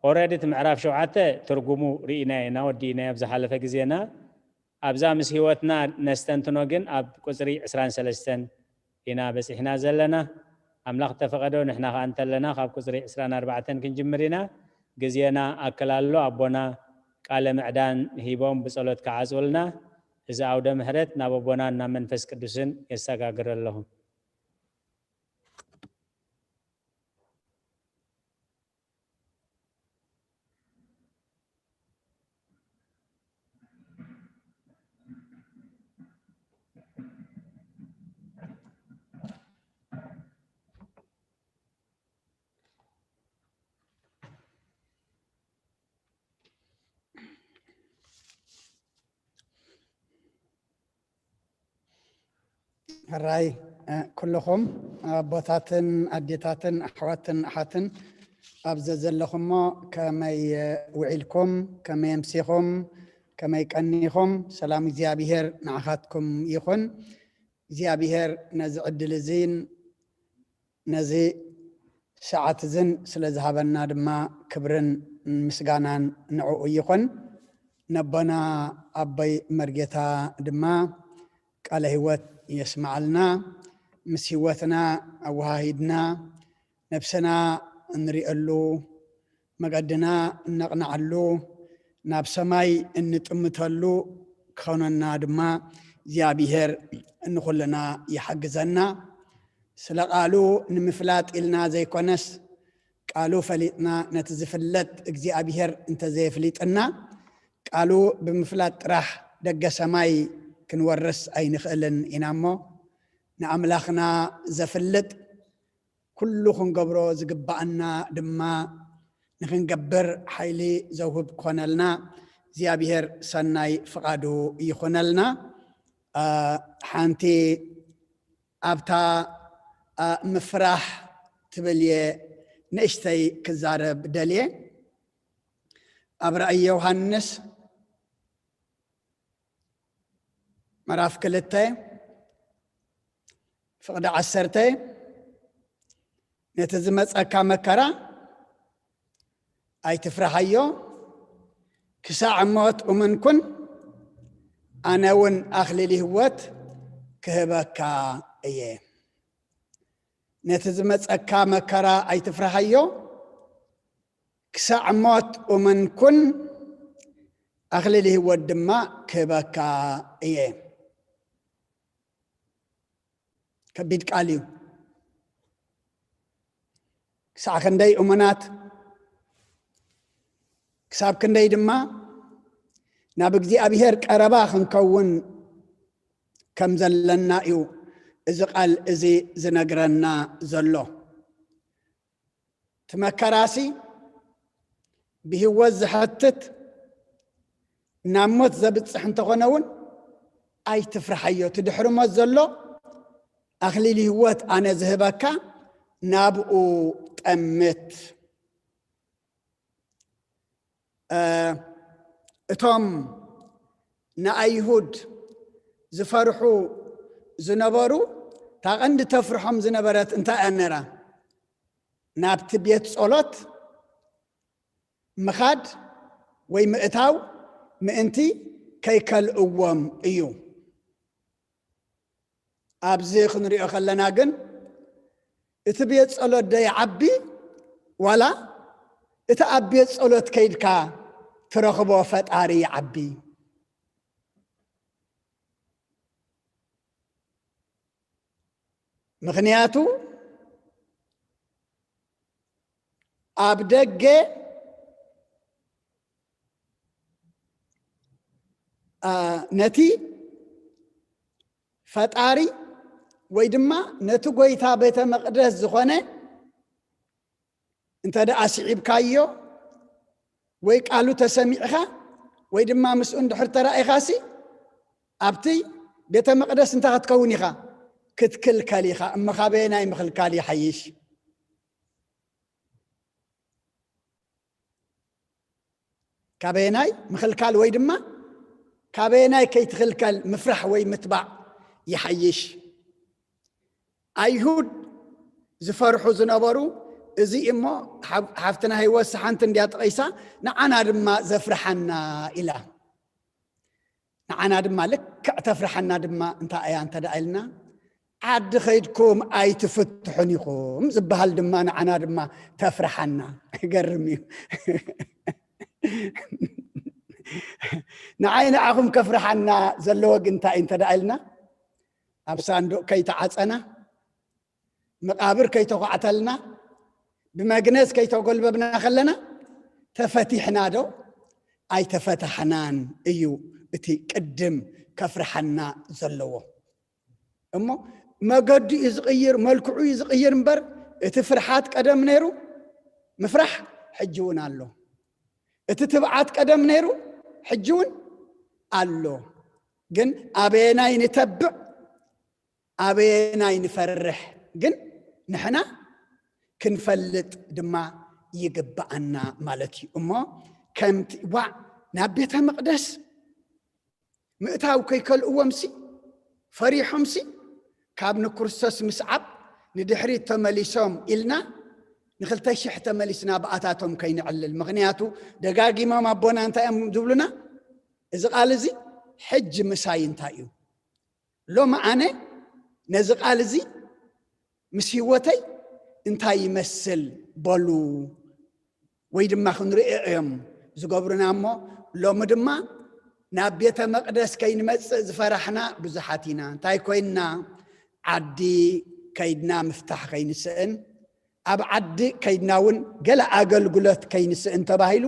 ኦረዲ እቲ ምዕራፍ ሸውዓተ ትርጉሙ ርኢናዮ ኢና፣ ወዲእናዮ ኣብ ዝሓለፈ ግዜና። ኣብዛ ምስ ህይወትና ነስተንትኖ ግን ኣብ ቁፅሪ ዕስራን ሰለስተን ኢና በፂሕና ዘለና። ኣምላኽ ተፈቐዶ ንሕና ኸዓ እንተለና ካብ ቁፅሪ ዕስራን ኣርባዕተን ክንጅምር ኢና። ግዜና ኣክል ኣሎ። ኣቦና ቃለ ምዕዳን ሂቦም ብጸሎት ክዓጽውልና እዚ ኣውደ ምሕረት ናብ ኣቦናን ናብ መንፈስ ቅዱስን የሰጋግር ኣለኹ። ሕራይ ኩልኹም ኣቦታትን ኣዴታትን ኣሕዋትን ኣሓትን ኣብ ዘዘለኹሞ ከመይ ውዒልኩም፣ ከመይ ኣምሲኹም፣ ከመይ ቀኒኹም? ሰላም እግዚኣብሔር ንዓኻትኩም ይኹን። እግዚኣብሔር ነዚ ዕድል እዚን ነዚ ሰዓት እዝን ስለ ዝሃበና ድማ ክብርን ምስጋናን ንዕኡ ይኹን። ነቦና ኣቦይ መርጌታ ድማ ቃለ ህይወት የስምዓልና። ምስ ህይወትና ኣወሃሂድና ነብስና እንሪአሉ፣ መገድና እነቕንዓሉ፣ ናብ ሰማይ እንጥምተሉ ክኾነና ድማ እግዚኣብሔር ንኹልና ይሓግዘና። ስለ ቃሉ ንምፍላጥ ኢልና ዘይኮነስ፣ ቃሉ ፈሊጥና ነቲ ዝፍለጥ እግዚኣብሔር እንተዘየፍሊጥና፣ ቃሉ ብምፍላጥ ጥራሕ ደገ ሰማይ ክንወርስ ኣይንኽእልን ኢና እሞ፣ ንኣምላኽና ዘፍልጥ ኩሉ ክንገብሮ ዝግባኣና ድማ ንኽንገብር ሓይሊ ዘውህብ ክኾነልና እግዚኣብሔር ሰናይ ፍቓዱ ይኹነልና። ሓንቲ ኣብታ ምፍራሕ ትብል እየ ንእሽተይ ክዛረብ ደልየ። ኣብ ራእይ ዮሃንስ ምዕራፍ ክልተ ፍቕዲ ዓሰርተ፣ ነቲ ዝመጸካ መከራ ኣይትፍርሓዮ፣ ክሳዕ ሞት እሙን ኩን፣ ኣነ እውን ኣኽሊል ህይወት ክህበካ እየ። ነቲ ዝመጸካ መከራ ኣይትፍርሓዮ፣ ክሳዕ ሞት እሙን ኩን፣ ኣኽሊል ህይወት ድማ ክህበካ እየ። ከቢድ ቃል እዩ። ክሳዕ ክንደይ እሙናት፣ ክሳብ ክንደይ ድማ ናብ እግዚኣብሔር ቀረባ ክንከውን ከም ዘለና እዩ እዚ ቃል እዚ ዝነግረና ዘሎ። እቲ መከራሲ ብህይወት ዘሐትት ናብ ሞት ዘብጽሕ እንተኾነ እውን ኣይትፍርሓዮ። እቲ ድሕሪ ሞት ዘሎ ኣኽሊል ህይወት ኣነ ዝህበካ ናብኡ ጠምት። እቶም ንኣይሁድ ዝፈርሑ ዝነበሩ እታ ቀንዲ ተፍርሖም ዝነበረት እንታይ እያ ነራ? ናብቲ ቤት ጸሎት ምኻድ ወይ ምእታው ምእንቲ ከይከልእዎም እዩ። ኣብዚ ክንሪኦ ከለና ግን እቲ ቤት ጸሎት ዶ ይዓቢ ዋላ እቲ ኣብ ቤት ጸሎት ከይድካ ትረኽቦ ፈጣሪ ይዓቢ? ምኽንያቱ ኣብ ደገ ነቲ ፈጣሪ ወይ ድማ ነቲ ጎይታ ቤተ መቕደስ ዝኾነ እንተ ደኣ ስዒብካዮ ወይ ቃሉ ተሰሚዕኻ ወይ ድማ ምስኡ እንድሕር ተራኢኻሲ ኣብቲ ቤተ መቕደስ እንታይ ክትከውን ኢኻ? ክትክልከል ኢኻ። እሞ ካበየናይ ምኽልካል ይሓይሽ? ካበየናይ ምኽልካል ወይ ድማ ካበየናይ ከይትኽልከል ምፍራሕ ወይ ምትባዕ ይሓይሽ? ኣይሁድ ዝፈርሑ ዝነበሩ፣ እዚ እሞ ሓብ-፣ ሓፍትና ህይወት ሓንቲ እንድያ ጠቒሳ፣ ንዓና ድማ ዘፍርሓና ኢላ። ንዓና ድማ ልክዕ ተፍርሓና ድማ እንታይ እያ እንተ ደኣ ኢልና፣ ዓዲ ኸይድኩም ኣይትፍትሑን ኢኹም ዝበሃል ድማ ንዓና ድማ ተፍርሓና። ይገርም እዩ። ንዓይ ንዓኹም ከፍርሓና ዘለዎ ግን እንታይ እዩ እንተ ደኣ ኢልና፣ ኣብ ሳንዱቕ ከይተዓጸና፣ መቓብር ከይተዃዕተልና፣ ብመግነዝ ከይተጎልበብና ከለና፣ ተፈቲሕና ዶ ኣይተፈታሕናን እዩ እቲ ቅድም ከፍርሓና ዘለዎ። እሞ መገዱ እዩ ዝቕይር፣ መልክዑ እዩ ዝቕይር እምበር፣ እቲ ፍርሓት ቀደም ነይሩ፣ ምፍራሕ ሕጂ እውን ኣሎ። እቲ ትብዓት ቀደም ነይሩ፣ ሕጂ እውን ኣሎ። ግን ኣበየናይ ንተብዕ፣ ኣበየናይ ንፈርሕ ግን ንሕና ክንፈልጥ ድማ ይግብኣና ማለት እዩ። እሞ ከምቲ ዋዕ ናብ ቤተ መቕደስ ምእታው ከይከልእዎምሲ፣ ፈሪሖምሲ፣ ካብ ንክርስቶስ ምስዓብ ንድሕሪት ተመሊሶም ኢልና ንኽልተ ሽሕ ተመሊስና ብኣታቶም ከይንዕልል። ምኽንያቱ ደጋጊሞም ኣቦና እንታይ እዮም ዝብሉና? እዚ ቃል እዚ ሕጂ ምሳይ እንታይ እዩ? ሎሚ ኣነ ነዚ ቃል እዚ ምስ ህይወተይ እንታይ ይመስል በሉ፣ ወይ ድማ ክንርኢ እዮም ዝገብሩና። እሞ ሎሚ ድማ ናብ ቤተ መቕደስ ከይንመጽእ ዝፈራሕና ብዙሓት ኢና። እንታይ ኮይንና? ዓዲ ከይድና ምፍታሕ ከይንስእን፣ ኣብ ዓዲ ከይድና እውን ገለ ኣገልግሎት ከይንስእን ተባሂሉ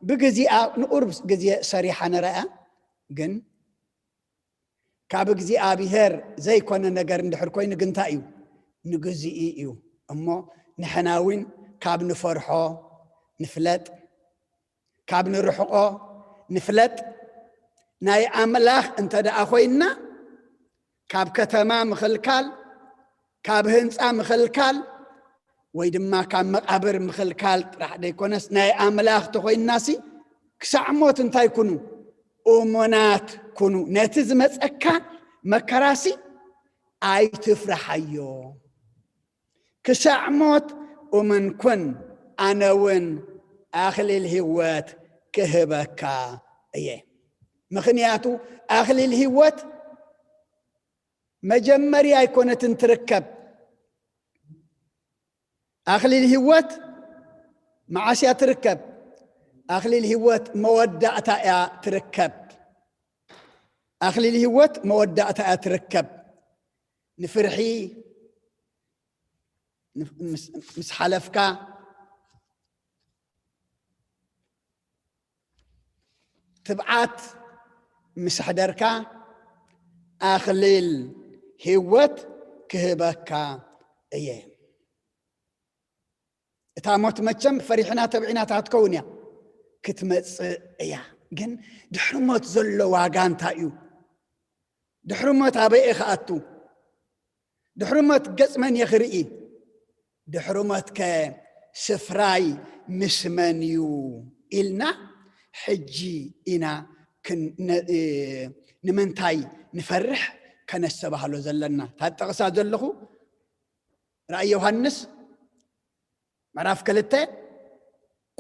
ብግዜኣ ንቁሩብ ግዜ ሰሪሓ ንረኣ። ግን ካብ እግዚኣብሔር ዘይኮነ ነገር እንድሕር ኮይኑ ግን እንታይ እዩ? ንግዚኡ እዩ። እሞ ንሕና እውን ካብ ንፈርሖ ንፍለጥ፣ ካብ ንርሕቆ ንፍለጥ። ናይ ኣምላኽ እንተ ደኣ ኮይንና ካብ ከተማ ምኽልካል፣ ካብ ህንጻ ምኽልካል፣ ወይ ድማ ካብ መቓብር ምኽልካል ጥራሕ ደይኮነስ፣ ናይ ኣምላኽ ተኾይንናሲ፣ ክሳዕ ሞት እንታይ ኩኑ? እሙናት ኩኑ። ነቲ ዝመጸካ መከራሲ ኣይትፍርሓዮ። ክሳዕ ሞት እሙን ኩን፣ ኣነ እውን ኣኽሊል ህይወት ክህበካ እየ። ምኽንያቱ ኣኽሊል ህይወት መጀመርያ ኣይኮነትን ትርከብ። ኣኽሊል ህይወት መዓስ እያ ትርከብ? ኣኽሊል ህይወት መወዳእታ እያ ትርከብ። ኣኽሊል ህይወት መወዳእታ እያ ትርከብ። ንፍርሒ ምስ፣ ምስ ሓለፍካ፣ ትብዓት ምስ ሕደርካ፣ ኣኽሊል ህይወት ክህበካ እየ። እታ ሞት መቸም ፈሪሕና ተብዒና እታ ክትከውን እያ፣ ክትመጽእ እያ። ግን ድሕሪ ሞት ዘሎ ዋጋ እንታይ እዩ? ድሕሪ ሞት ኣበይ እየ ክኣቱ? ድሕሪ ሞት ገጽ መን እየ ክርኢ? ድሕሪ ሞትከ ስፍራይ ምስ መን እዩ? ኢልና ሕጂ ኢና ክን-፣ ነ-፣ እ፣ ንምንታይ ንፈርሕ ከነስተባህሎ ዘለና። እታ ጠቕሳ ዘለኹ ራእይ ዮሃንስ ምዕራፍ ክልተ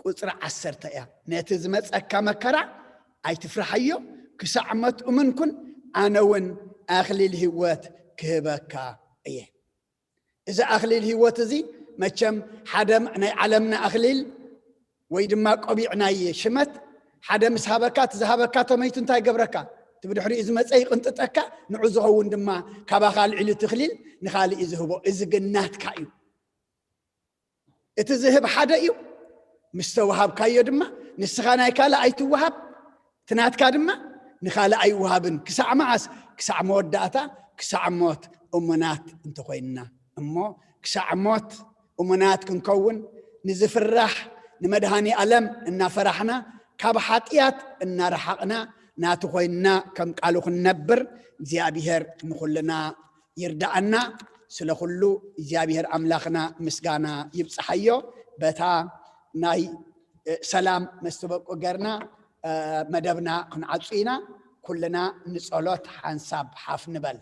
ቁጽሪ ዓሰርተ እያ። ነቲ ዝመጸካ መከራ ኣይትፍርሓዮ፣ ክሳዕ ሞት እሙን ኩን፣ ኣነ እውን ኣኽሊል ህይወት ክህበካ እየ። እዚ ኣኽሊል ህይወት እዚ መቸም ሓደ ናይ ዓለምና ኣኽሊል ወይ ድማ ቆቢዕ ናይ ሽመት ሓደ ምስ ሃበካ፣ እቲ ዝሃበካ ተመይቱ እንታይ ይገብረካ? እቲ ብድሕሪኡ ዝመጸ ይቕንጥጠካ፣ ንዑ ዝኸውን ድማ ካባኻ ኣልዒሉ ትኽሊል ንኻልእ እዩ ዝህቦ። እዚ ግን ናትካ እዩ። እቲ ዝህብ ሓደ እዩ፣ ምስ ተዋሃብካዮ ድማ ንስኻ ናይ ካልእ ኣይትወሃብ፣ እቲ ናትካ ድማ ንኻልእ ኣይወሃብን። ክሳዕ መዓስ? ክሳዕ መወዳእታ፣ ክሳዕ ሞት እሙናት እንተኾይንና። እሞ ክሳዕ ሞት እሙናት ክንከውን ንዝፍራሕ ንመድሃኒ ኣለም እናፈራሕና፣ ካብ ሓጢኣት እናረሓቕና ናቲ ኮይንና ከም ቃሉ ክንነብር እግዚኣብሔር ንኹልና ይርዳኣና። ስለ ኩሉ እግዚኣብሔር ኣምላኽና ምስጋና ይብጽሓዮ። በታ ናይ ሰላም መስተበቁ ገርና መደብና ክንዓጹ ኢና። ኩልና ንጸሎት ሓንሳብ ሓፍ ንበል።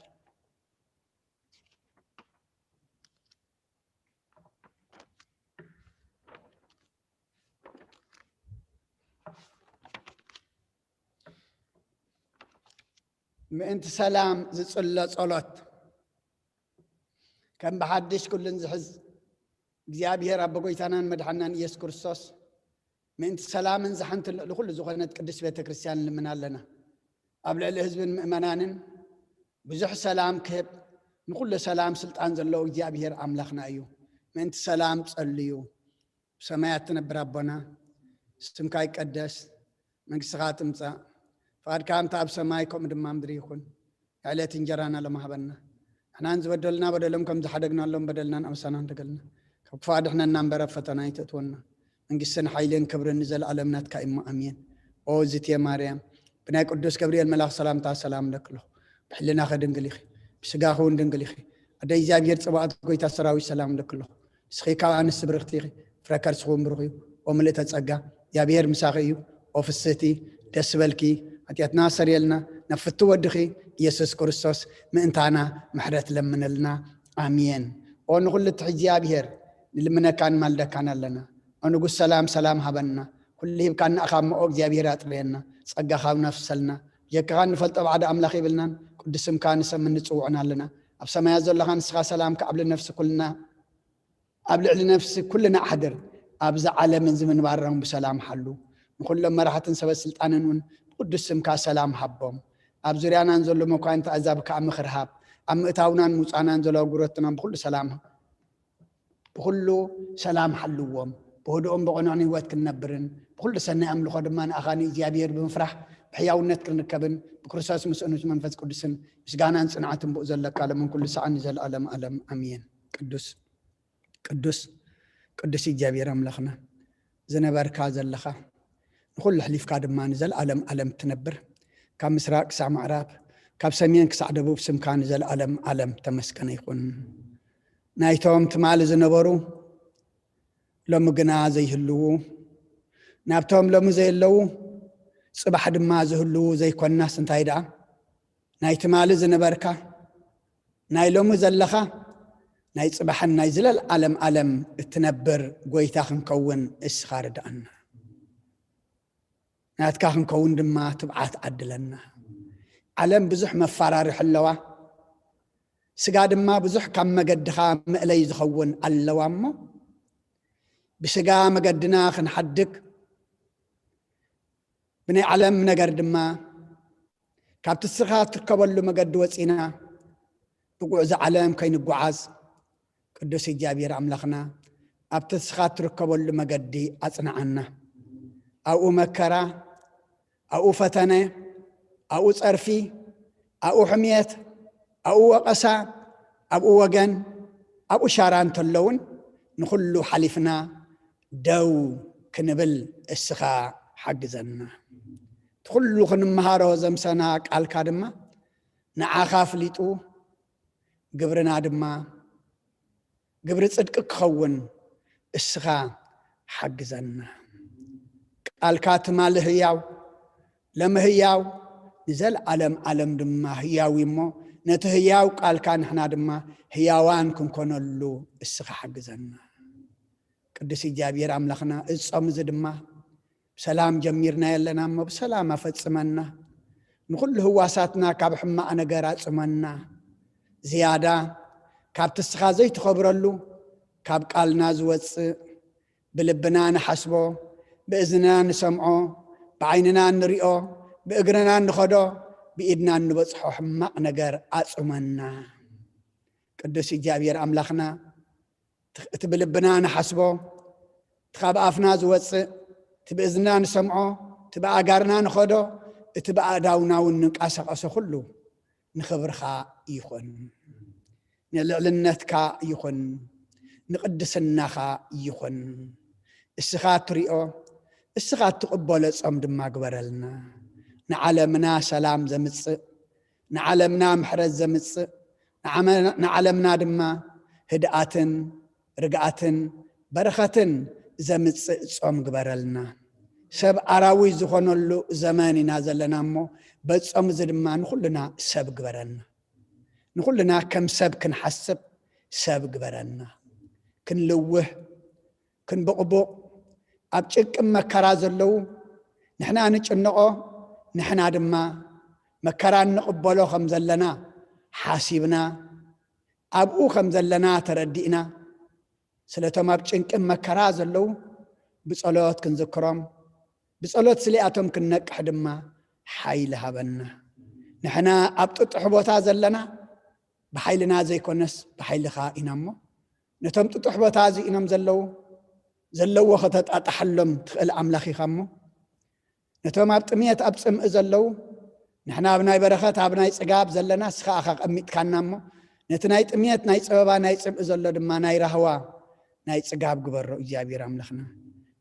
ምእንቲ ሰላም ዝጽሎ ጸሎት። ከም ብሓድሽ ኩልን ዝሕዝ እግዚኣብሔር ኣቦ ጎይታናን መድሓናን ኢየሱስ ክርስቶስ፣ ምእንቲ ሰላምን ዝሓንትን ልዕሊ ኩሉ ዝኾነት ቅድስት ቤተ ክርስቲያን ንልምን ኣለና። ኣብ ልዕሊ ህዝብን ምእመናንን ብዙሕ ሰላም ክህብ፣ ንኩሉ ሰላም ስልጣን ዘለዎ እግዚኣብሔር ኣምላኽና እዩ። ምእንቲ ሰላም ጸልዩ። ብሰማያት ትነብር ኣቦና፣ ስምካ ይቀደስ፣ መንግስትኻ ትምጻእ፣ ፍቓድካ ከምቲ ኣብ ሰማይ ከምኡ ድማ ምድሪ ይኹን። ዕለት እንጀራና ሎም ሃበና። ንሕናን ዝበደሉና በደሎም ከም ዝሓደግናሎም በደልናን ኣበሳናን ተገልና። ካብ ክፉእ ኣድሕነና እምበር ኣብ ፈተና ኣይተእትወና። መንግስትን ሓይልን ክብርን ንዘለኣለም ናትካ እሞ ኣሜን። ኦ ዝትየ ማርያም፣ ብናይ ቅዱስ ገብርኤል መልኣኽ ሰላምታ ሰላም እለኪ ኣለኹ። ብሕልናኺ ድንግል ኢኺ፣ ብስጋኺ እውን ድንግል ኢኺ። ኣደ እግዚኣብሔር ጽባኦት ጎይታ ሰራዊት ሰላም እለኪ ኣለኹ። ንስኺ ካብ ኣንስቲ ብርኽቲ ኢኺ፣ ፍረ ከርስኺ እውን ብሩኽ እዩ። ኦ ምልእተ ጸጋ፣ እግዚኣብሔር ምሳኺ እዩ። ኦ ፍስህቲ፣ ደስ በልኪ፣ ሓጢኣትና ሰሪየልና፣ ናብ ፍቱ ወድኺ ኢየሱስ ክርስቶስ ምእንታና ምሕረት ለምነልና። ኣሜን። ኦ ንኹሉ እትሕዝ እግዚኣብሔር፣ ንልምነካን ንማልደካን ኣለና። ኦ ንጉስ ሰላም፣ ሰላም ሃበና። ኩሉ ሂብካና እኻ እሞ ኦ እግዚኣብሔር ኣጥርየና። ጸጋኻ ኣውናፍሰልና። ብጀካኻ እንፈልጦ ባዕዲ ኣምላኽ የብልናን። ቅዱስ ስምካ ንሰምን ንጽውዕን ኣለና። ኣብ ሰማያት ዘለኻ ንስኻ ሰላምካ ኣብ ልዕሊ ነፍሲ ኩልና፣ ኣብ ልዕሊ ነፍሲ ኩልና ኣሕድር። ኣብዚ ዓለምን እዚ ምንባሮም ብሰላም ሓሉ። ንኹሎም መራሕትን ሰበ ስልጣንን እውን ብቅዱስ ስምካ ሰላም ሃቦም። ኣብ ዙርያናን ዘሎ መኳንንቲ ኣሕዛብ ከኣ ምኽሪ ሃብ። ኣብ ምእታውናን ምውጻእናን ዘሎ ኣጉረትና ብኹሉ ሰላም፣ ብኹሉ ሰላም ሓልዎም። ብህዱእን ብቕኑዕን ህይወት ክንነብርን ብኹሉ ሰናይ ኣምልኾ ድማ ንኣኻ ንእግዚኣብሔር ብምፍራሕ ብሕያውነት ክንርከብን ብክርስቶስ ምስኡን ምስ መንፈስ ቅዱስን ምስጋናን ጽንዓትን ብኡ ዘለካ ለምን ኩሉ ሰዓን ንዘለኣለም ኣለም ኣሜን። ቅዱስ ቅዱስ ቅዱስ እግዚኣብሔር ኣምላኽና፣ ዝነበርካ ዘለኻ፣ ንኹሉ ኣሕሊፍካ ድማ ንዘለኣለም ኣለም ትነብር፣ ካብ ምስራቅ ክሳዕ ምዕራብ፣ ካብ ሰሜን ክሳዕ ደቡብ ስምካ ንዘለኣለም ኣለም ተመስገነ ይኹን። ናይቶም ትማሊ ዝነበሩ ሎሚ ግና ዘይህልዉ፣ ናብቶም ሎሚ ዘየለዉ ጽባሕ ድማ ዝህልዉ ዘይኮንናስ እንታይ ደኣ ናይ ትማሊ ዝነበርካ፣ ናይ ሎሚ ዘለኻ፣ ናይ ጽባሕን ናይ ዝለልኣለም ኣለም እትነብር ጎይታ ክንከውን እስኻ ርድኣና። ናትካ ክንከውን ድማ ትብዓት ዓድለና። ዓለም ብዙሕ መፋራርሒ ኣለዋ። ስጋ ድማ ብዙሕ ካብ መገድኻ መእለይ ዝኸውን ኣለዋ እሞ ብስጋ መገድና ክንሓድግ ብናይ ዓለም ነገር ድማ ካብቲ እስኻ ትርከበሉ መገዲ ወጺና ብጉዕዞ ዓለም ከይንጓዓዝ ቅዱስ እግዚኣብሔር ኣምላኽና ኣብቲ እስኻ ትርከበሉ መገዲ ኣጽንዓና። ኣብኡ መከራ፣ ኣብኡ ፈተነ፣ ኣብኡ ጸርፊ፣ ኣብኡ ሕምየት፣ ኣብኡ ወቐሳ፣ ኣብኡ ወገን፣ ኣብኡ ሻራ እንተለውን ንኹሉ ሓሊፍና ደው ክንብል እስኻ ሓግዘና። እቲ ኩሉ ክንመሃሮ ዘምሰና ቃልካ ድማ ንዓኻ ኣፍሊጡ ግብርና ድማ ግብሪ ጽድቂ ክኸውን እስኻ ሓግዘና። ቃልካ ትማሊ ህያው፣ ሎሚ ህያው፣ ንዘለኣለም ኣለም ድማ ህያው እዩ እሞ ነቲ ህያው ቃልካ ንሕና ድማ ህያዋን ክንኮነሉ እስኻ ሓግዘና። ቅዱስ እግዚኣብሔር ኣምላኽና፣ እዚ ጾም እዚ ድማ ብሰላም ጀሚርና የለና እሞ ብሰላም ኣፈጽመና። ንኹሉ ህዋሳትና ካብ ሕማቕ ነገር ኣጽመና። ዝያዳ ካብቲ እስኻ ዘይትኸብረሉ፣ ካብ ቃልና ዝወጽእ፣ ብልብና ንሓስቦ፣ ብእዝንና ንሰምዖ፣ ብዓይንና እንሪኦ፣ ብእግርና እንኸዶ፣ ብኢድና እንበጽሖ ሕማቕ ነገር ኣጽመና። ቅዱስ እግዚኣብሔር ኣምላኽና፣ እቲ ብልብና ንሓስቦ፣ እቲ ካብ ኣፍና ዝወፅእ፣ እቲ ብእዝንና ንሰምዖ፣ እቲ ብኣጋርና ንኸዶ፣ እቲ ብኣእዳውና እውን ንንቀሳቐሶ ኩሉ ንኽብርኻ ይኹን። ንልዕልነትካ ይኹን፣ ንቕድስናኻ ይኹን። እስኻ እትሪኦ፣ እስኻ እትቕበሎ ጾም ድማ ግበረልና። ንዓለምና ሰላም ዘምጽእ፣ ንዓለምና ምሕረት ዘምጽእ፣ ንዓመ-፣ ንዓለምና ድማ ህድኣትን ርግኣትን በረኸትን ዘምጽእ ጾም ግበረልና። ሰብ ኣራዊት ዝኾነሉ ዘመን ኢና ዘለና እሞ፣ በጾም እዚ ድማ ንኹልና ሰብ ግበረና። ንኹልና ከም ሰብ ክንሓስብ ሰብ ግበረና። ክንልውህ፣ ክንብቕቡቕ፣ ኣብ ጭንቅን መከራ ዘለዉ ንሕና ንጭንቖ፣ ንሕና ድማ መከራ እንቕበሎ ከም ዘለና ሓሲብና፣ ኣብኡ ከም ዘለና ተረዲእና፣ ስለቶም ኣብ ጭንቅን መከራ ዘለዉ ብጸሎት ክንዝክሮም፣ ብጸሎት ስሊኣቶም ክንነቅሕ ድማ ሓይሊ ሃበና። ንሕና ኣብ ጥጡሕ ቦታ ዘለና ብሓይልና ዘይኮነስ ብሓይልኻ ኢና እሞ፣ ነቶም ጥጡሕ ቦታ እዚኢኖም ዘለዉ፣ ዘለዎ ከተጣጣሓሎም ትኽእል ኣምላኽ ኢኻ እሞ፣ ነቶም ኣብ ጥምየት ኣብ ጽምኢ ዘለዉ፣ ንሕና ኣብ ናይ በረኸት ኣብ ናይ ጽጋብ ዘለና፣ እስኻ ኢኻ ቀሚጥካና እሞ፣ ነቲ ናይ ጥምየት ናይ ጸበባ ናይ ጽምኢ ዘሎ ድማ ናይ ራህዋ ናይ ጽጋብ ግበሮ እግዚኣብሔር ኣምላኽና።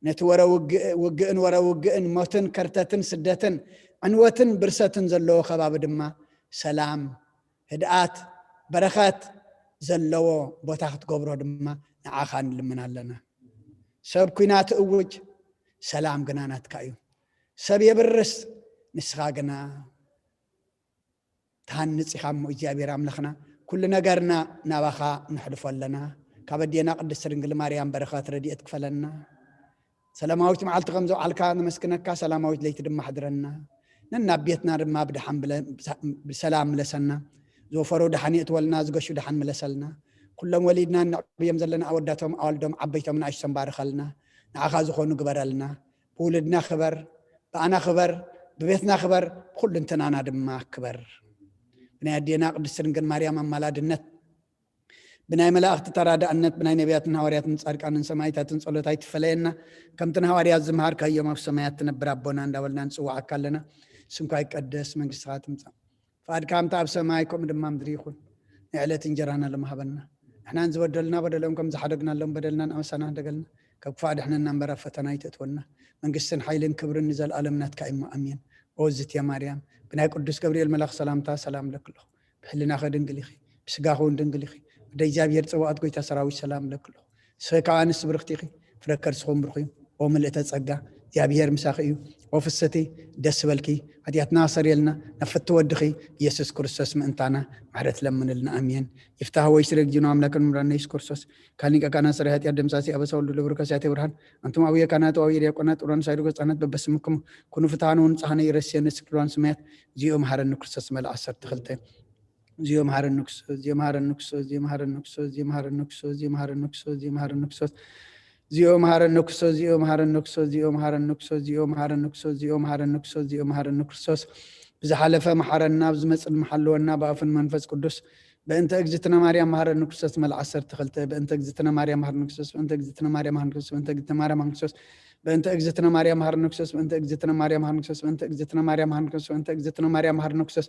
ነቲ ወረ ውግእ-፣ ውግእን ወረ ውግእን ሞትን ከርተትን ስደትን ዕንወትን ብርሰትን ዘለዎ ከባቢ ድማ ሰላም፣ ህድኣት፣ በረኸት ዘለዎ ቦታ ክትገብሮ ድማ ንዓኻ ንልምን ኣለና። ሰብ ኲናት እውጅ፣ ሰላም ግና ናትካ እዩ። ሰብ የብርስ፣ ንስኻ ግና ትሃንጽ ኢኻ እሞ እግዚኣብሔር ኣምላኽና፣ ኩሉ ነገርና ናባኻ ነሕልፎ ኣለና። ካብ ኣዴና ቅድስት ድንግል ማርያም በረኸት ረድኤት ክፈለና። ሰላማዊት መዓልቲ ከም ዘውዓልካ ነመስግነካ፣ ሰላማዊት ለይቲ ድማ ኣሕድረና። ነናብ ቤትና ድማ ብደሓን ብለ-፣ ብሰላም ምለሰና። ዝወፈሩ ደሓን የእትወልና፣ ዝገሹ ደሓን ምለሰልና። ኩሎም ወሊድና እነዕብዮም ዘለና ኣወዳቶም፣ ኣዋልዶም፣ ዓበይቶም፣ ንኣሽቶም ባርኸልና። ንዓኻ ዝኾኑ ግበረልና። ብውሉድና ክበር፣ ብኣና ክበር፣ ብቤትና ክበር፣ ብኹሉ እንትናና ድማ ክበር። ብናይ ኣዴና ቅድስት ድንግል ማርያም ኣማላድነት፣ ብናይ መላእኽቲ ተራዳእነት፣ ብናይ ነቢያትን ሃዋርያትን ጻድቃንን ሰማዕታትን ጸሎት ኣይትፈለየና። ከምቲ ንሃዋርያት ዝመሃርካዮም ኣብ ሰማያት ትነብር ኣቦና እንዳበልና ንጽውዓካ ኣለና። ስምካ ይቀደስ፣ መንግስትኻ ትምጻእ፣ ፍቓድካ ከምቲ ኣብ ሰማይ ከምኡ ድማ ምድሪ ይኹን። ናይ ዕለት እንጀራና ሎም ሃበና። ንሕናን ዝበደሉና በደሎም ከም ዝሓደግናሎም በደልና ንኣመሳና ህደገልና። ካብ ክፋእ ድሕነና እምበር ኣብ ፈተና ኣይተእትወና። መንግስትን ሓይልን ክብርን ንዘለኣለም ናትካ እዩ እሞ ኣሜን። ኦ ዝትየ ማርያም፣ ብናይ ቅዱስ ገብርኤል መልኣኽ ሰላምታ ሰላም እለኪ ኣለኹ። ብህልናኺ ድንግል ኢኺ፣ ብስጋኺ እውን ድንግል ኢኺ። ወደ እግዚኣብሔር ጽባኦት ጎይታ ሰራዊት ሰላም እለኪ ኣለኹ። ንስኺ ከኣ ኣንስቲ ብርኽቲ ኢኺ፣ ፍረ ከርስኺ እውን ብሩኽ እዩ። ኦ ምልእተ ጸጋ፣ እግዚኣብሔር ምሳኺ እዩ። ኦ ፍስቲ፣ ደስ በልኪ፣ ሓጢኣትና ኣሰርየልና፣ ናብ ፍቲ ወድኺ ኢየሱስ ክርስቶስ ምእንታና ምሕረት ለምንልና። ኣሜን። ይፍታህ ወይ ስለ እግዚእነ አምላክን ምራን ኢየሱስ ክርስቶስ፣ ካን ሊቀ ካህናት ሠራየ ኃጢአት ደምሳሴ አበሳ ወልዱ ለብሩክ ከሲያቴ ብርሃን፣ አንቱም አቡየ ካህናት ወአቡየ ዲያቆናት ጥሩራን ሳይዶ ገጻናት በበስምክሙ ኩኑ ፍትሐነ ወንጽሐነ ይረስየነ ስክሏን ስማያት። እግዚኦ መሐረነ ክርስቶስ መልእ ዓሰርተ ክልተ። እግዚኦ መሐረነ ክርስቶስ፣ እግዚኦ መሐረነ ክርስቶስ፣ እግዚኦ መሐረነ ክርስቶስ፣ እግዚኦ መሐረነ ክርስቶስ፣ እግዚኦ መሐረነ ክርስቶስ፣ እግዚኦ መሐረነ ክርስቶስ፣ እግዚኦ መሐረነ ክርስቶስ፣ እግዚኦ መሐረነ ክርስቶስ፣ እግዚኦ መሐረነ ክርስቶስ፣ እግዚኦ መሐረነ ክርስቶስ፣ እግዚኦ መሐረነ ክርስቶስ። ብዝሓለፈ መሓረና፣ ብዝመጽእ ድማ ሓልወና፣ ብኣፍን መንፈስ ቅዱስ። በእንተ እግዝእትነ ማርያም መሐረነ ክርስቶስ መልእ ዓሰርተ ክልተ። በእንተ እግዝእትነ ማርያም መሐረነ ክርስቶስ፣ በእንተ እግዝእትነ ማርያም መሐረነ ክርስቶስ፣ በእንተ እግዝእትነ ማርያም መሐረነ ክርስቶስ፣ በእንተ እግዝእትነ ማርያም መሐረነ ክርስቶስ፣ በእንተ እግዝእትነ ማርያም መሐረነ ክርስቶስ፣ በእንተ እግዝእትነ ማርያም መሐረነ ክርስቶስ፣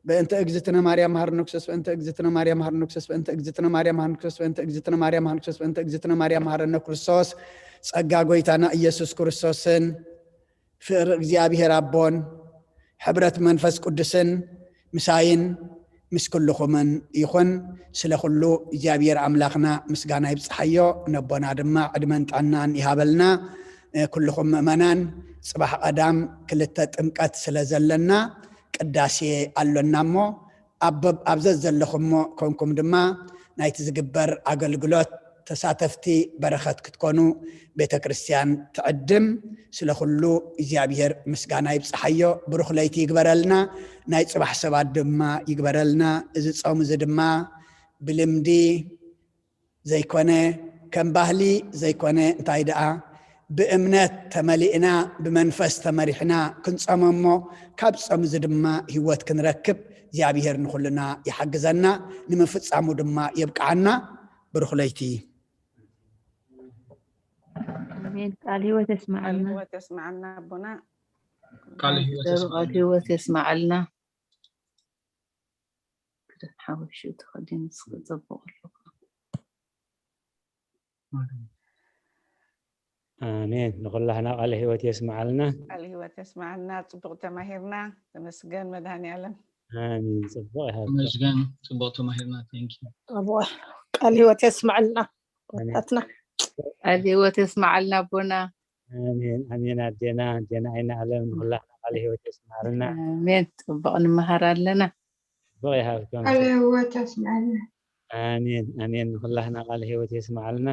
በእንተ እግዝእትነ ማርያም መሐረነ ክርስቶስ፣ በእንተ እግዝእትነ ማርያም መሐረነ ክርስቶስ፣ በእንተ እግዝእትነ ማርያም መሐረነ ክርስቶስ፣ በእንተ እግዝእትነ ማርያም መሐረነ ክርስቶስ፣ በእንተ እግዝእትነ ማርያም መሐረነ ክርስቶስ፣ ጸጋ ጎይታና ኢየሱስ ክርስቶስን ፍቕሪ እግዚኣብሔር ኣቦን ሕብረት መንፈስ ቅዱስን ምሳይን ምስ ኩልኹምን ይኹን። ስለ ኩሉ እግዚኣብሔር ኣምላኽና ምስጋና ይብጽሓዮ። ነቦና ድማ ዕድመን ጥዕናን ይሃበልና። እ፣ ኩልኹም ምእመናን፣ ጽባሕ ቀዳም ክልተ ጥምቀት ስለ ዘለና ቅዳሴ ኣሎና እሞ፣ ኣብ፣ ኣብ ዘዘለኹሞ ኮንኩም ድማ ናይቲ ዝግበር ኣገልግሎት ተሳተፍቲ በረኸት ክትኮኑ ቤተ ክርስቲያን ትዕድም። ስለ ኩሉ እግዚኣብሔር ምስጋና ይብጽሓዮ። ብሩኽ ለይቲ ይግበረልና። ናይ ጽባሕ ሰባት ድማ ይግበረልና። እዚ ጾም እዚ ድማ ብልምዲ ዘይኮነ፣ ከም ባህሊ ዘይኮነ፣ እንታይ ደኣ ብእምነት ተመሊእና፣ ብመንፈስ ተመሪሕና ክንጸሞ እሞ፣ ካብ ጾም እዚ ድማ ህይወት ክንረክብ እግዚኣብሔር ንኹልና ይሓግዘና፣ ንምፍጻሙ ድማ የብቅዓና። ብሩኽ ለይቲ። ኣሜን። ቃል ህይወት ቃል የስምዓልና። ህይወት የስምዓልና ኣቦና። ቃል ህይወት ዘሩ ቃል የስምዓልና። ህይወት የስምዓልና። ክዳን ሓበሽኡ ተኸዲኑ እስኪ ጽቡቕ ኣለኹ። ኣሜን። ንኹላህና ቃለ ህይወት የስምዓልና። ቃል ህይወት የስምዓልና። ጽቡቕ ተማሂርና። ተመስገን መድሃኒ ዓለም። ኣሜን። ጽቡቕ ይሃብካ። ተመስገን ጽቡቕ ተማሂርና። Thank you። ኣቦ ቃል ህይወት የስምዓልና። ኣቦታትና ቃል ህይወት የስምዓልና ኣቦና። ኣሜን ኣሜን። ኣዴና ኣዴና ዓይኒ ዓለም ንኹላህና ቃለ ህይወት የስምዓልና። ኣሜን። ጽቡቕ ንመሃር ኣለና። ጽቡቕ ይሃብካ። ቃለ ህይወት የስምዓልና። ኣሜን ኣሜን። ንኹላህና ቃለ ህይወት የስምዓልና።